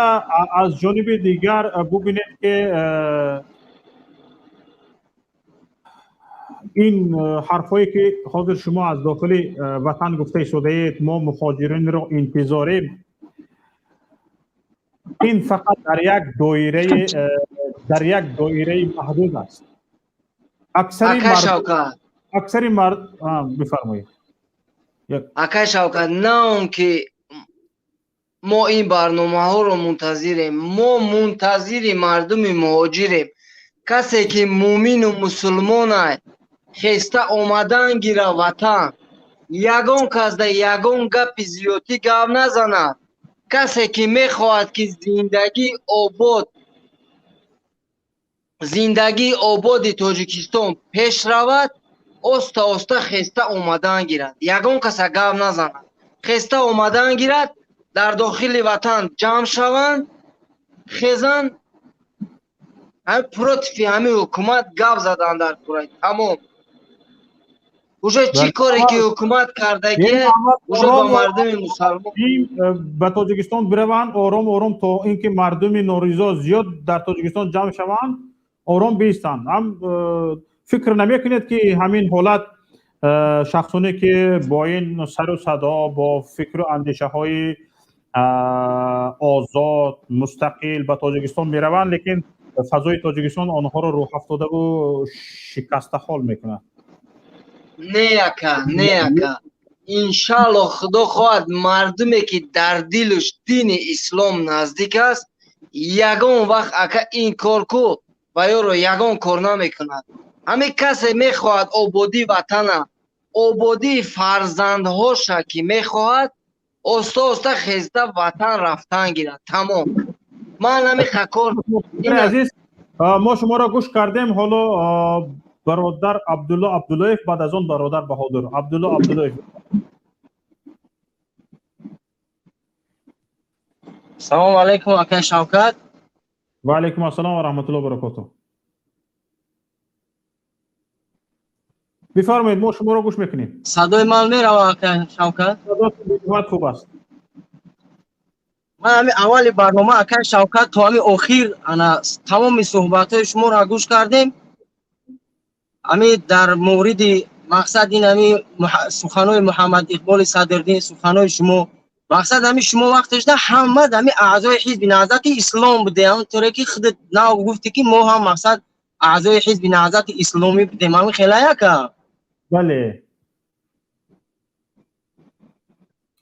S2: аз ҷониби дигар бубинед, ки ин ҳарфҳое ки ҳозир шумо аз дохили ватан гуфта истодаед, мо мухоҷиринро интизорем, ин фақат дар як доираи маҳдуд аст. Аксари мард, бифармоед.
S9: Акай Шавкат, на он ки мо ин барномаҳоро мунтазирем, мо мунтазири мардуми муҳоҷирем. Касе ки муъмину мусулмонай, хеста омадан гира ватан. Ягон кас да ягон гапи зиёдтӣ гап назанад. Касе ки мехоҳад, ки зиндагӣ обод Зиндагии ободи Тоҷикистон пеш равад, оста оста хеста омадан гирад, ягон каса гап назанад, хеста омадан гирад, дар дохили ватан ҷамъ шаванд, хезанд, ҳами против ҳами ҳукумат гап задан дар курай, тамом. Уже чӣ коре ки ҳукумат кардагие, уже ба мардуми мусалмон.
S2: Ба Тоҷикистон бираванд ором ором, то ин ки мардуми норизо зиёд дар Тоҷикистон ҷамъ шаванд, ором биистанд. Ҳам фикр намекунед, ки ҳамин ҳолат шахсоне ки бо ин сару садо, бо фикру андешаҳои озод, мустақил ба Тоҷикистон мераванд, лекин фазои Тоҷикистон онҳоро рӯҳафтодаву шикастаҳол мекунад?
S9: Не, ака, не, ака, иншалло, худо хоҳад, мардуме ки дар дилаш дини ислом наздик аст, ягон вақт, ака, ин кор ку ва ёро ягон кор намекунад. Ҳамин касе мехоҳад ободии ватана, ободии фарзандҳоша ки мехоҳад, оста оста хезда ватан рафтан гирад, тамом. Ман ҳамиха кор.
S2: Азиз, мо шуморо гӯш кардем. Ҳоло бародар Абдулло Абдуллоев, баъд аз он бародар Баҳодур. Абдулло Абдуллоев.
S10: Салому алайкум, акай Шавкат.
S2: Ва алайкум ассалом ва раҳматуллоҳи ва баракотуҳ. Бифармоед, мо шуморо гӯш мекунем.
S10: Садои ман меравад, акай Шавкат?
S2: Садоятон бениҳоят хуб аст.
S10: Ман ҳамин аввали барнома, акай Шавкат, то ҳамин охир ана тамоми суҳбатҳои шуморо гӯш кардем. Ҳамин дар мавриди мақсад ин ҳамин суханои Муҳаммад Иқболи Садриддин, суханои шумо, мақсад ҳамин шумо вақташда ҳама ҳамин аъзои ҳизби Наҳзати Ислом будем, ҳамонторе ки худат нав гуфтӣ, ки мо ҳам мақсад аъзои ҳизби Наҳзати Исломӣ будем, ҳамин хела, ака?
S2: Бале,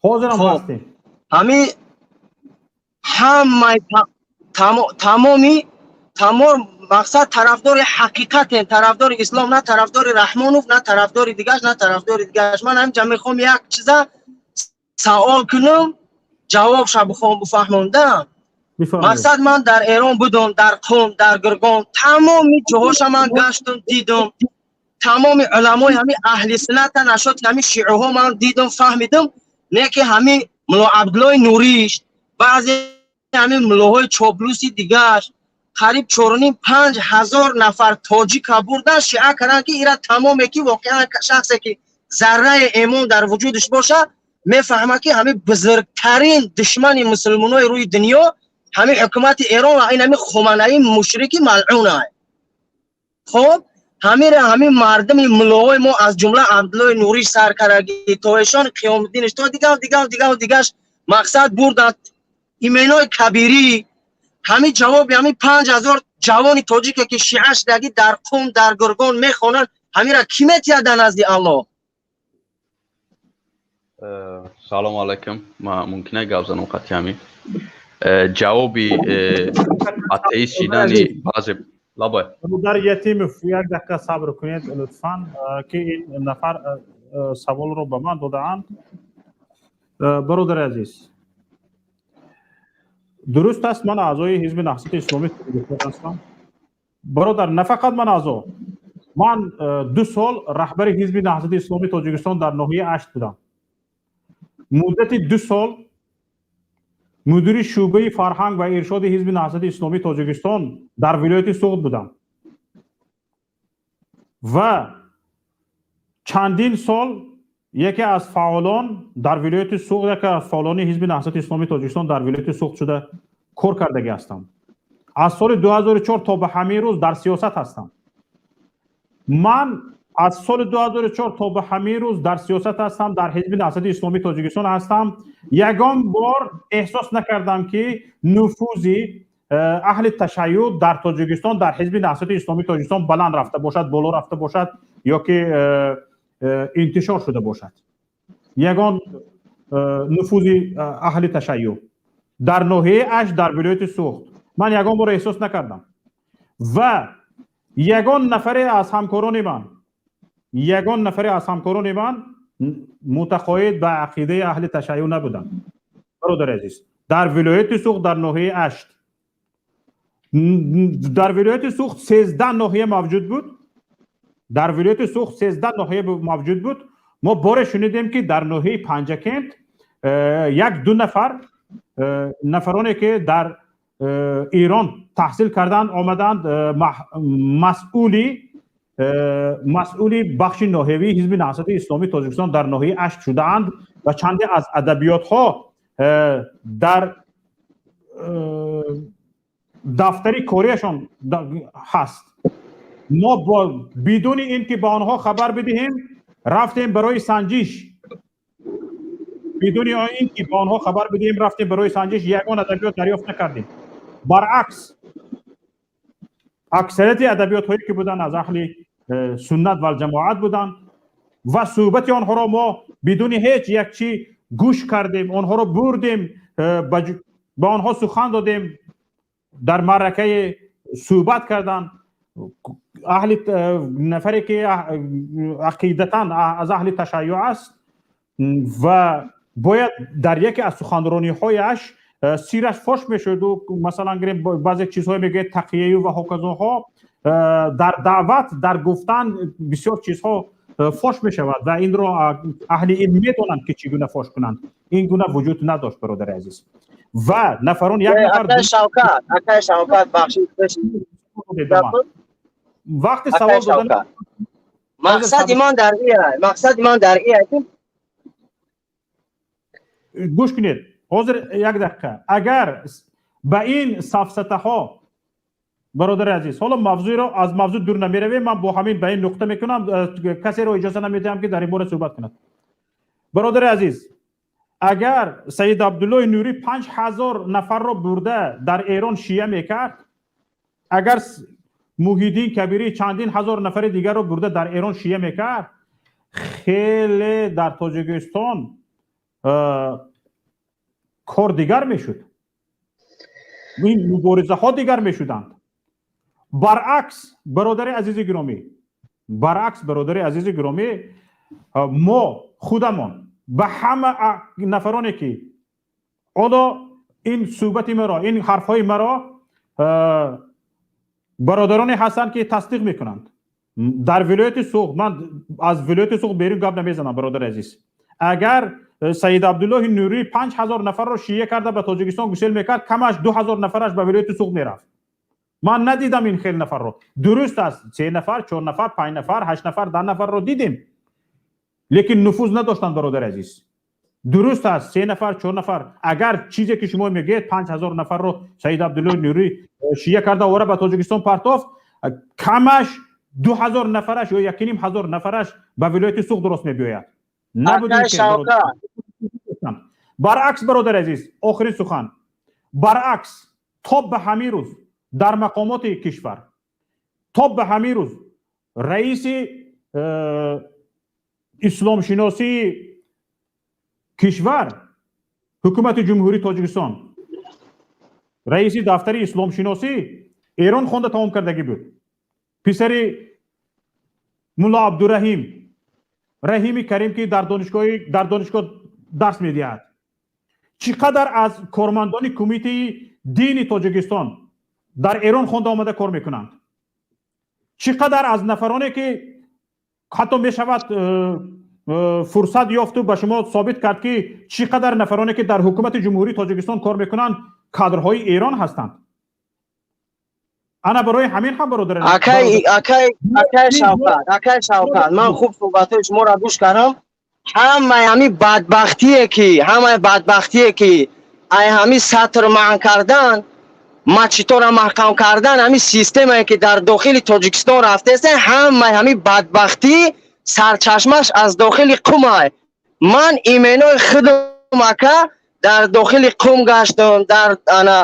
S2: ҳозирам ҳастем.
S10: Ҳамин ҳамаи тамоми тамом мақсад тарафдори ҳақиқатем, тарафдори ислом, на тарафдори Раҳмонов, на тарафдори дигаш, на тарафдори дигаш. Ман ҳаминҷа мехоҳам як чиза савол кунам, ҷавобша бихоҳам бифаҳмонда. Мақсад ман дар Эрон будам, дар Қум, дар Гургон, тамоми ҷоҳоша ман гаштам, дидам, тамоми уламои ҳамин аҳли сунната нашод, ҳамин шиъаҳо ман дидам, фаҳмидам, не ки ҳамин мулло Абдуллои Нуриш, баъзе ҳамин муллоҳои чоплуси дигаш қариб 4,5-5 ҳазор нафар тоҷика бурдан, шиа карданд, ки ира тамоме ки воқеан шахсе ки зарраи эмон дар вуҷудаш боша, мефаҳмад, ки ҳамин бузургтарин душмани мусулмонои рӯи дунё ҳамин ҳукумати Эрон ва ин ҳамин Хоманаи мушрики малъун ай. Хоб, ҳамира ҳамин мардуми муллоҳои мо, аз ҷумла Абдуллои Нуриш сар кардаги то эшон Қиёмуддиниш, то дигар, дигар, дигар, дигаш, мақсад бурданд именои кабирӣ. Ҳамин ҷавоби ҳамин 5000 ҷавони тоҷике ки шиа шудагӣ дар Қум, дар Гургон мехонанд, ҳамира кӣ метиҳад дар назди Аллоҳ?
S11: Салому алайкум. Ма мумкина гап занам қати ҳамин ҷавоби атеист шидани баъзе? Лабай.
S2: Бародар Ятимов, як дақиқа сабр кунед, лутфан, ки ин нафар саволро ба ман додаанд. Бародари азиз, дуруст аст, ман аъзои ҳизби Наҳзати Исломии Тоҷикистон ҳастам. Бародар, на фақат ман аъзо, ман 2 сол раҳбари ҳизби Наҳзати Исломии Тоҷикистон дар ноҳияи Ашт будам, муддати 2 сол мудири шӯъбаи фарҳанг ва иршоди ҳизби Наҳзати Исломии Тоҷикистон дар вилояти Суғд будам ва чандин сол яке аз фаъолон дар вилояти Суғд, яке аз фаъолони ҳизби Наҳзати Исломии Тоҷикистон дар вилояти Суғд шуда кор кардагӣ ҳастам. Аз соли 2004 то ба ҳамин рӯз дар сиёсат ҳастам. Ман аз соли 2004 то ба ҳамин рӯз дар сиёсат ҳастам, дар ҳизби Наҳзати Исломии Тоҷикистон ҳастам. Ягон бор эҳсос накардам, ки нуфузи аҳли ташайюъ дар Тоҷикистон, дар ҳизби Наҳзати Исломии Тоҷикистон баланд рафта бошад, боло рафта бошад ё ки интишор шуда бошад. Ягон нуфузи аҳли ташайюъ дар ноҳияи Ашт, дар вилояти Суғд ман ягон бор эҳсос накардам ва ягон нафаре аз ҳамкорони ман, ягон нафаре аз ҳамкорони ман мутақоид ба ақидаи аҳли ташайюъ набуданд. Бародари азиз, дар вилояти Суғд, дар ноҳияи Ашт. Дар вилояти Суғд 13 ноҳия мавҷуд буд. Дар вилояти Суғд 13 ноҳия мавҷуд буд. Мо боре шунидем, ки дар ноҳияи Панҷакент як ду нафар, нафароне ки дар Эрон таҳсил карданд, омаданд, масъули бахши ноҳиявии Ҳизби Наҳзати Исломии Тоҷикистон дар ноҳияи Ашт шудаанд ва чанде аз адабиётҳо дар дафтари кориашон ҳаст. Мо бидуни ин ки ба онҳо хабар бидиҳем, рафтем барои санҷиш. Бидуни ин ки ба онҳо хабар бидиҳем, рафтем барои санҷиш, ягон адабиёт дарёфт накардем. Баръакс, аксарияти адабиётҳое ки буданд, аз аҳли суннат валҷамоат буданд ва суҳбати онҳоро мо бидуни ҳеҷ як чӣ гӯш кардем, онҳоро бурдем, ба онҳо сухан додем, дар маъракаи суҳбат карданд. Аҳли нафаре ки ақидатан аз аҳли ташайюъ аст ва бояд дар яке аз суханрониҳояш сираш фош мешуду, масалан гирем, баъзе чизҳое мегӯяд, тақияю ва ҳоказоҳо, дар даъват, дар гуфтан бисёр чизҳо фош мешавад ва инро аҳли илм медонанд, ки чӣ гуна фош кунанд. Ин гуна вуҷуд надошт, бародари азиз, ва нафарон як нафар
S10: Шавкат, акай Шавкат, бахшид.
S2: Вақти савол додан.
S10: Мақсади ман дар ия.
S2: Гӯш кунед, ҳозир як дақиқа. Агар ба ин сафсатаҳо, бародари азиз, ҳоло мавзӯеро аз мавзӯъ дур намеравем, ман бо ҳамин ба ин нуқта мекунам, касеро иҷоза намедиҳам, ки дар ин бора суҳбат кунад. Бародари азиз, агар Саид Абдуллои Нурӣ 5000 нафарро бурда дар Эрон шия мекард, агар Муҳиддин Кабирӣ чандин ҳазор нафари дигарро бурда дар Эрон шия мекард, хеле дар Тоҷикистон кор дигар мешуд, ин муборизаҳо дигар мешуданд. Баръакс, бародари азизи гиромӣ, баръакс, бародари азизи гиромӣ, мо худамон ба ҳама нафароне ки ҳоло ин суҳбати маро, ин ҳарфҳои маро, бародароне ҳастанд, ки тасдиқ мекунанд дар вилояти Суғд, ман аз вилояти Суғд берун гап намезанам, бародари азиз, агар Саид Абдуллоҳи Нурӣ 5000 нафарро шия карда ба Тоҷикистон гусел мекард, камаш 2000 нафараш ба вилояти Суғд мерафт. Ман надидам ин хел нафарро. Дуруст аст, се нафар, чор нафар, панҷ нафар, ҳашт нафар, 10 нафарро дидем, лекин нуфуз надоштанд, бародари азиз. Дуруст аст, се нафар, чор нафар. Агар чизе ки шумо мегӯед, 5000 нафарро Саид Абдуллоҳи Нурӣ шия карда овара ба Тоҷикистон партофт, камаш 2000 нафараш ё 1500 нафараш ба вилояти Суғд дуруст мебиёяд. Баръакс, бародари азиз, охирин сухан, баръакс, то ба ҳамин рӯз дар мақомоти кишвар, то ба ҳамин рӯз раиси исломшиносии кишвар, ҳукумати Ҷумҳурии Тоҷикистон, раиси дафтари исломшиносӣ Эрон хонда тамом кардагӣ буд, писари Мулло Абдураҳим Раҳими Карим, ки дар донишгоҳ дарс медиҳад. Чӣ қадар аз кормандони Кумитаи дини Тоҷикистон дар Эрон хонда омада кор мекунанд? Чӣ қадар аз нафароне ки ҳатто мешавад фурсат ёфту ба шумо собит кард, ки чӣ қадар нафароне ки дар ҳукумати Ҷумҳурии Тоҷикистон кор мекунанд, кадрҳои Эрон ҳастанд. Ана барои ҳамин ҳам, бародар.
S10: Акай Шавкат, акай Шавкат, ман хуб суҳбатҳои шуморо гӯш кардам. Ҳамаи ҳамин бадбахтие ки ай ҳамин сатр манъ кардан, мачитора маҳкам кардан, ҳамин системае ки дар дохили Тоҷикистон рафтааст, ҳамаи ҳамин бадбахтӣ сарчашмаш аз дохили Қумай. Ман именои худам, ака, дар дохили Қум гаштам, дар ана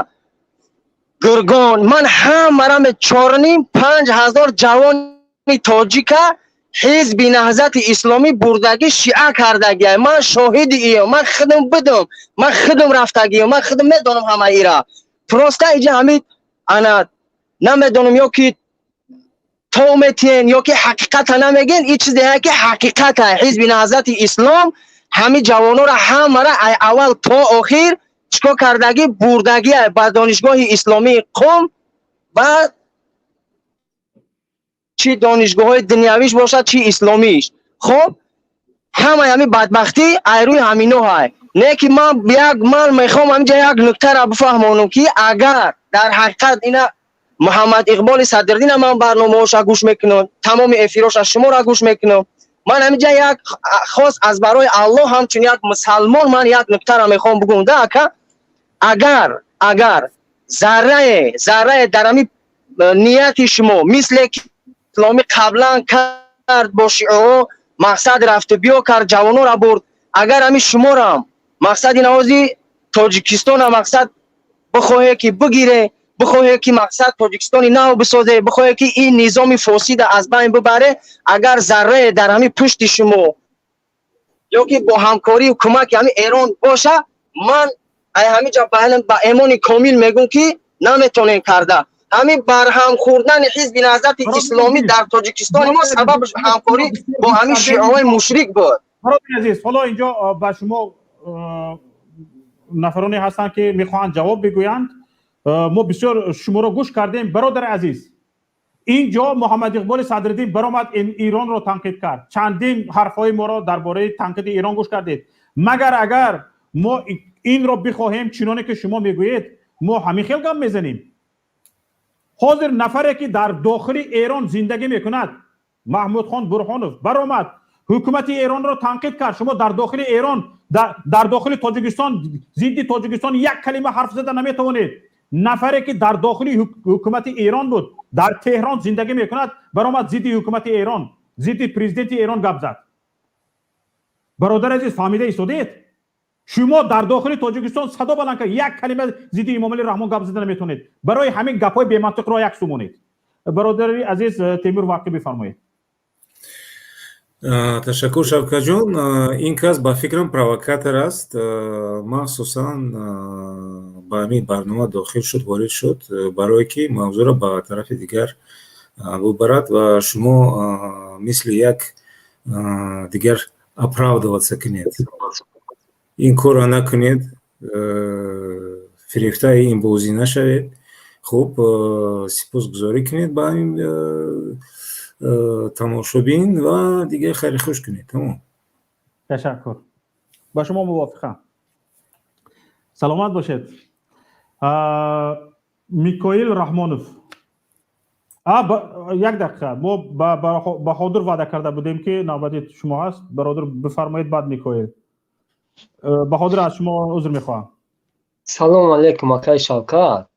S10: Гургон, ман ҳамарам 4,5-5 ҳазор ҷавони тоҷика Ҳизби Наҳзати Исломӣ бурдагӣ, шиа кардагия. Ман шоҳиди иё, ман худам будам, ман худам рафтагиям, ман худам медонам ҳама ира. Просто иҷа ҳамин ана намедонам, ё ки то метиен, ё ки ҳақиқата намегӯен. Ин чизе ки ҳақиқата, Ҳизби Наҳзати Ислом ҳамин ҷавонора ҳамара ай аввал то охир чикор кардагӣ, бурдагия ба донишгоҳи исломии Қум. Ва чӣ донишгоҳҳои дунявиш бошад, чӣ исломиш. Хоб, ҳамаи ҳамин бадбахтӣ айрӯи ҳамино ҳай. Не ки ман як, ман мехоҳам ҳаминҷа як нуктаро бифаҳмонам, ки агар дар ҳақиқат ина Муҳаммад Иқболи Садриддина ман барномаҳоша гӯш мекунам, тамоми эфироша шуморо гӯш мекунам. Ман ҳаминҷа як хос аз барои Аллоҳ, ҳамчун як мусалмон, ман як нуктаро мехоҳам бигӯям да, ака. Агар заррае, заррае дар ҳамин нияти шумо, мисле ки исломӣ қаблан кард бо шиаҳо, мақсад рафту биё кард, ҷавонора бурд, агар ҳамин шуморам мақсади навози Тоҷикистона мақсад бихоҳе ки бигире, бихоҳе ки мақсад Тоҷикистони нав бисозе, бихоҳе ки ин низоми фосида аз байн бибаре, агар заррае дар ҳамин пушти шумо ё ки бо ҳамкорию кӯмаки ҳамин Эрон боша, ман ай ҳаминҷа ба эмони комил мегӯм, ки наметонем карда. Ҳамин барҳам хӯрдани Ҳизби Наҳзати Исломӣ дар Тоҷикистони мо сабабш ҳамкорӣ бо ҳамин шиаҳои мушрик буд.
S2: Бародари азиз, ҳоло инҷо ба шумо нафароне ҳастанд, ки мехоҳанд ҷавоб бигӯянд. Мо бисёр шуморо гӯш кардем, бародари азиз. Инҷо Муҳаммад Иқболи Садриддин баромад, Иронро танқид кард. Чандин ҳарфҳои моро дар бораи танқиди Эрон гӯш кардед. Магар агар мо инро бихоҳем, чуноне ки шумо мегӯед, мо ҳамин хел гап мезанем? Ҳозир нафаре ки дар дохили Эрон зиндагӣ мекунад, Маҳмудхон Бурҳонов, баромад, ҳукумати Эронро танқид кард. Шумо дар дохили Эрон, дар дохили Тоҷикистон зидди Тоҷикистон як калима ҳарф зада наметавонед. Нафаре ки дар дохили ҳукумати Эрон буд, дар Теҳрон зиндагӣ мекунад, баромад, зидди ҳукумати Эрон, зидди президенти Эрон гап зад. Бародари азиз, фаҳмида истодед? Шумо дар дохили Тоҷикистон садо баланд кард, як калима зидди Эмомалӣ Раҳмон гап зада наметавонед. Барои ҳамин гапҳои бемантиқро як су монед. Бародари азиз Темур Вақӣ, бифармоед.
S5: Ташаккур, Шавкатҷон. Ин кас, ба фикрам, провокатор аст. Махсусан ба ҳамин барнома дохил шуд, ворид шуд, барое ки мавзӯъро ба тарафи дигар бубарад ва шумо мисли як дигар оправдываться кунед. Ин корро накунед, фирефтаи ин бозӣ нашавед. Хуб, сипосгузорӣ кунед ба ҳамин тамошобин ва дигар хайри хуш кунед, тамом.
S2: Ташаккур, ба шумо мувофиқам, саломат бошед. Микоил Раҳмонов, як дақиқа, мо Баҳодур ваъда карда будем, ки навбати шумо ҳаст, бародар, бифармоед, баъд Микоил. Баҳодур, аз шумо узр мехоҳам.
S12: Салому алейкум, акаи Шавкат,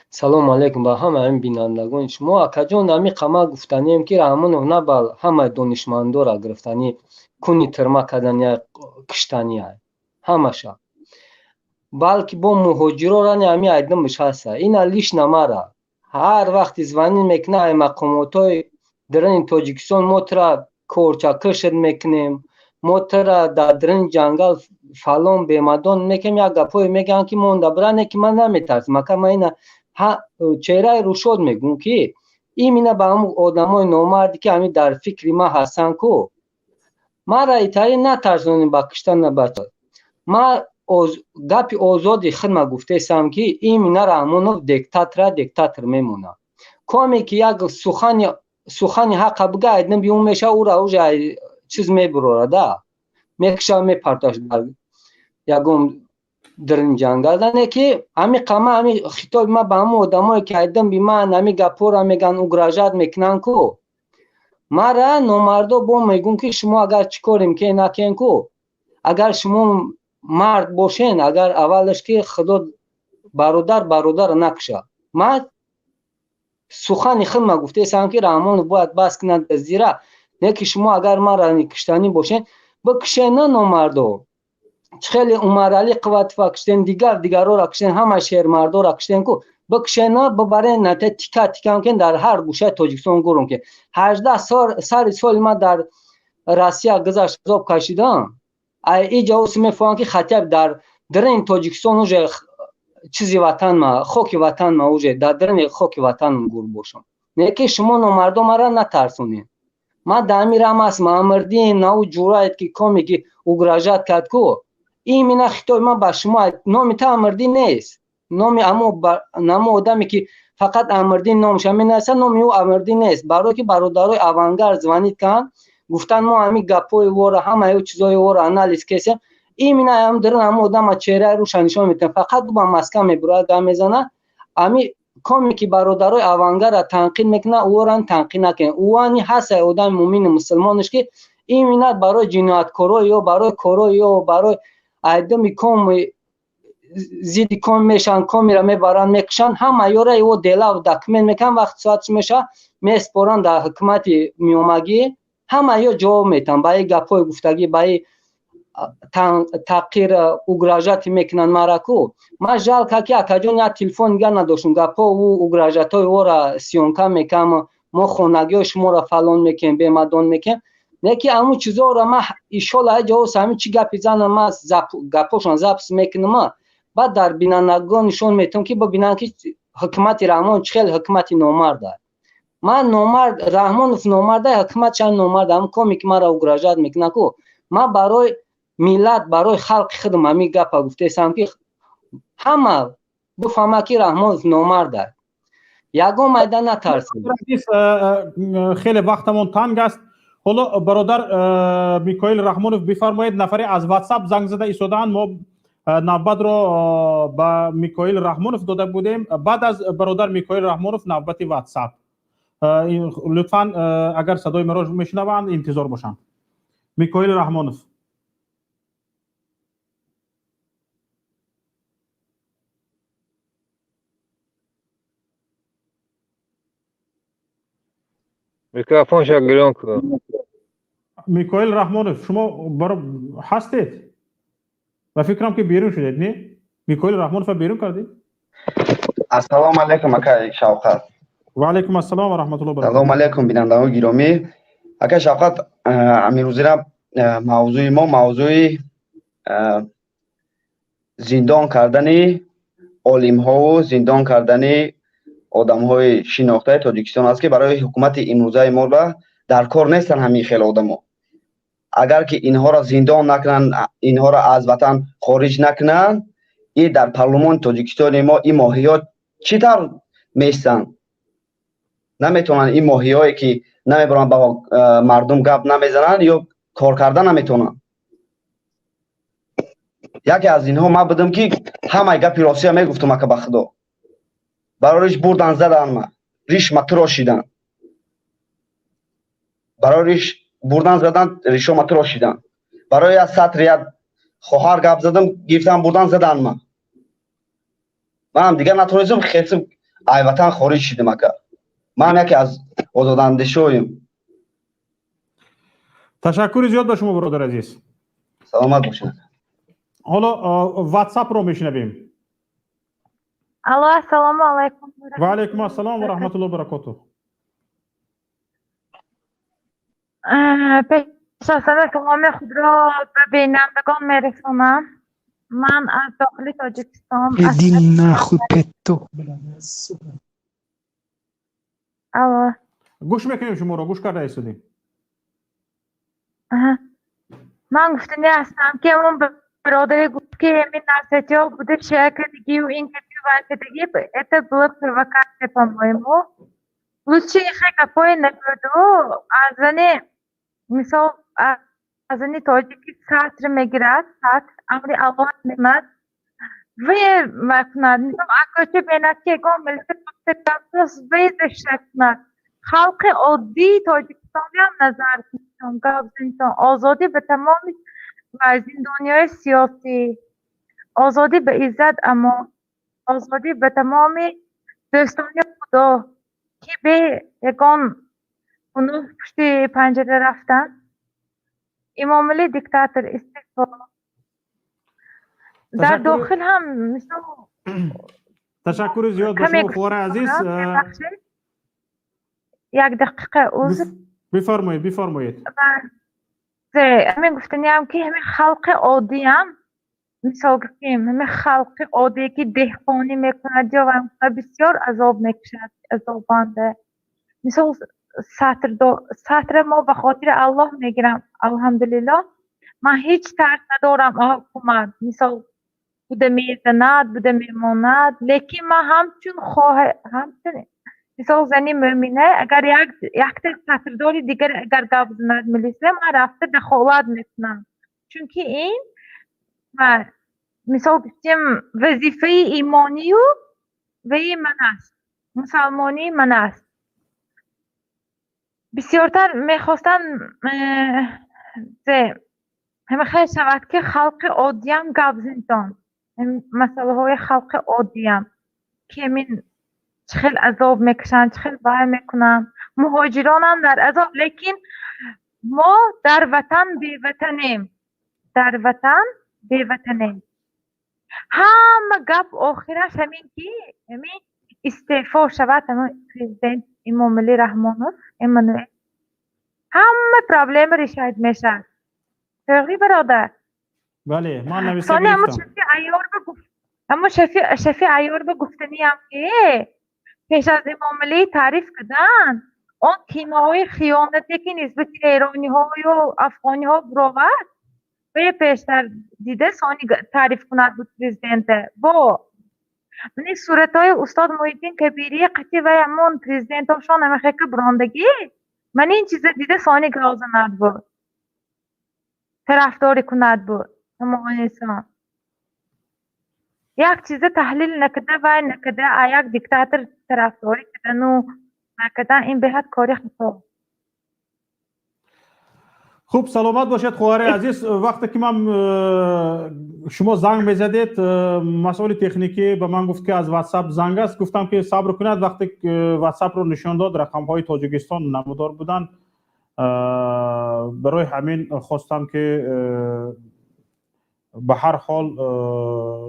S12: салому алейкум ба ҳамаи ин бинандагони шумо. Акаҷон, ҳами қама гуфтанием, ки Раҳмонов на ба ҳамаи донишмандора гирифтани куни тирма кардани, киштания ҳамаша, балки бо муҳоҷирорани ҳами айдимш ҳаста. Ина лично мара ҳар вақти звонить мекуна ай мақомотҳои дарани Тоҷикистон: мо тура корчакушт мекунем, мо тура дар дарани ҷангал фалон бемадон мекунем. Як гапҳое мегӯянд, ки монда биране, ки ман наметарсам, ака. Ман ина чеҳраи рӯшод мегӯм, ки имина ба ҳамун одамои номарде, ки ҳамин дар фикри ман ҳастанд ку, мара итари натарсонем ба киштан бача. Ман гапи озоди хидма гуфтесам, ки имина Раҳмонов диктатора, диктатор мемонад. Коме ки як сухани ҳақа бига, айдин биун меша, ура уже чиз мебурорада, мекиша, мепарташ дар ягон дарин ҷангал. Не ки ҳами қама, ҳами хитоби ман ба ҳамон одамое, ки айдин би ман ҳами гапҳоро меган, угрожать мекунанд ку мара номардо, бо мегӯм, ки шумо агар чӣ корем ке накен ку, агар шумо мард бошен, агар аввалаш ки худо бародар бародарро накуша. Ман сухани хидма гуфтесам, ки Раҳмонов бояд бас кунад зира. Не ки шумо агар мара киштанӣ бошен, бикушен, на номардо. Хеле Умаралӣ Қувватова киштен, дигар дигарора киштен, ҳама шермардора киштен ку, бикушена, бибарен, ната тика тикам кен, дар ҳар гӯшаи Тоҷикистон гурум кен. 18 сари соли ман дар Россия гузашт, азоб кашидам. Ай иҷа ус мефоҳам, ки хотя дар дарини Тоҷикистон уже чизи ватанма, хоки ватанма, уже дар дарини хоки ватанам гур бошам. Не ки шумо номардо мара натарсонед. Ман дар ҳамин рам аст Маамирдин нау ҷурает, ки коме ки угрожать кард ку, именно хитоби ман ба шумо, номи та Амирдин нест, номи амо одаме, ки Фақат Амирдин номша менависа, номи ӯ Амирдин нест. Барое ки бародарои Авангард звонит карданд, гуфтанд мо ҳамин гапҳои вора, ҳамаи чизҳои вора анализ кесем. Именно ҳам дирин ҳама одама чеҳраи руша нишон метиҳам. Фақат ба Москва мебурад, гап мезана. Ами коме ки бародарои Авангарда танқид мекунад, ӯро танқид накунед. Ӯани ҳастае одами мӯмину мусулмонаш, ки именно барои ҷинояткоро ё барои коро ё барои айдами коми зидди ком мешаванд, комира мебаранд, мекушанд, ҳама ёра ё дела документ мекунанд, вақти соатш мешавад, меспоранд дар ҳукумати миёмагӣ, ҳама ё ҷавоб метиҳанд ба ин гапҳои гуфтагӣ, ба ин таҳқир, угрожать мекунанд мара ку. Ман жалко ки, акаҷон, як телефон дигар надоштум, гапҳо ӯ угрожать ҳои ора съёмка мекунам, мо хонагиҳои шуморо фалон мекунем, бемадон мекунем. Не ки ҳамун чизҳоро ман иншолла ҳеҷ ҷо ҳамин чӣ гапи занам, ман гапҳошон запись мекунам, баъд дар бинандагон нишон метиҳам, ки бибинанд, ки ҳукумати Раҳмон чӣ хел ҳукумати номард аст. Ман номард, Раҳмонов номарда, ҳукуматшам номард. Ҳамн коме ки маро угрожать мекунад ку, ман барои миллат, барои халқи худам ҳамин гапа гуфтаистам, ки ҳама бифаҳмад, ки Раҳмонов номард аст. Ягон майда натарсем.
S2: Хеле вақтамон танг аст. Ҳоло бародар Микоил Раҳмонов, бифармоед. Нафаре аз Ватсап занг зада истодаанд. Мо навбатро ба Микоил Раҳмонов дода будем. Баъд аз бародар Микоил Раҳмонов навбати Ватсап. Лутфан, агар садои маро мешунаванд, интизор бошанд. Микоил Раҳмонов.
S13: Микрофонша гирён кун.
S2: Микоил Раҳмонов, шумо ҳастед? Ба фикрам, ки берун шудед, не? Микоил Раҳмонова берун кардед?
S14: Ассалому алайкум, акай Шавқат.
S2: Ва алайкум ассалом ва раҳматуллоҳи баракатуҳ.
S14: Салому алайкум, бинандаҳои гиромӣ. Акай Шавқат, амирӯзира мавзӯи мо мавзӯи зиндон кардани олимҳову зиндон кардани одамҳои шинохтаи Тоҷикистон аст, ки барои ҳукумати имрӯзаи мо дар кор нестанд ҳамин хел одамо. Агар ки инҳоро зиндон накунанд, инҳоро аз ватан хориҷ накунанд, и дар парлумони Тоҷикистони мо ин моҳиҳо чӣ тавр меистанд? Наметавонанд. Ин моҳиҳое ки намебаранд, ба мардум гап намезананд ё кор карда наметавонанд. Яке аз инҳо ман будам, ки ҳамаи гапи ростия мегуфтам, ака, ба худо. Барои риш бурдан задан ма, риш ма турошидан. Барои риш бурдан задан, ришо ма турошидан. Барои як сатр як хоҳар гап задам, гирифтан бурдан задан ма. Манам дигар натонистам, хесм ай ватан хориҷ шидам, ака. Ман яке аз озодандешоем.
S2: Ташаккури зиёд ба шумо, бародар азиз.
S14: Саломат бошед.
S2: Ҳоло Ватсапро мешунавем.
S15: Алло, ассалому алайкум.
S2: Ва алайкум ассалом ва раҳматуллоҳи баракотуҳ.
S15: Пеш аз ҳама саломи худро ба бинандагон мерасонам. Ман аз дохили Тоҷикистон.
S16: Иди нахуй, петух, блядь, сука.
S15: Алло.
S2: Гӯш мекунем шуморо, гӯш карда истодем.
S15: Ман гуфтани ҳастам, ки ҳамон бародаре гуфт, ки ҳамин насиҳатиҳо буда, шеа кардагию ин кардию вай кардагӣ, это была провокация, по-моему. Лучше ихе гапҳое нагӯяду аз зани, мисол, аз зани тоҷики сатр мегирад, сатр амри Аллоҳ мекунад, ве мекунад. Мисол, акоча бинад, ки ягон милиса ве защищать кунад. Халқи оддии Тоҷикистониам назар кунед, гап занитон. Озодӣ ба тамоми зиндониҳои сиёсӣ, озодӣ ба Иззат Амон, озодӣ ба тамоми дӯстони Худо, ки бе ягон гуноҳ пушти панҷара рафтанд. Имомалӣ диктатор, истеъфо. Дар дохил ҳам мисол
S2: Ташаккури зиёд ба шумо, хоҳари азиз.
S15: Як дақиқа, узр.
S2: Бифармоед, бифармоед.
S15: Ҳамин гуфтаниам, ки ҳамин халқи оддиам, мисол гуфтем, ҳамин халқи оддие, ки деҳқонӣ мекунад ё бисёр азоб мекашад, азоббанда. Мисол, сатр, сатра мо ба хотири Аллоҳ мегирам, алҳамдулиллоҳ. Ман ҳеҷ тарс надорам аз ҳукумат. Мисол, Буда мезанад, буда мемонад, лекин ман ҳамчун хоҳа, ҳамчун мисол зани мӯмина, агар як якта сатрдори дигар агар гап занад милиса, ман рафта дахолат мекунам, чунки ин мисол гуфтем вазифаи имонию ваи ман аст, мусалмонии ман аст. Бисёртар мехостам ҳамахел шавад, ки халқи оддиам гап зинтон, масъалаҳои халқи оддиам, ки ҳамин чӣ хел азоб мекашанд, чӣ хел вай мекунанд. Муҳоҷиронам дар азоб, лекин мо дар ватан беватанем, дар ватан беватанем. Ҳама гап охираш ҳамин, ки ҳамин истеъфо шавад ҳамин президент Эмомалӣ Раҳмонов, Эммануэл, ҳама проблема решать мешавад. Тоғри, бародар?
S2: Бале, ман нависта
S15: Сони ҳамун
S2: гирифтам.
S15: Шафи Айёр ба гуфт, ҳамун Шафи Айёр ба гуфтаниям, ки пеш аз Эмомалӣ таъриф кардан, он тимаҳои хиёнате, ки нисбати эрониҳою афғониҳо буровард, вае пештар дида, сони таъриф кунад буд президента. Бо мани суратҳои устод Муҳиддин Кабирӣ қати вай ҳамон президентошон ҳамахека бурондагӣ, ман ин чиза дида, сони гап занад буд, тарафдорӣ кунад буд ҳамон инсон. Як чиза таҳлил накарда, вай накарда, а як диктатор тарафдорӣ кардану накардан, ин беҳад кори хато.
S2: Хуб, саломат бошед, хоҳари азиз. Вақте ки ман шумо занг мезадед, масъули техникӣ ба ман гуфт, ки аз Ватсап занг аст. Гуфтам, ки сабр кунад. Вақте Ватсапро нишон дод, рақамҳои Тоҷикистон намудор буданд. Барои ҳамин хостам, ки ба ҳар ҳол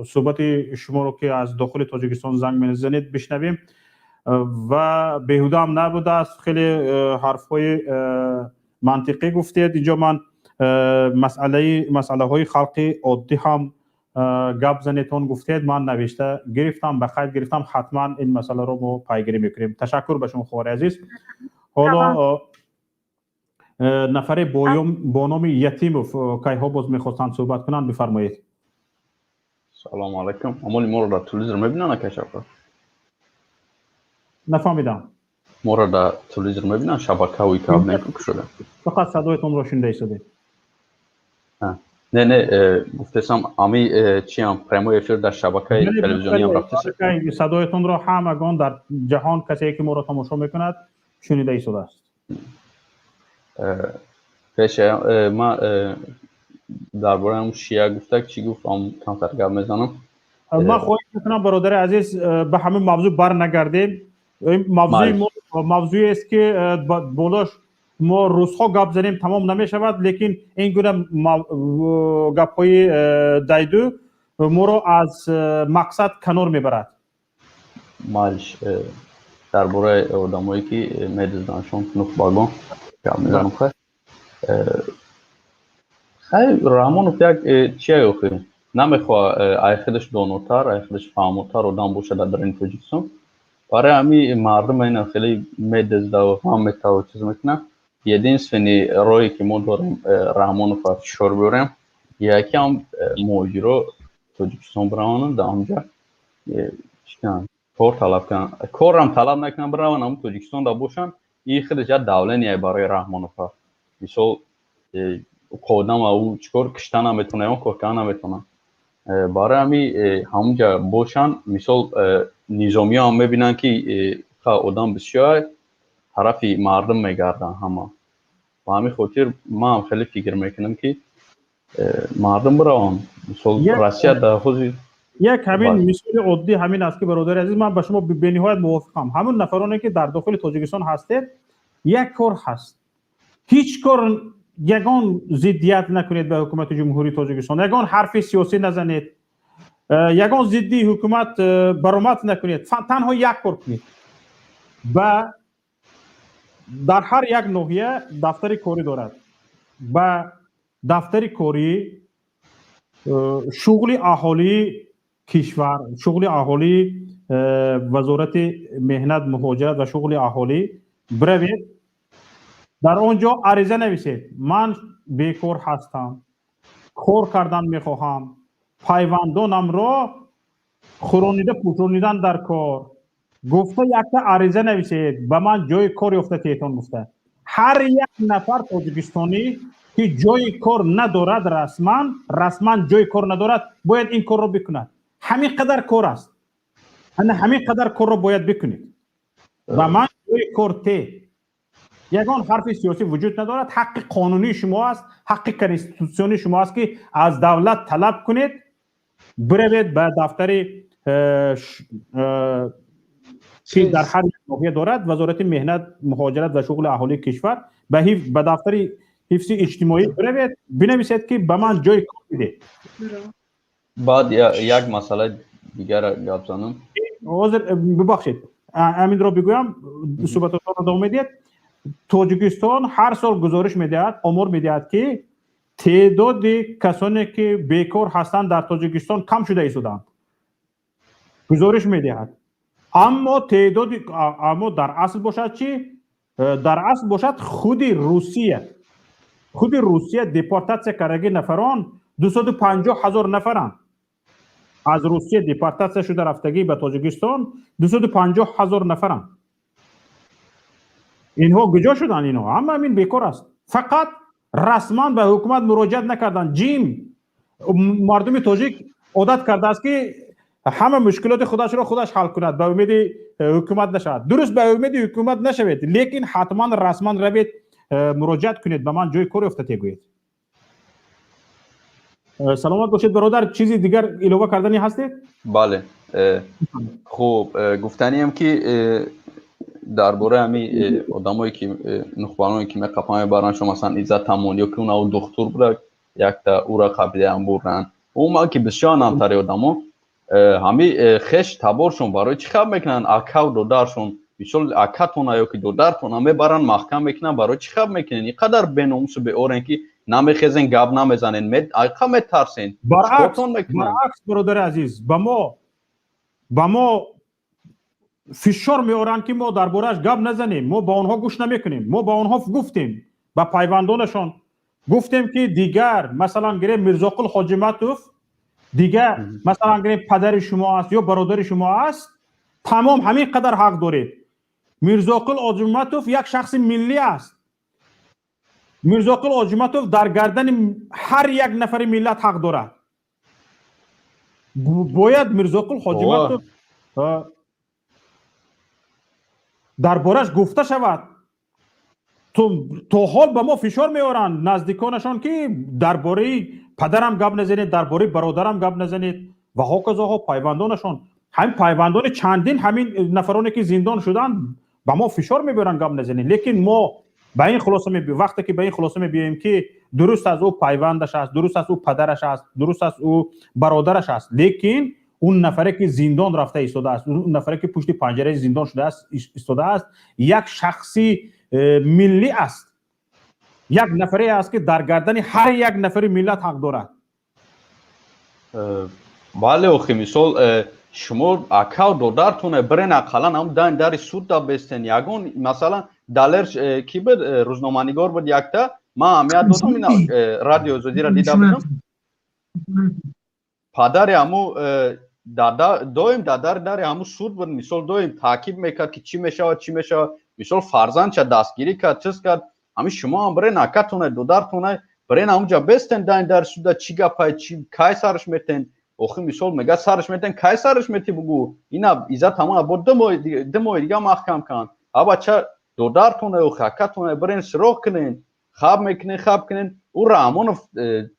S2: суҳбати шуморо, ки аз дохили Тоҷикистон занг мезанед, бишнавем. Ва беҳудаам набудааст, хеле ҳарфҳои мантиқӣ гуфтед. Инҷо ман масъалаҳои халқи оддӣ ҳам гап занетон гуфтед, ман навишта гирифтам, ба қайд гирифтам. Ҳатман ин масъаларо мо пайгирӣ мекунем. Ташаккур ба шумо, хоҳари азиз. Ҳоло нафаре бо номи Ятимов кайҳо боз мехостанд суҳбат кунанд, бифармоед.
S11: Салому алайкум. Амоли моро дар телевизор мебинанд, ака Шавкат?
S2: Нафаҳмидам.
S11: Моро дар телевизор мебинанд, шабакаи кабнеку шуда?
S2: Фақат садоятонро шунида истодем.
S11: Не, не, гуфтесам, ами чиам, прямой эфир дар шабакаи телевизиониам рафтеса.
S2: Садоятонро ҳамагон дар ҷаҳон, касе ки моро тамошо мекунад, шунида истодааст.
S11: Пеша ман дар бораи ҳам шия гуфта, чӣ гуфт, ам камтар гап мезанам.
S2: Ман хоҳиш мекунам, бародари азиз, ба ҳамин мавзӯъ барнагардем. Мавзӯи мо мавзӯест, ки болош мо рӯзҳо гап занем, тамом намешавад, лекин ин гуна гапҳои дайду моро аз мақсад канор мебарад.
S11: Майлиш, дар бораи одамое, ки медуздандшон, нухбагон гап мезанам. Хай, хай, Раҳмонов як чия охи намехоҳа ай худаш донотар, ай худаш фаҳмотар одам бошад дар даруни Тоҷикистон. Барои ҳами мардум ина хеле медуздаву ғам метаву чиз мекунад. Единственный роҳе, ки мо дорем Раҳмонова фишор биёрем, якам муҳоҷиро Тоҷикистон бираванд, дар онҷа чӣ кунанд, кор талаб кунанд. Корам талаб накунанд, бираванд, ҳамн Тоҷикистон да бошанд. Ин худаш як давление барои Раҳмонова. Мисол, одама ӯ чӣ кор кишта наметавона, ягон кор карда наметавона. Барои ҳами ҳамунҷа бошанд. Мисол, низомиё ҳам мебинанд, ки одам бисёр тарафи мардум мегарданд ҳама. Ба ҳамин хотир ман ҳам хеле фикр мекунам, ки мардум бираванд, мисол, Россия дар ҳозир.
S2: Як ҳамин мисоли оддӣ ҳамин аст, ки, бародари азиз, ман ба шумо бениҳоят мувофиқам. Ҳамон нафароне, ки дар дохили Тоҷикистон ҳастед, як кор ҳаст: ҳеҷ кор, ягон зиддият накунед ба ҳукумати Ҷумҳурии Тоҷикистон, ягон ҳарфи сиёсӣ назанед, ягон зидди ҳукумат баромад накунед. Танҳо як кор кунед: ба дар ҳар як ноҳия дафтари корӣ дорад, ба дафтари корӣ шуғли аҳолии кишвар, шуғли аҳолии Вазорати меҳнат, муҳоҷират ва шуғли аҳолӣ биравед, дар он ҷо ариза нависед: ман бекор ҳастам, кор кардан мехоҳам. Пайвандонамро хӯронида пӯшонидан дар кор гуфта, якта ариза нависед, ба ман ҷои кор ёфта теҳтон гуфта. Ҳар як нафар тоҷикистонӣ, ки ҷои кор надорад, расман ҷои кор надорад, бояд ин корро бикунад. Ҳамин қадар кор аст, ана ҳамин қадар корро бояд бикунед. Ба ман ҷои кор те. Ягон ҳарфи сиёсӣ вуҷуд надорад. Ҳаққи қонунии шумо аст, ҳаққи конститутсионии шумо аст, ки аз давлат талаб кунед. Биравед ба дафтари ки дар ҳар як ноҳия дорад Вазорати меҳнат, муҳоҷират ва шуғли аҳолии кишвар, ба дафтари ҳифзи иҷтимоӣ биравед, бинависед, ки ба ман ҷои кор бидед.
S11: Баъд як масъалаи дигара гап занам.
S2: Ҳозир, бибахшед, ҳаминро бигӯям, суҳбатотонро давом медиҳед. Тоҷикистон ҳар сол гузориш медиҳад, омор медиҳад, ки теъдоди касоне, ки бекор ҳастанд дар Тоҷикистон, кам шуда истодаанд, гузориш медиҳад. Аммо теъдоди, аммо дар асл бошад чӣ? Дар асл бошад, худи Русия депортатсия кардаги нафарон 250 000 нафаранд. Аз Русия депортатсия шуда рафтагӣ ба Тоҷикистон 250 000 нафаранд. Инҳо куҷо шуданд? Инҳо ҳама ҳамин бекор аст, фақат расман ба ҳукумат муроҷиат накарданд. Ҷим мардуми тоҷик одат кардааст, ки ҳама мушкилоти худашро худаш ҳал кунад, ба умеди ҳукумат нашавад. Дуруст, ба умеди ҳукумат нашавед, лекин ҳатман расман равед, муроҷиат кунед, ба ман ҷои кор ёфта тегӯед. Саломат бошед, бародар. Чизи дигар илова карданӣ ҳастед?
S11: Бале, хуб, гуфтаниам, ки дар бораи ҳами одамое, ки нухбароне, ки меқапан, мебаранд, шо, масалан, Иззат Амон ё ки унав духтур буда, якта ура қабилаам бурданд, умуман, ки бисёр намтари одамо ҳами хеш таборшон барои чӣ хаб мекунанд? Акав додаршон, мисол, акатона ё ки додартона мебаранд, маҳкам мекунанд, барои чӣ хаб мекунед? Ин қадар беномусу беорен, ки намехезен, гап намезанен, айқа метарсен?
S2: Баръакс, бародари азиз, ба мо фишор меоранд, ки мо дар борааш гап назанем. Мо ба онҳо гӯш намекунем. Мо ба онҳо гуфтем, ба пайвандонашон гуфтем, ки дигар, масалан, гирем, Мирзоқул Ҳоҷиматов дигар, масалан, гирем, падари шумо аст ё бародари шумо аст, тамом, ҳамин қадар ҳақ доред. Мирзоқул Ҳоҷиматов як шахси миллӣ аст. Мирзоқул Ҳоҷиматов дар гардани ҳар як нафари миллат ҳақ дорад. Бояд Мирзоқул Ҳоҷиматов дар бораш гуфта шавад. То ҳол ба мо фишор меоранд наздиконашон, ки дар бораи падарам гап назанед, дар бораи бародарам гап назанед ва ҳоказоҳо. Пайвандонашон, ҳамин пайвандони чандин ҳамин нафароне, ки зиндон шуданд, ба мо фишор мебиёранд, гап назанед. Лекин мо ба ин хулоса, вақте ки ба ин хулоса мебиёем, ки дуруст аст, ӯ пайвандаш аст, дуруст аст, ӯ падараш аст, дуруст аст, ӯ бародараш аст, лекин он нафаре, ки зиндон рафта истодааст, он нафаре, ки пушти панҷараи зиндон шудааст, истодааст, як шахси миллӣ аст, як нафаре аст, ки дар гардани ҳар як нафари миллат ҳақ дорад.
S11: Бале, охи, мисол, шумо акав додартоне бирен, ақаллан ҳам дан дари суд да бестен. Ягон, масалан, Далер ки буд, рӯзноманигор буд якта, ман аҳамият додам, ина Радио Озодиро дида будам, падари ҳаму доим дар дари ҳаму суд буд, мисол, доим таъкиб мекард, ки чӣ мешавад, чӣ мешавад. Мисол, фарзандча дастгирӣ кард, чиз кард. Ҳамин шумо ҳам бирен, акатоне, додартоне бирен, ҳамунҷа бестен дан дари суда. Чӣ гапай, чӣ, кай сараш метен? Охи, мисол, мега, сараш метен. Кай сараш мети, бугӯ. Ина Иззат ҳамона бо 2 моҳи дига маҳкам кан. Абача додартоне, охи, акатоне бирен, сироғ кунен. Хаб мекунен, хаб кунен. Ӯ Раҳмонов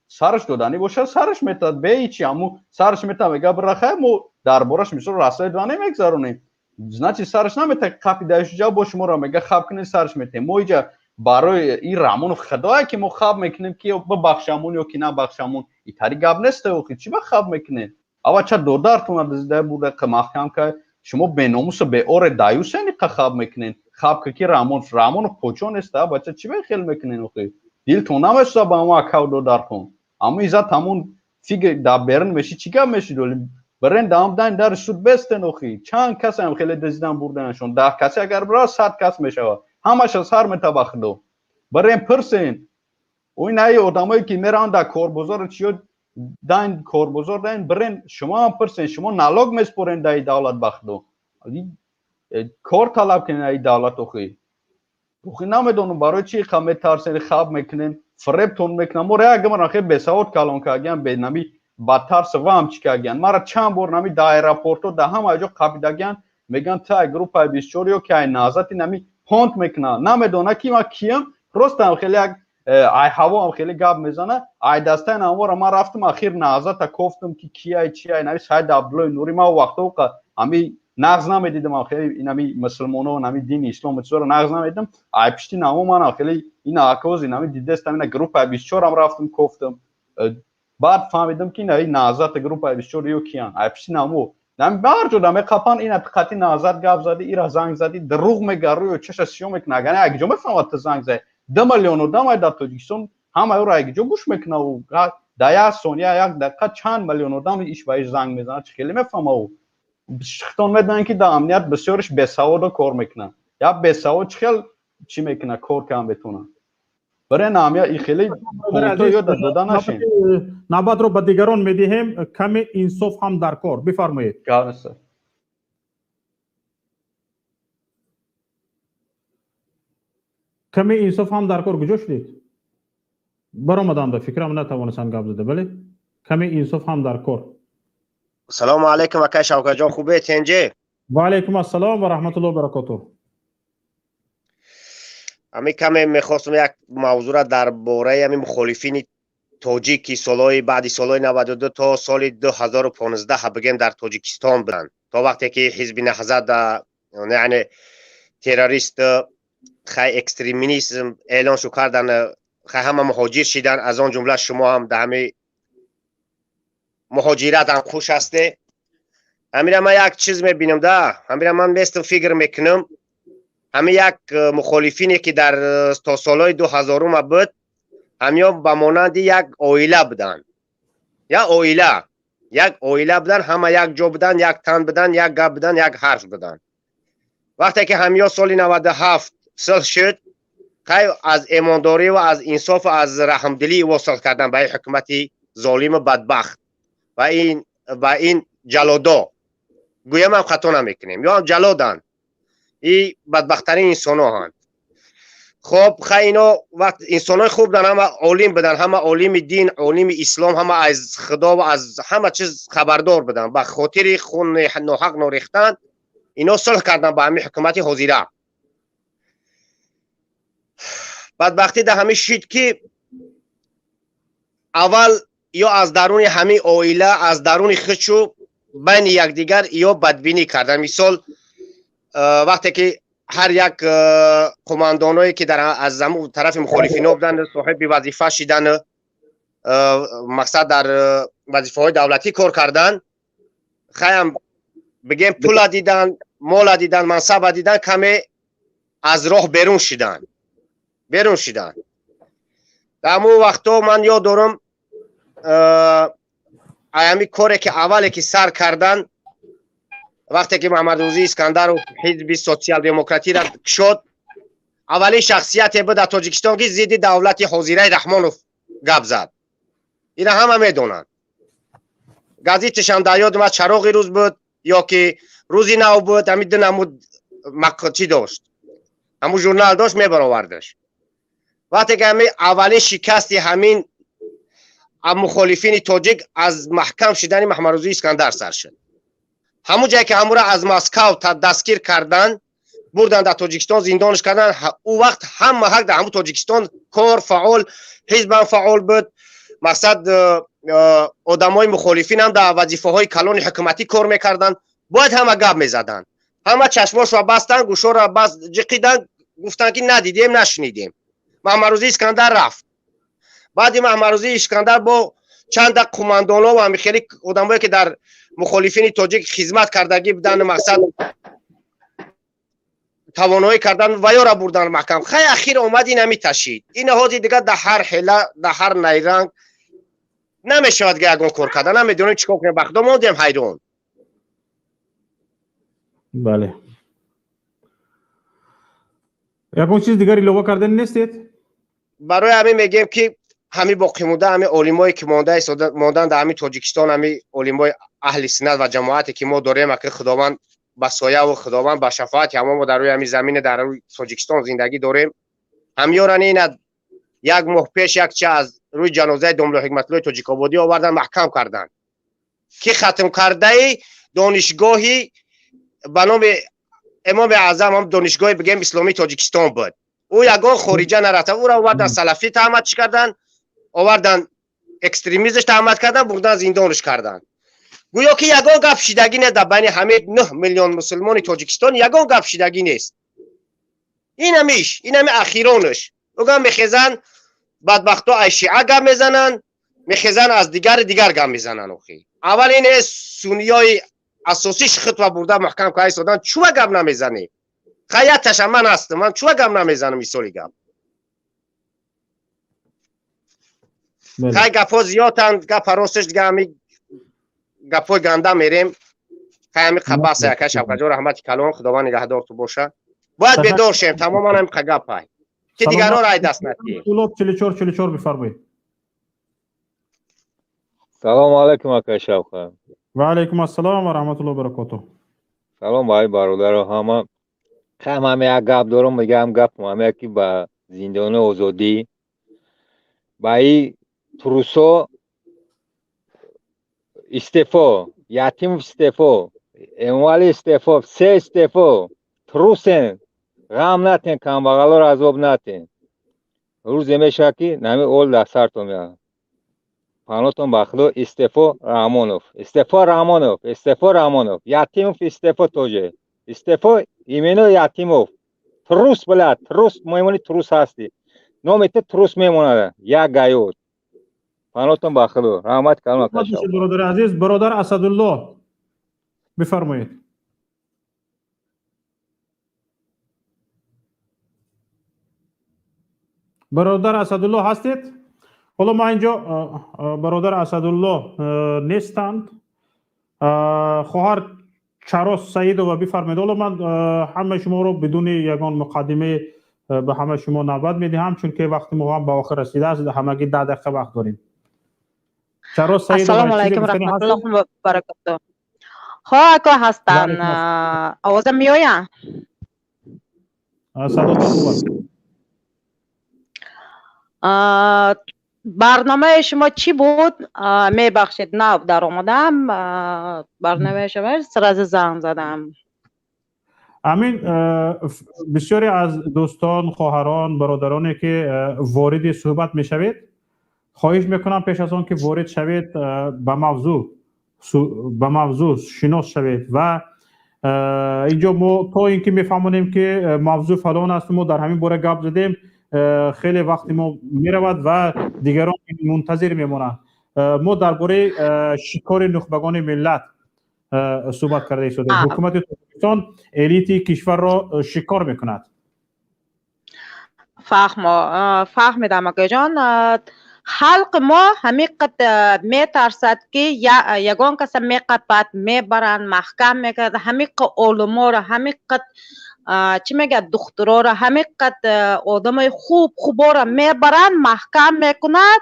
S11: сараш доданӣ бошад, сараш метад, беҳичи ҳаму сараш метад. Мега, бира, хай, мо дар бораш, мисол, расследование мегзаронем, значит, сараш намета. Қапидаишуҷа бо шуморо мега, хаб кунен, сараш метем. Мо иҷа барои ин Раҳмонов худое, ки мо хаб мекунем, ки бибахшамон ё ки набахшамон, итари гап неста. Охи, чӣ ба хаб мекунем? Авача додартона дизда бурда, маҳкам кар. Шумо беномусу беоре даюсен, иқа хаб мекунен. Хаб ки Раҳмонов, Раҳмонов почо неста, бача, чӣ бехел мекунен? Охи, дилтон намесӯза ба ҳамо акав додартон? Аммо Иззат ҳамон фиг дар берун меши, чӣ гап меши? Доли бирен, даам дан дар суд бестен. Охи, чанд касам хеле дизидан бурданашон? 10 касе агар бира, 100 кас мешавад, ҳамаша сар мета ба худо. Бирен, пурсен. Ой, наи одамое, ки мераванд дар корбозор, чиё. Даин корбозор даин бирен, шумо ҳам пурсен, шумо налог меспорен даи давлат бахто. Кор талаб кунен аи давлат охи. Охи намедонам барои чӣ қа метарсен, хаб мекунен, фиребтон мекунан. Моро як гамар хеле бесавод калон кардагиян, бе нами ба тарс ваҳм чӣ кардагиян. Мара чанд бор нами дар аэропортҳо, дар ҳама ҷо қапидагиян, мегӯянд ту ай группаи 24 ё ки ай Наҳзати, нами понт мекунанд. Намедона ки ман киям, просто ам хеле як ай ҳаво ам хеле гап мезана. Ай дастаи намора ман рафтам, ахир Наҳзата кофтам ки кияй, чияй, нами Саид Абдуллои Нурӣ. Ман вақтҳо ҳами нағз намедидам, ам хеле инами мусулмоно, нами дини ислом чизоро нағз намедидам. Ай пишти намо ман хеле ина акози нами дидестам, ина группаи 24 ам рафтам кофтам. Баъд фаҳмидам ки ина Наҳзата группаи 24 ё киян. Ай пишти намо нами ҳар ҷо меқапан, ина қати Наҳзат гап зади, ира занг зади, дурӯғ мега, рӯё чаша сиём мекуна. Агар як ҷо мефаҳмад ту занг зади, 2 миллион одам ай дар Тоҷикистон ҳама ӯро як ҷо гӯш мекуна. Ӯ дар як сония, як дақиқа чанд миллион одам иш ба иш занг мезанад, чӣ хеле мефаҳма ӯ. Хитон медонанд ки дар амният бисёриш бесаводо кор мекунанд. Як бесавод чӣ хел чӣ мекунад, кор кам метавонад. Барои амният и хеле ёд дода нашем.
S2: Навбатро ба дигарон медиҳем, каме инсоф ҳам дар кор. Бифармоед. Каме инсоф ҳам дар кор. Куҷо шудед? Баромадам, ба фикрам натавонистам гап зада, бале? Каме инсоф ҳам дар кор.
S17: Салому алайкум, акай Шавкатҷон, хубе тенҷе?
S2: Ва алайкум ассалом ва раҳматуллоҳи ва баракотуҳ.
S17: Ҳамин каме мехостам як мавзӯра дар бораи ҳамин мухолифини тоҷик, ки солҳои баъди солҳои 92 то соли 2015 бигем дар Тоҷикистон буданд, то вақте ки ҳизби Наҳзат яъне террорист, хай экстремизм эълон шу кардан, хай ҳама муҳоҷир шидан, аз он ҷумла шумо ҳам дар ҳамин муҳоҷират ҳам хуш ҳасте. Ҳамира ман як чиз мебинам да, ҳамира ман местам фикр мекунам, ҳамин як мухолифине ки дар то солҳои 2000 буд, ҳамиё ба монанди як оила буданд, як оила буданд, ҳама як ҷо буданд, як тан буданд, як гап буданд, як ҳарф буданд. Вақте ки ҳамиё соли 97 сулҳ шуд, хай аз эмондорӣ ва аз инсоф ва аз раҳмдилӣ восил кардан ба ин ҳукумати золиму бадбахт ва ин ҷалодо, гӯям ҳам хато намекунем, ё ҳам ҷалоданд, и бадбахттарин инсонҳоанд. Хоб, хай ино вақт инсонҳои хуб буданд, ҳама олим буданд, ҳама олими дин, олими ислом, ҳама аз худо ва аз ҳама чиз хабардор буданд. Ба хотири хун ноҳақ норехтан ино сулҳ карданд ба ҳамин ҳукумати ҳозира. Бадбахтӣ дар ҳамин шид, ки аввал ё аз даруни ҳамин оила, аз даруни худшу байни якдигар ё бадбинӣ карданд. Мисол, вақте ки ҳар як қумандоное ки дар аз тарафи мухолифино буданд, соҳиби вазифа шидан, мақсад дар вазифаҳои давлатӣ кор кардан, хаям бигем пула дидан, мола дидан, мансаба дидан, каме аз роҳ берун шиданд, берун шиданд. Дар ҳамон вақтҳо ман ёд дорам, ҳами коре ки аввале ки сар кардан, вақте ки Маҳмадрӯзӣ Искандаров ҳизби социал-демократиро кушод, аввалин шахсияте буд дар Тоҷикистон, ки зидди давлати ҳозираи Раҳмонов гап зад. Ина ҳама медонанд. Газеташам дар ёдам аст, Чароғи рӯз буд ё ки Рӯзи нав буд, ҳамин ду намуд чӣ дошт, ҳамун журнал дошт, мебаровардаш. Вақте ки ҳамин аввалин шикасти ҳамин мухолифини тоҷик аз маҳкам шидани Маҳмадрӯзӣ Искандар сар шуд. Ҳамун ҷое ки ҳамура аз Москав дастгир кардан, бурдан дар Тоҷикистон, зиндонаш кардан, ӯ вақт ҳама ҳақ дар ҳамун Тоҷикистон кор фаъол, ҳизбам фаъол буд, мақсад одамои мухолифин ҳам дар вазифаҳои калони ҳукуматӣ кор мекарданд, бояд ҳама гап мезаданд. Ҳама чашмошро бастанд, гӯшоро ҷиқиданд, гуфтанд ки надидем, нашунидем. Маҳмадрӯзӣ Искандар рафт. Баъди Маҳмадрӯзӣ Искандар бо чанда қумандонҳо ва ҳамин хеле одамое ки дар мухолифини тоҷик хизмат кардагӣ буданд, мақсад тавоноӣ кардан ва ёра бурдан маҳкам. Хай ахир омад ин ҳами ташид. Ин ҳозир дигар дар ҳар ҳела, дар ҳар найранг намешавад ки ягон кор карда, намедонем чӣ кор кунем, ба худо мондем ҳайрон.
S2: Бале. Ягон чиз дигар илова кардан нестед?
S17: Барои ҳамин мегӯем ки Ҳами боқимонда ҳами олимое ки мондан дар ҳами Тоҷикистон, ҳами олимои аҳли суннат ва ҷамоате ки мо дорем, аки Худованд ба сояву Худованд ба шафоати ҳамо мо дар рӯи ҳами замине дар рӯи Тоҷикистон зиндагӣ дорем. Ҳамёрани ина як моҳ пеш якча аз рӯи ҷанозаи домло Ҳикматуллои Тоҷикободӣ овардан, маҳкам карданд, ки хатмкардаи донишгоҳи ба номи Имоми Аъзам, ҳам донишгоҳи бигем исломии Тоҷикистон буд. Ӯ ягон хориҷа нарафта, ӯро овардан салафӣ таҳматш кардан, овардан экстремизмш таҳмат кардан, бурдан зиндонш кардан. Гӯё ки ягон гап шидагӣ нест дар байни ҳамаи 9 миллион мусулмони Тоҷикистон, ягон гап шидагӣ нест. Инамиш, инами ахиронаш. Угам мехезан бадбахто ай шиа гап мезананд, мехезан аз дигари дигар гап мезананд. Охи аввал ин сунниёи асосиш хутба бурда маҳкам карда истодан, чува гап намезанӣ? Хаяташа ман ҳастам, ман чува гап намезанам? Мисоли гап. Хай, гапҳо зиёданд, гапа росташ дига ҳами гапҳои ганда мерем. Хай, ҳами қабаса яка Шавкатҷон, раҳмати калон, Худованд нигаҳдор ту боша. Бояд бедор шем, тамоман ҳами қагапай ки дигарро рай даст надиҳем.
S2: 44 44, бифармоед.
S13: Салому алайкум, акай Шавкат.
S2: Ва алайкум ассалом ва раҳматуллоҳи ва баракотуҳ.
S13: Салом ба ай бародаро ҳама. Хай, ман як гап дорам, мегам гапам ҳаме ки ба зиндони озодӣ, ба и трусо истеъфо, Ятимов истеъфо, Эмомалӣ истеъфо, все истеъфо. Трусен, ғам натен, камбағалоро азоб натен. Рӯзе мешавад ки нами ол дар сартон меояд. Панотон ба Худо, истеъфо Раҳмонов, истеъфо Раҳмонов, истеъфо Раҳмонов, Ятимов истеъфо тоже. Истеъфо именно Ятимов. Трус, бля, трус, мемони трус ҳастӣ. Номи ту трус мемонад, як гаёт. Панотон ба Худо. Раҳмат калом ака Шавкат.
S2: Бародари азиз, бародар Асадулло, бифармоед. Бародар Асадулло ҳастед? Ҳоло ма инҷо бародар Асадулло нестанд. Хоҳар Чарос Саидова, бифармоед. Ҳоло ман ҳамаи шуморо бидуни ягон муқаддиме ба ҳамаи шумо навбат медиҳам, чунки вақти мо ҳам ба охир расидааст, ҳамагӣ 10 дақиқа вақт дорем. Чарос Саидова,
S18: Ассалому
S2: чизе
S18: алайкум
S2: гуфтани ҳастед?
S18: раҳматуллоҳи ва баракатуҳ. Хо, ако ҳастан, овозам меояд?
S2: Садотон хуб аст.
S18: Барномаи шумо чӣ буд? Мебахшед, нав даромадам. Барномаи шумо сразу занг задам.
S2: Амин, бисёре аз дӯстон, хоҳарон, бародароне ки вориди суҳбат мешавед, хоҳиш мекунам пеш аз он ки ворид шавед, ба мавзӯъ шинос шавед ва инҷо мо то ин ки мефаҳмонем ки мавзӯъ фалон аст, мо дар ҳамин бора гап задем, хеле вақти мо меравад ва дигарон мунтазир мемонанд. Мо дар бораи шикори нухбагони миллат суҳбат карда истодем. Ҳукумати Тоҷикистон элити кишварро шикор мекунад.
S18: Фаҳмо, фаҳмидам, акаҷон. Халқи мо ҳамин қад метарсад ки ягон каса меқапад, мебаранд, маҳкам мекунад. Ҳамин қад олиморо, ҳамин қад чӣ мегӯяд, духтуроро, ҳамин қад одамои хуб хуборо мебаранд, маҳкам мекунад.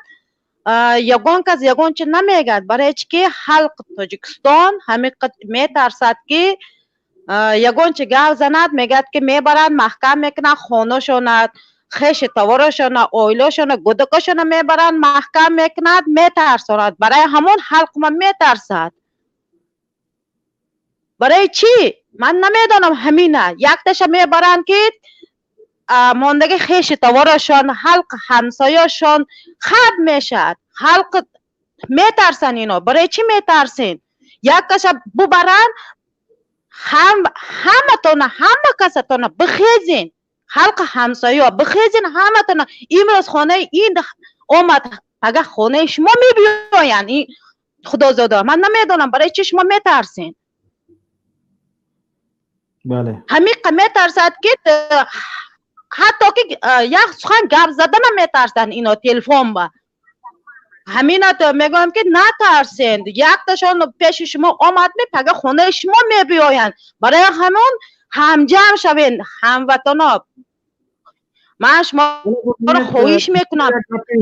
S18: Ягон кас ягон чи намегӯяд. Барои чӣ ки халқи Тоҷикистон ҳамин қад метарсад ки ягон чи гап занад, мегӯяд ки мебаранд, маҳкам мекунанд, хонашонад, хеши товорашона, оилашона, гудакашона мебаранд, маҳкам мекунад, метарсонад. Барои ҳамон халқи мо метарсад. Барои чӣ? Ман намедонам ҳамина. Якташа мебаранд ки мондаги хеши товорашон, халқ ҳамсояшон хаб мешавад. Халқ метарсанд ино. Барои чӣ метарсен? Якташа бубаранд, ҳаматона, ҳама касатона бихезен. Халқ ҳамсоя бихезен ҳаматона. Имрӯз хонаи ин омад, агар хонаи шумо мебиёянд, ин Худозода, ман намедонам барои чӣ шумо метарсен. Ҳамиқа метарсад ки ҳатто ки як сухан гап заданам метарсанд ино телефон ба. Ҳамина мегӯям ки натарсен. Якташон пеши шумо омад, пага хонаи шумо мебиёянд. Барои ҳамон ҳамҷамъ шавен, ҳамватано. Ман шуморо хоҳиш мекунам,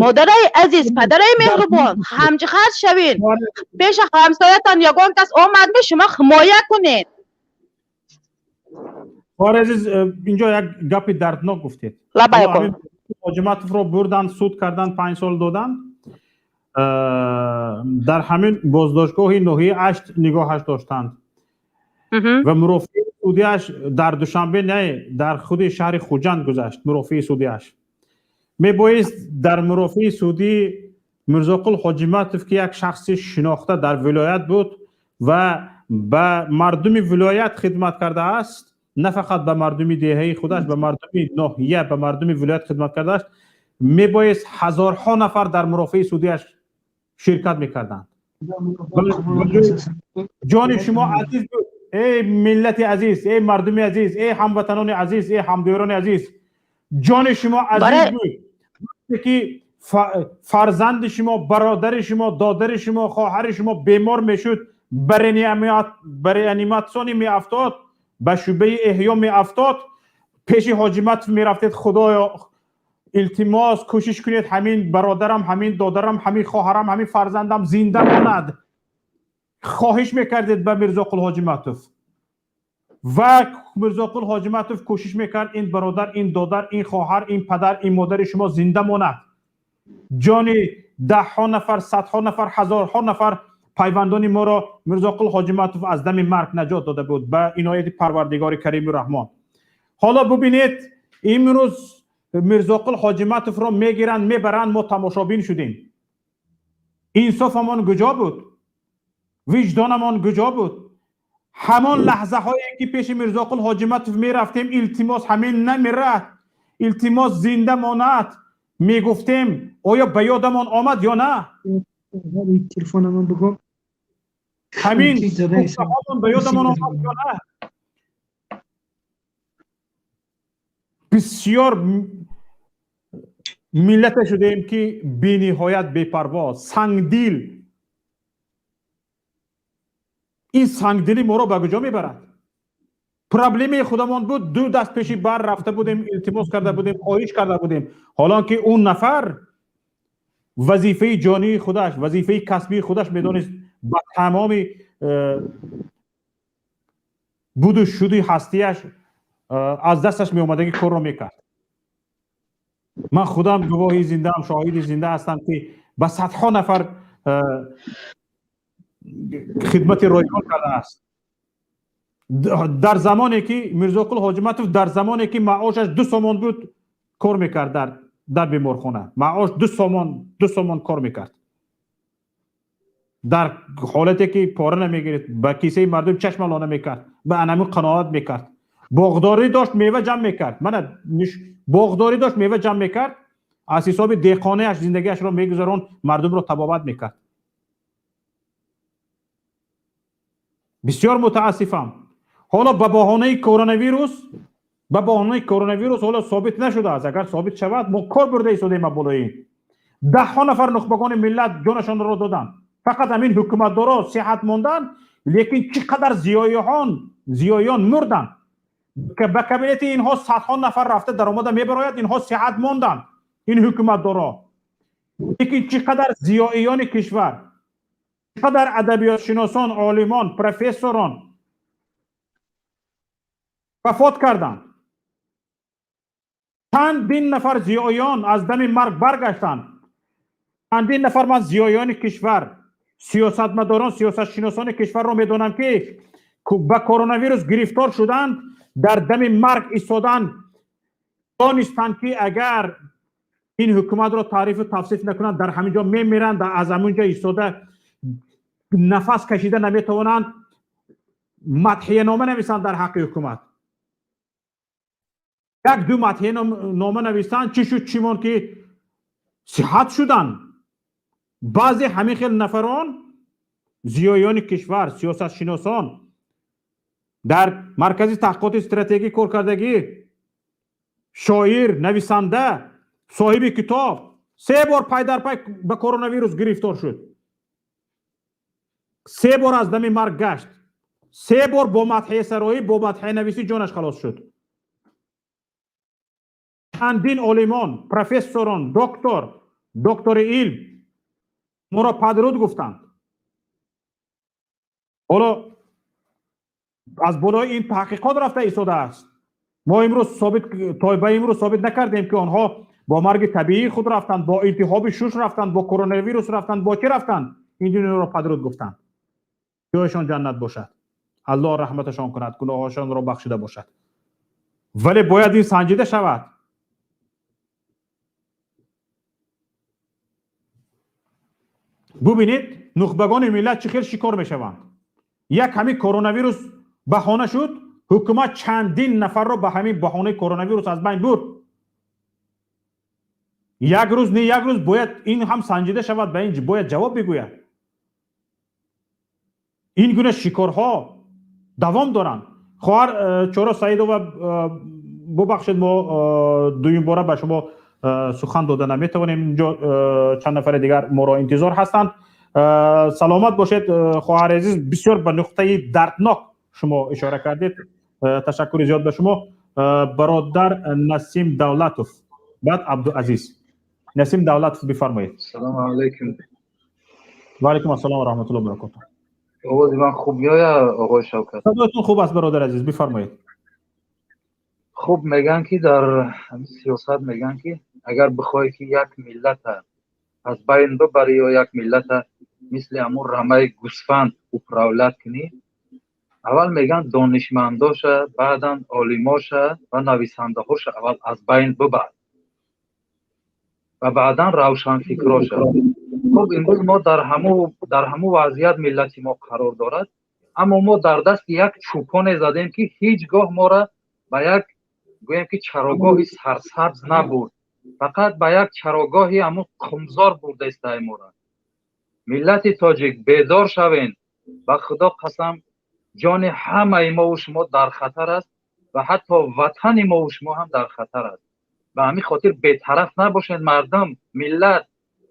S18: модараи азиз, падараи меҳрубон, ҳамҷиҳат шавед. Пеши ҳамсоятон ягон кас омадми, шумо ҳимоя кунед.
S2: Хоҳари азиз, инҷо як гапи дарднок гуфтед.
S18: Лабайкум.
S2: Ҳоҷиматовро бурдан, суд кардан, 5 сол додан. Дар ҳамин боздоштгоҳи ноҳияи Ашт нигоҳаш доштанд ва мурофиаи судиаш дар Душанбе не, дар худи шаҳри Хуҷанд гузашт. Мурофиаи судиаш мебоист дар мурофиаи судии Мирзоқул Ҳоҷиматов, ки як шахси шинохта дар вилоят буд ва ба мардуми вилоят хидмат кардааст, на фақат ба мардуми деҳаи худаш, ба мардуми ноҳия, ба мардуми вилоят хидмат кардааст, мебоист ҳазорҳо нафар дар мурофиаи судиаш ширкат мекарданд. Ҷони шумо азиз буд, эй миллати азиз, эй мардуми азиз, эй ҳамватанони азиз, эй ҳамдиёрони азиз, ҷони шумо азиз буд. Вақте ки фарзанди шумо, бародари шумо, додари шумо, хоҳари шумо бемор мешуд, ба реаниматсиони меафтод, ба шӯъбаи эҳё меафтод, пеши Ҳоҷиматов мерафтед, худоё, илтимос, кӯшиш кунед ҳамин бародарам, ҳамин додарам, ҳамин хоҳарам, ҳамин фарзандам зинда монад. Хоҳиш мекардед ба Мирзоқул Ҳоҷиматов ва Мирзоқул Ҳоҷиматов кӯшиш мекард ин бародар, ин додар, ин хоҳар, ин падар, ин модари шумо зинда монад. Ҷони даҳҳо нафар, садҳо нафар, ҳазорҳо нафар пайвандони моро Мирзоқул Ҳоҷиматов аз дами марг наҷот дода буд ба инояти Парвардигори Кариму Раҳмон. Ҳоло бубинед, имрӯз Мирзоқул Ҳоҷиматовро мегиранд, мебаранд, мо тамошобин шудем. Инсофамон куҷо буд? Виҷдонамон куҷо буд? Ҳамон лаҳзаҳое ки пеши Мирзоқул Ҳоҷиматов мерафтем, илтимос ҳамин намирад, илтимос зинда монад мегуфтем, оё ба ёдамон омад ё на?
S16: Телефонамон бигӯ.
S2: Ҳамин гуфтаҳомон ба ёдамон омад ё на? Бисёр миллате шудаем ки бениҳоят бепарво, сангдил. Ин сангдилӣ моро ба куҷо мебарад? Проблемаи худамон буд, ду даст пеши бар рафта будем, илтимос карда будем, хоҳиш карда будем. Ҳолон ки он нафар вазифаи ҷонии худаш, вазифаи касбии худаш медонист, ба тамоми буду шуди ҳастияш аз дасташ меомадагӣ корро мекард. Ман худам гувоҳи зиндаам, шоҳиди зинда ҳастам, ки ба садҳо нафар хидмати ройгон кардааст. Дар замоне ки Мирзоқул Ҳоҷиматов, дар замоне ки маошаш 2 сомон буд, кор мекард дар беморхона. Маош 2 сомон, 2 сомон кор мекард. Дар ҳолате ки пора намегирифт, ба кисаи мардум чашм лона мекард, ба анамин қаноат мекард. Боғдорӣ дошт, мева ҷамъ мекард. Мана боғдорӣ дошт, мева ҷамъ мекард, аз ҳисоби деҳқонааш зиндагиашро мегузаронд, мардумро табобат мекард. Бисёр мутаассифам. Ҳоло ба баҳонаи коронавирус, ба баҳонаи коронавирус ҳоло собит нашудааст. Агар собит шавад, мо кор бурда истодаем ба болои ин. Даҳҳо нафар нухбагони миллат ҷонашонро доданд. Фақат ҳамин ҳукуматдоро сиҳат монданд, лекин чӣ қадар зиёиён мурданд. Ба кабинети инҳо садҳо нафар рафта даромада мебарояд, инҳо сиҳат монданд, ин ҳукуматдоро. Лекин чӣ қадар зиёиёни кишвар, чӣ қадар адабиётшиносон, олимон, профессорон вафот карданд. Чандин нафар зиёиён аз дами марг баргаштанд. Чандин нафар ман зиёиёни кишвар, сиёсатмадорон, сиёсатшиносони кишварро медонам, ки ба коронавирус гирифтор шуданд, дар дами марг истоданд, донистанд, ки агар ин ҳукуматро таърифу тавсиф накунанд, дар ҳамин ҷо мемиранд, аз ҳамин ҷо истода нафас кашида наметавонанд, мадҳиянома нависанд дар ҳаққи ҳукумат. Як-ду мадҳиянома нависанд, чӣ шуд, чӣ монд, ки сиҳат шуданд. Баъзе ҳамин хел нафарон, зиёиёни кишвар, сиёсатшиносон, дар маркази таҳқиқоти стратегӣ кор кардагӣ, шоир, нависанда, соҳиби китоб 3 бор пай дар пай ба коронавирус гирифтор шуд. 3 бор аз дами марг гашт. 3 бор бо мадҳиясароӣ, бо мадҳиянависӣ ҷонаш халос шуд. Чандин олимон, профессорон, доктори илм моро падруд гуфтанд. Ҳоло аз болои ин таҳқиқот рафта истодааст. Мо имрӯз собит то ба имрӯз собит накардем, ки онҳо бо марги табиии худ рафтанд, бо илтиҳоби шуш рафтанд, бо коронавирус рафтанд, бо чӣ рафтанд. Ин дунёро падруд гуфтанд. Ҷояшон ҷаннат бошад, Аллоҳ раҳматашон кунад, гуноҳошонро бахшида бошад. Вале бояд ин санҷида шавад. Бубинед, нухбагони миллат чӣ хел шикор мешаванд. Як ҳамин коронавирус баҳона шуд, ҳукумат чандин нафарро ба ҳамин баҳонаи коронавирус аз байн бурд. Як рӯз не, як рӯз бояд ин ҳам санҷида шавад, ба ин бояд ҷавоб бигӯяд. Ин гуна шикорҳо давом доранд. Хоҳар Чоро Саидова, бубахшед, мо дуюм бора ба шумо сухан дода наметавонем. Инҷо чанд нафари дигар моро интизор ҳастанд. Саломат бошед, хоҳари азиз. Бисёр ба нуқтаи дарднок шумо ишора кардед. Ташаккури зиёд ба шумо. Бародар Насим Давлатов, баъд Абдуазиз. Насим Давлатов, бифармоед.
S19: Салому алайкум.
S2: Ва алайкум ассалом ва раҳматуллоҳи ва баракотуҳ.
S19: Овози ман хуб меояд, оғои Шавкат?
S2: Садоятон хуб аст, бародар азиз, бифармоед.
S19: Хуб, мегӯянд, ки дар сиёсат мегӯянд, ки агар бихоҳӣ, ки як миллата аз байн бибарӣ ё як миллата мисли ҳамун рамаи гӯсфанд управлять кунӣ, аввал мегӯянд донишмандоша, баъдан олимоша ва нависандаҳоша аввал аз байн бибар ва баъдан равшанфикроша. Хуб, имрӯз мо дар ҳамун вазъият миллати мо қарор дорад, аммо мо дар дасти як чӯпоне задем, ки ҳеҷ гоҳ моро ба як, гӯем ки, чарогоҳи сарсабз набурд, фақат ба як чарогоҳи ҳамун қумзор бурдаистай моро. Миллати тоҷик, бедор шавен! Ба Худо қасам, ҷони ҳамаи мову шумо дар хатар аст ва ҳатто ватани мову шумо ҳам дар хатар аст. Ба ҳамин хотир бетараф набошед, мардум, миллат.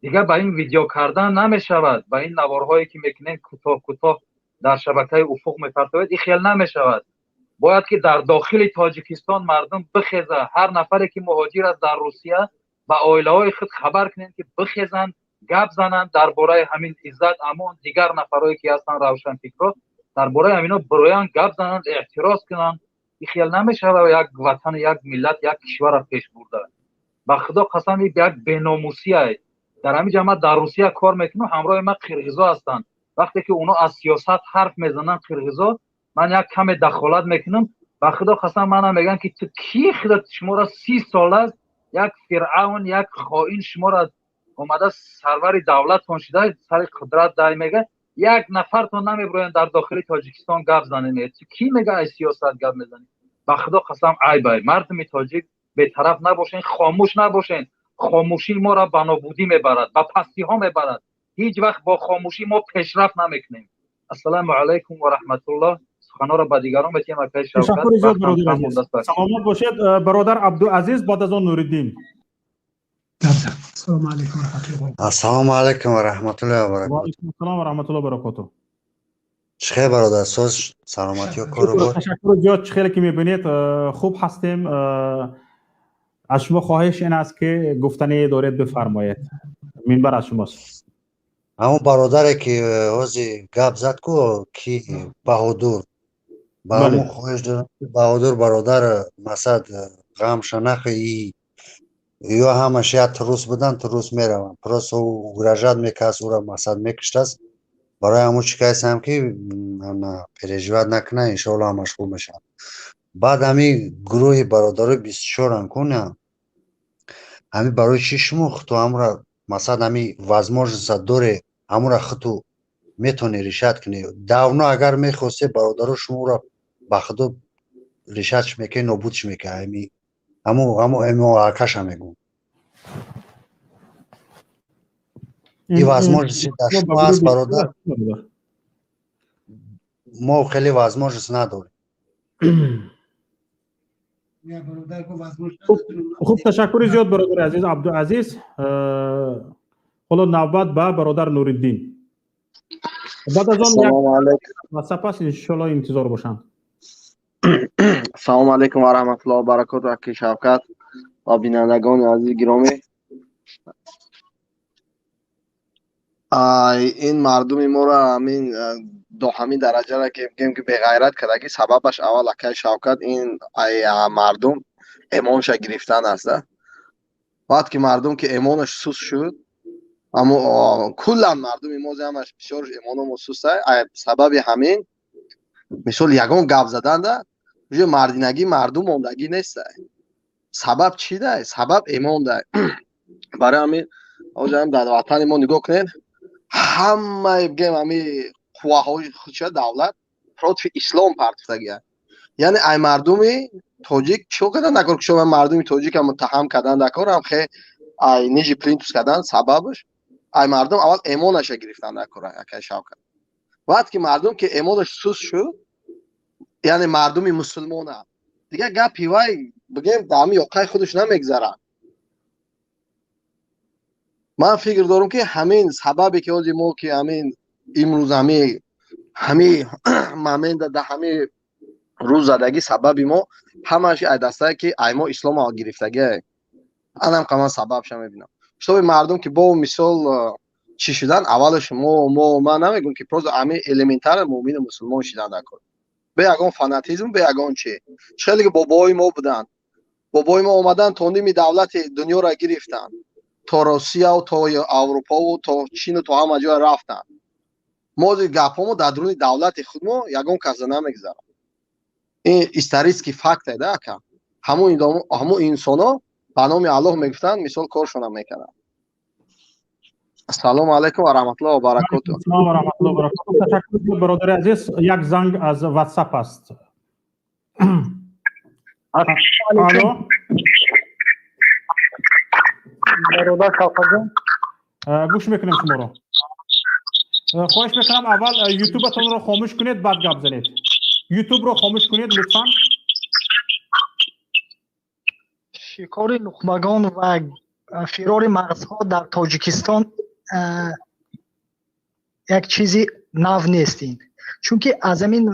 S19: Дигар ба ин видео кардан намешавад, ба ин наворҳое ки мекунем, кӯтоҳ кӯтоҳ дар шабакаи уфуқ мепартовед, ин хел намешавад. Бояд ки дар дохили Тоҷикистон мардум бихеза. Ҳар нафаре ки муҳоҷир аст дар Русия, ба оилаҳои худ хабар кунед, ки бихезанд, гап зананд дар бораи ҳамин Иззат Амон, дигар нафарое ки ҳастанд равшанфикро, дар бораи ҳамино бироянд, гап зананд, эътироз кунанд. Ин хел намешавад як ватан, як миллат, як кишварро пеш бурда. Ба Худо қасам, ин як беномусие. Дар ҳамин ҷа ман дар Русия кор мекунам, ҳамроҳи ман қирғизо ҳастанд. Вақте ки оно аз сиёсат ҳарф мезананд қирғизо, ман як каме дахолат мекунам, ба Худо қасам, манам мегӯям, ки ту ки, Худо шуморо 30 сол аст, як фиръавн, як хоин шуморо омада сарвари давлатон шуда, сари қудрат дай, мега, як нафартон намебироянд дар дохили Тоҷикистон гап занем. Ту кӣ, мега, аз сиёсат гап мезанӣ? Ба Худо қасам, айб ай. Мардуми тоҷик, бетараф набошен, хомӯш набошен. Хомӯшӣ моро ба нобудӣ мебарад, ба пастиҳо мебарад. Ҳеҷ вақт бо хомӯшӣ мо пешрафт намекунем. Ассалому алайкум ва раҳматуллоҳ. Суханҳоро ба дигарон метиҳем, акаи Шавкат.
S2: Ташаккури зиёд, бародар азиз, саломат бошед. Бародар Абдуазиз, баъд аз он Нуриддин.
S16: Ассалому алайкум ва раҳматуллоҳ.
S20: Ассалому алайкум ва раҳматуллоҳи ва баракотуҳ.
S2: Ва алайкум ассалом ва раҳматуллоҳи ва баракотуҳ.
S20: Чӣ хел, бародар, соз, саломатиё, корубор?
S2: Ташаккури зиёд. Чӣ хеле ки мебинед, хуб ҳастем. Аз шумо хоҳиш ин аст, ки гуфтанӣ доред, бифармоед, минбар аз шумост.
S20: Ҳамон бародаре ки ҳози гап зад ку, ки Баҳодур, ба ҳамон хоҳиш дорам, ки Баҳодур бародар, масад, ғамша нахӯ. Ё ҳамаш як трус будан, трус мераванд. Просто угрожать мекард, ӯра масад мекиштааст. Барои ҳамон чӣ кайсам, ки переживать накунад, иншоалло ҳамаш хуб мешавад. Баъд ҳамин гурӯҳи бародарои 24-ан куна, ҳамин барои чӣ шумо худту ҳамра, масалан, ҳамин возможность доре, ҳамура худту метавонӣ решать кунӣ. Давно агар мехосте, бародаро, шумо ӯра ба худо решать ш мекунӣ, нобудш мекунӣ. Ҳами ҳаму акаша мегӯм, и возможности дар шумо ҳаст, бародар, мо хеле возможность надорем.
S2: Хуб, ташаккури зиёд, бародари азиз Абдуазиз. Ҳоло навбат ба бародар Нуриддин, баъд аз он ва сапас иншоалло интизор бошанд.
S21: Ассалому алайкум ва раҳматуллоҳи ва баракоту, аки Шавкат. Ва бинандагони азизи гиромӣ. Ин мардуми моро ҳамин до ҳамин дараҷаро ки бигем ки беғайрат кардагӣ, сабабаш аввал, акай Шавкат, ин ай мардум эмонша гирифтан аст. Вақт ки мардум ки эмонаш сус шуд, аммо куллан мардуми мо ҳамаш бисёрш эмономо суста, сабаби ҳамин, мисол, ягон гап заданда уже мардинагӣ мардум мондагӣ неста. Сабаб чӣ дай? Сабаб эмон дай. Барои ҳамин ҳозир дар ватани мо нигоҳ кунед, ҳамаи, бигем, ҳами қувваҳои худша давлат против ислом партофтагия. Яъне ай мардуми тоҷик чико кардан дакор, ки шумо мардуми тоҷика муттаҳам кардан дакор, ҳам хе ай ниже плинтус кардан. Сабабаш ай мардум аввал эмонаша гирифтан дакор, акай Шавкат. Вақт ки мардум ки эмонаш сус шуд, яъне мардуми мусулмона, дигар гапи вай, бигем, дар ҳами ёқаи худаш намегзарад. Ман фикр дорам, ки ҳамин сабабе ки ҳозир мо ки ҳамин имрӯз ҳами момента дар ҳами рӯз задагӣ, сабаби мо ҳамаш ай дастае ки ай мо ислома гирифтагӣ, анам қа ман сабабша мебинам, чтобы мардум ки бо мисол чӣ шудан, аввалаш мо ман намегӯм ки просто ҳами элементарно муъмину мусулмон шидан дар кор, бе ягон фанатизм, бе ягон чи. Хеле ки бобои мо буданд, бобои мо омадан то ними давлати дунёро гирифтанд, то Россияву то Аврупову то Чину то ҳама ҷоя рафтанд. Мо гапҳомо дар дуруни давлати худмо ягон каса намегзарад. Ин исторический факт е да, ака. Ҳамун инсоно ба номи Аллоҳ мегуфтанд, мисол, коршона мекарданд. Ассалому алайкум ва раҳматуллоҳи ва баракоту.
S2: Ассалому ва раҳматуллоҳи ва баракоту. Ташаккур, бародари азиз. Як занг аз WhatsApp аст. Алло.
S3: Бародар Шавкатҷон.
S2: Гӯш мекунем шуморо. Хоҳиш мекунам, аввал ютубатонро хомӯш кунед, баъд гап занед. Ютубро хомӯш кунед, лутфан.
S3: Шикори нухбагон ва фирори мағзҳо дар Тоҷикистон як чизи нав нест ин, чунки аз ҳамин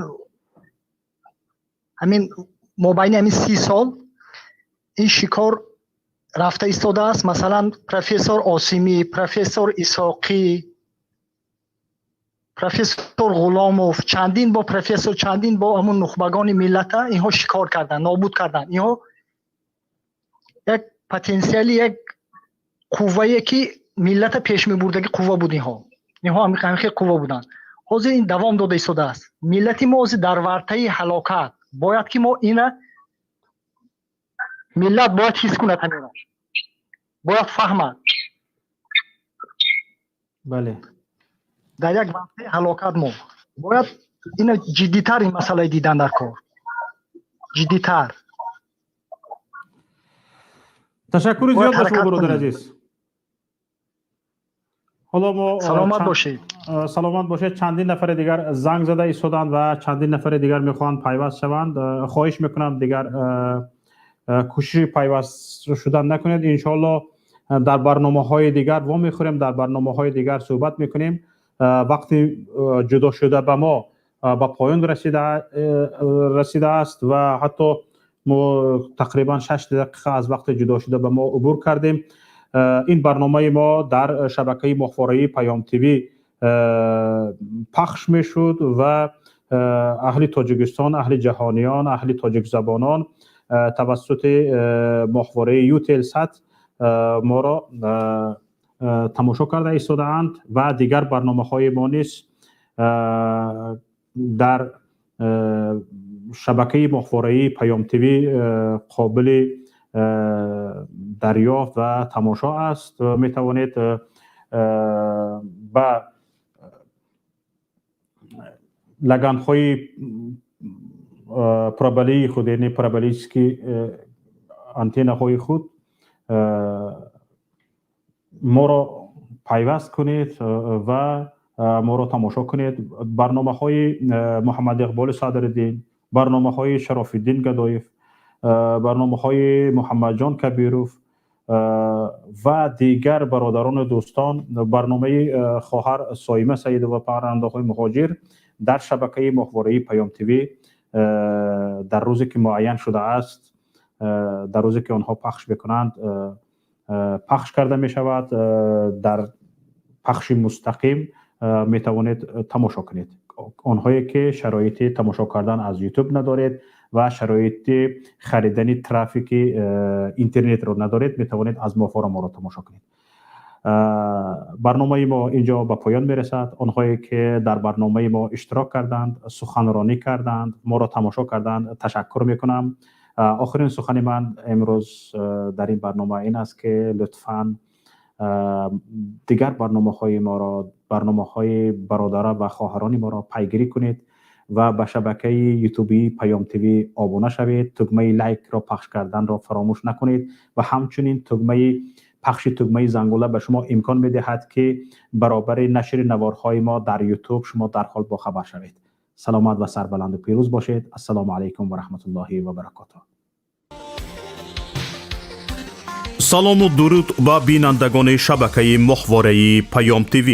S3: мобайни ҳамин 30 сол ин шикор рафта истодааст. Масалан, профессор Осимӣ, профессор Исоқӣ, профессор Ғуломов, чандин бо профессор, чандин бо ҳамун нухбагони миллата инҳо шикор карданд, нобуд карданд. Инҳо як потенсиали, як қуввае ки миллата пеш мебурдаги қувва буд. Инҳо ҳамин қувва буданд. Ҳозир ин давом дода истодааст. Миллати мо ҳозир дар вартаи ҳалокат. Бояд ки мо ина, миллат бояд ҳис кунад, ҳаминаш бояд фаҳмад.
S2: Бале.
S3: Дар як вартаи ҳалокат мо бояд ина ҷиддитар, ин масъалаи дидан дар кор ҷиддитар.
S2: Ташаккури зиёд ба шумо, бародари азиз. Ҳоло мо
S3: Саломат бошед.
S2: Саломат бошед. Чандин нафари дигар занг зада истоданд ва чандин нафари дигар мехоҳанд пайваст шаванд. Хоҳиш мекунам, дигар кӯшиши пайваст шудан накунед. Иншоалло, дар барномаҳои дигар вомехӯрем, дар барномаҳои дигар суҳбат мекунем. Вақти ҷудошуда ба мо ба поён расидааст ва ҳатто мо тақрибан 6 дақиқа аз вақти ҷудошуда ба мо убур кардем. Ин барномаи мо дар шабакаи моҳвораии Паём ТВ пахш мешуд ва аҳли Тоҷикистон, аҳли ҷаҳониён, аҳли тоҷикзабонон тавассути моҳвораи Ютелсат моро тамошо карда истодаанд ва дигар барномаҳои мо низ дар шабакаи моҳвораии Паём ТВ қобили дарёфт ва тамошо аст. Метавонед ба лаганҳои параболии худ, яъне параболический антеннаҳои худ моро пайваст кунед ва моро тамошо кунед. Барномаҳои Муҳаммад Иқболи Садриддин, барномаҳои Шарофиддин Гадоев, барномаҳои Муҳаммадҷон Кабиров ва дигар бародарону дӯстон, барномаи хоҳар Соима Саидова, Паррандаҳои муҳоҷир, дар шабакаи моҳвораии Паём ТВ дар рӯзе ки муайян шудааст. Дар рӯзе ки онҳо пахш мекунанд, пахш карда мешавад. Дар пахши мустақим метавонед тамошо кунед. Онҳое ки шароити тамошо кардан аз Ютуб надоред ва шароити харидани трафики интернетро надоред, метавонед аз моҳвора моро тамошо кунед. Барномаи мо инҷо ба поён мерасад. Онҳое ки дар барномаи мо иштирок карданд, суханронӣ карданд, моро тамошо карданд, ташаккур мекунам. Охирин сухани ман имрӯз дар ин барнома ин аст, ки лутфан дигар барномаҳои моро, барномаҳои бародара ва хоҳарони моро пайгирӣ кунед ва ба шабакаи ютубии Паём ТВ обуна шавед. Тугмаи лайкро пахш карданро фаромӯш накунед ва ҳамчунин тугмаи пахши тугмаи зангула ба шумо имкон медиҳад, ки баробари нашри наворҳои мо дар Ютуб шумо дарҳол бохабар шавед. Саломат ва сарбаланду пирӯз бошед. Ассалому алайкум ва раҳматуллоҳи ва баракотуҳ.
S1: Салому дуруд ба бинандагони шабакаи моҳвораи Паём ТВ.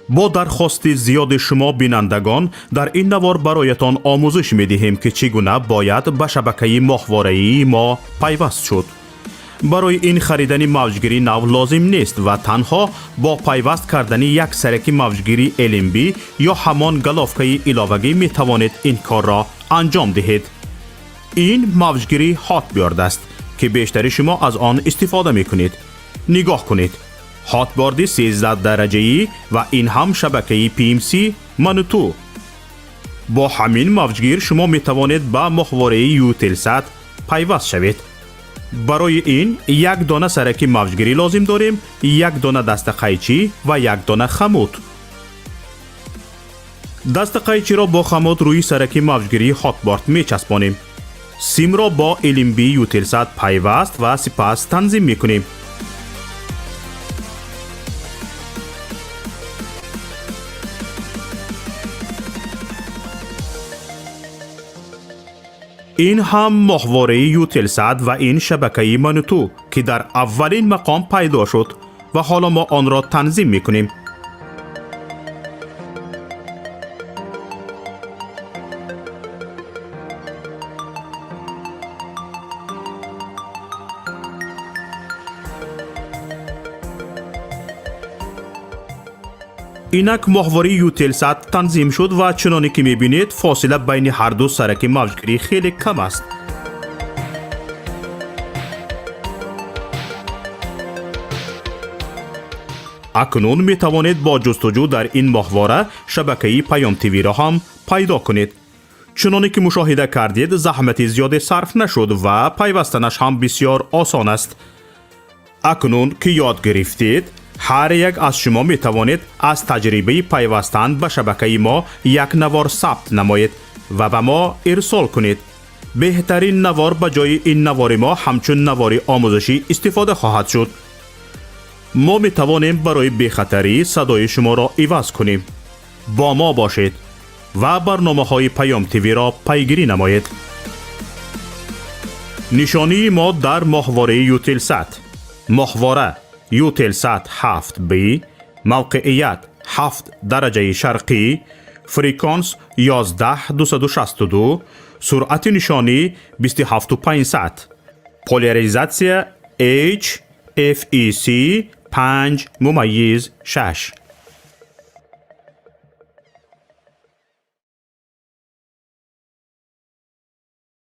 S1: Бо дархости зиёди шумо бинандагон, дар ин навор бароятон омӯзиш медиҳем, ки чӣ гуна бояд ба шабакаи моҳвораии мо пайваст шуд. Барои ин харидани мавҷгири нав лозим нест ва танҳо бо пайваст кардани як сараки мавҷгири LNB ё ҳамон головкаи иловагӣ метавонед ин корро анҷом диҳед. Ин мавҷгири Hotbird аст, ки бештари шумо аз он истифода мекунед. Нигоҳ кунед, Hotbird 13 дараҷаӣ ва ин ҳам шабакаи PMC Мануту. Бо ҳамин мавҷгир шумо метавонед ба моҳвораи Eutelsat пайваст шавед. Барои ин як дона сараки мавҷгирӣ лозим дорем, як дона дастақайчӣ ва як дона хамут. Дастақайчиро бо хамут рӯи сараки мавҷгирии Hotbird мечаспонем. Симро бо LNB Eutelsat пайваст ва сипас танзим мекунем. Ин ҳам моҳвораи Eutelsat ва ин шабакаи Мануту, ки дар аввалин мақом пайдо шуд ва ҳоло мо онро танзим мекунем. Инак моҳвораи Eutelsat танзим шуд ва чуноне ки мебинед, фосила байни ҳарду сараки мавҷгирӣ хеле кам аст. Акнун метавонед бо ҷустуҷӯ дар ин моҳвора шабакаи Паём ТВ-ро ҳам пайдо кунед. Чуноне ки мушоҳида кардед, заҳмати зиёде сарф нашуд ва пайвастанаш ҳам бисёр осон аст. Акнун ки ёд гирифтед, ҳар як аз шумо метавонед аз таҷрибаи пайвастан ба шабакаи мо як навор сабт намоед ва ба мо ирсол кунед. Беҳтарин навор ба ҷои ин навори мо ҳамчун навори омӯзишӣ истифода хоҳад шуд. Мо метавонем барои бехатарӣ садои шуморо иваз кунем. Бо мо бошед ва барномаҳои Паём ТВ-ро пайгирӣ намоед. Нишонии мо дар моҳвораи Eutelsat: моҳвора Eutelsat 7B, мавқеият 7 дараҷаи шарқӣ, фреквенс 11262, суръати нишонӣ 27500, поляризатсия H FEC 5.6.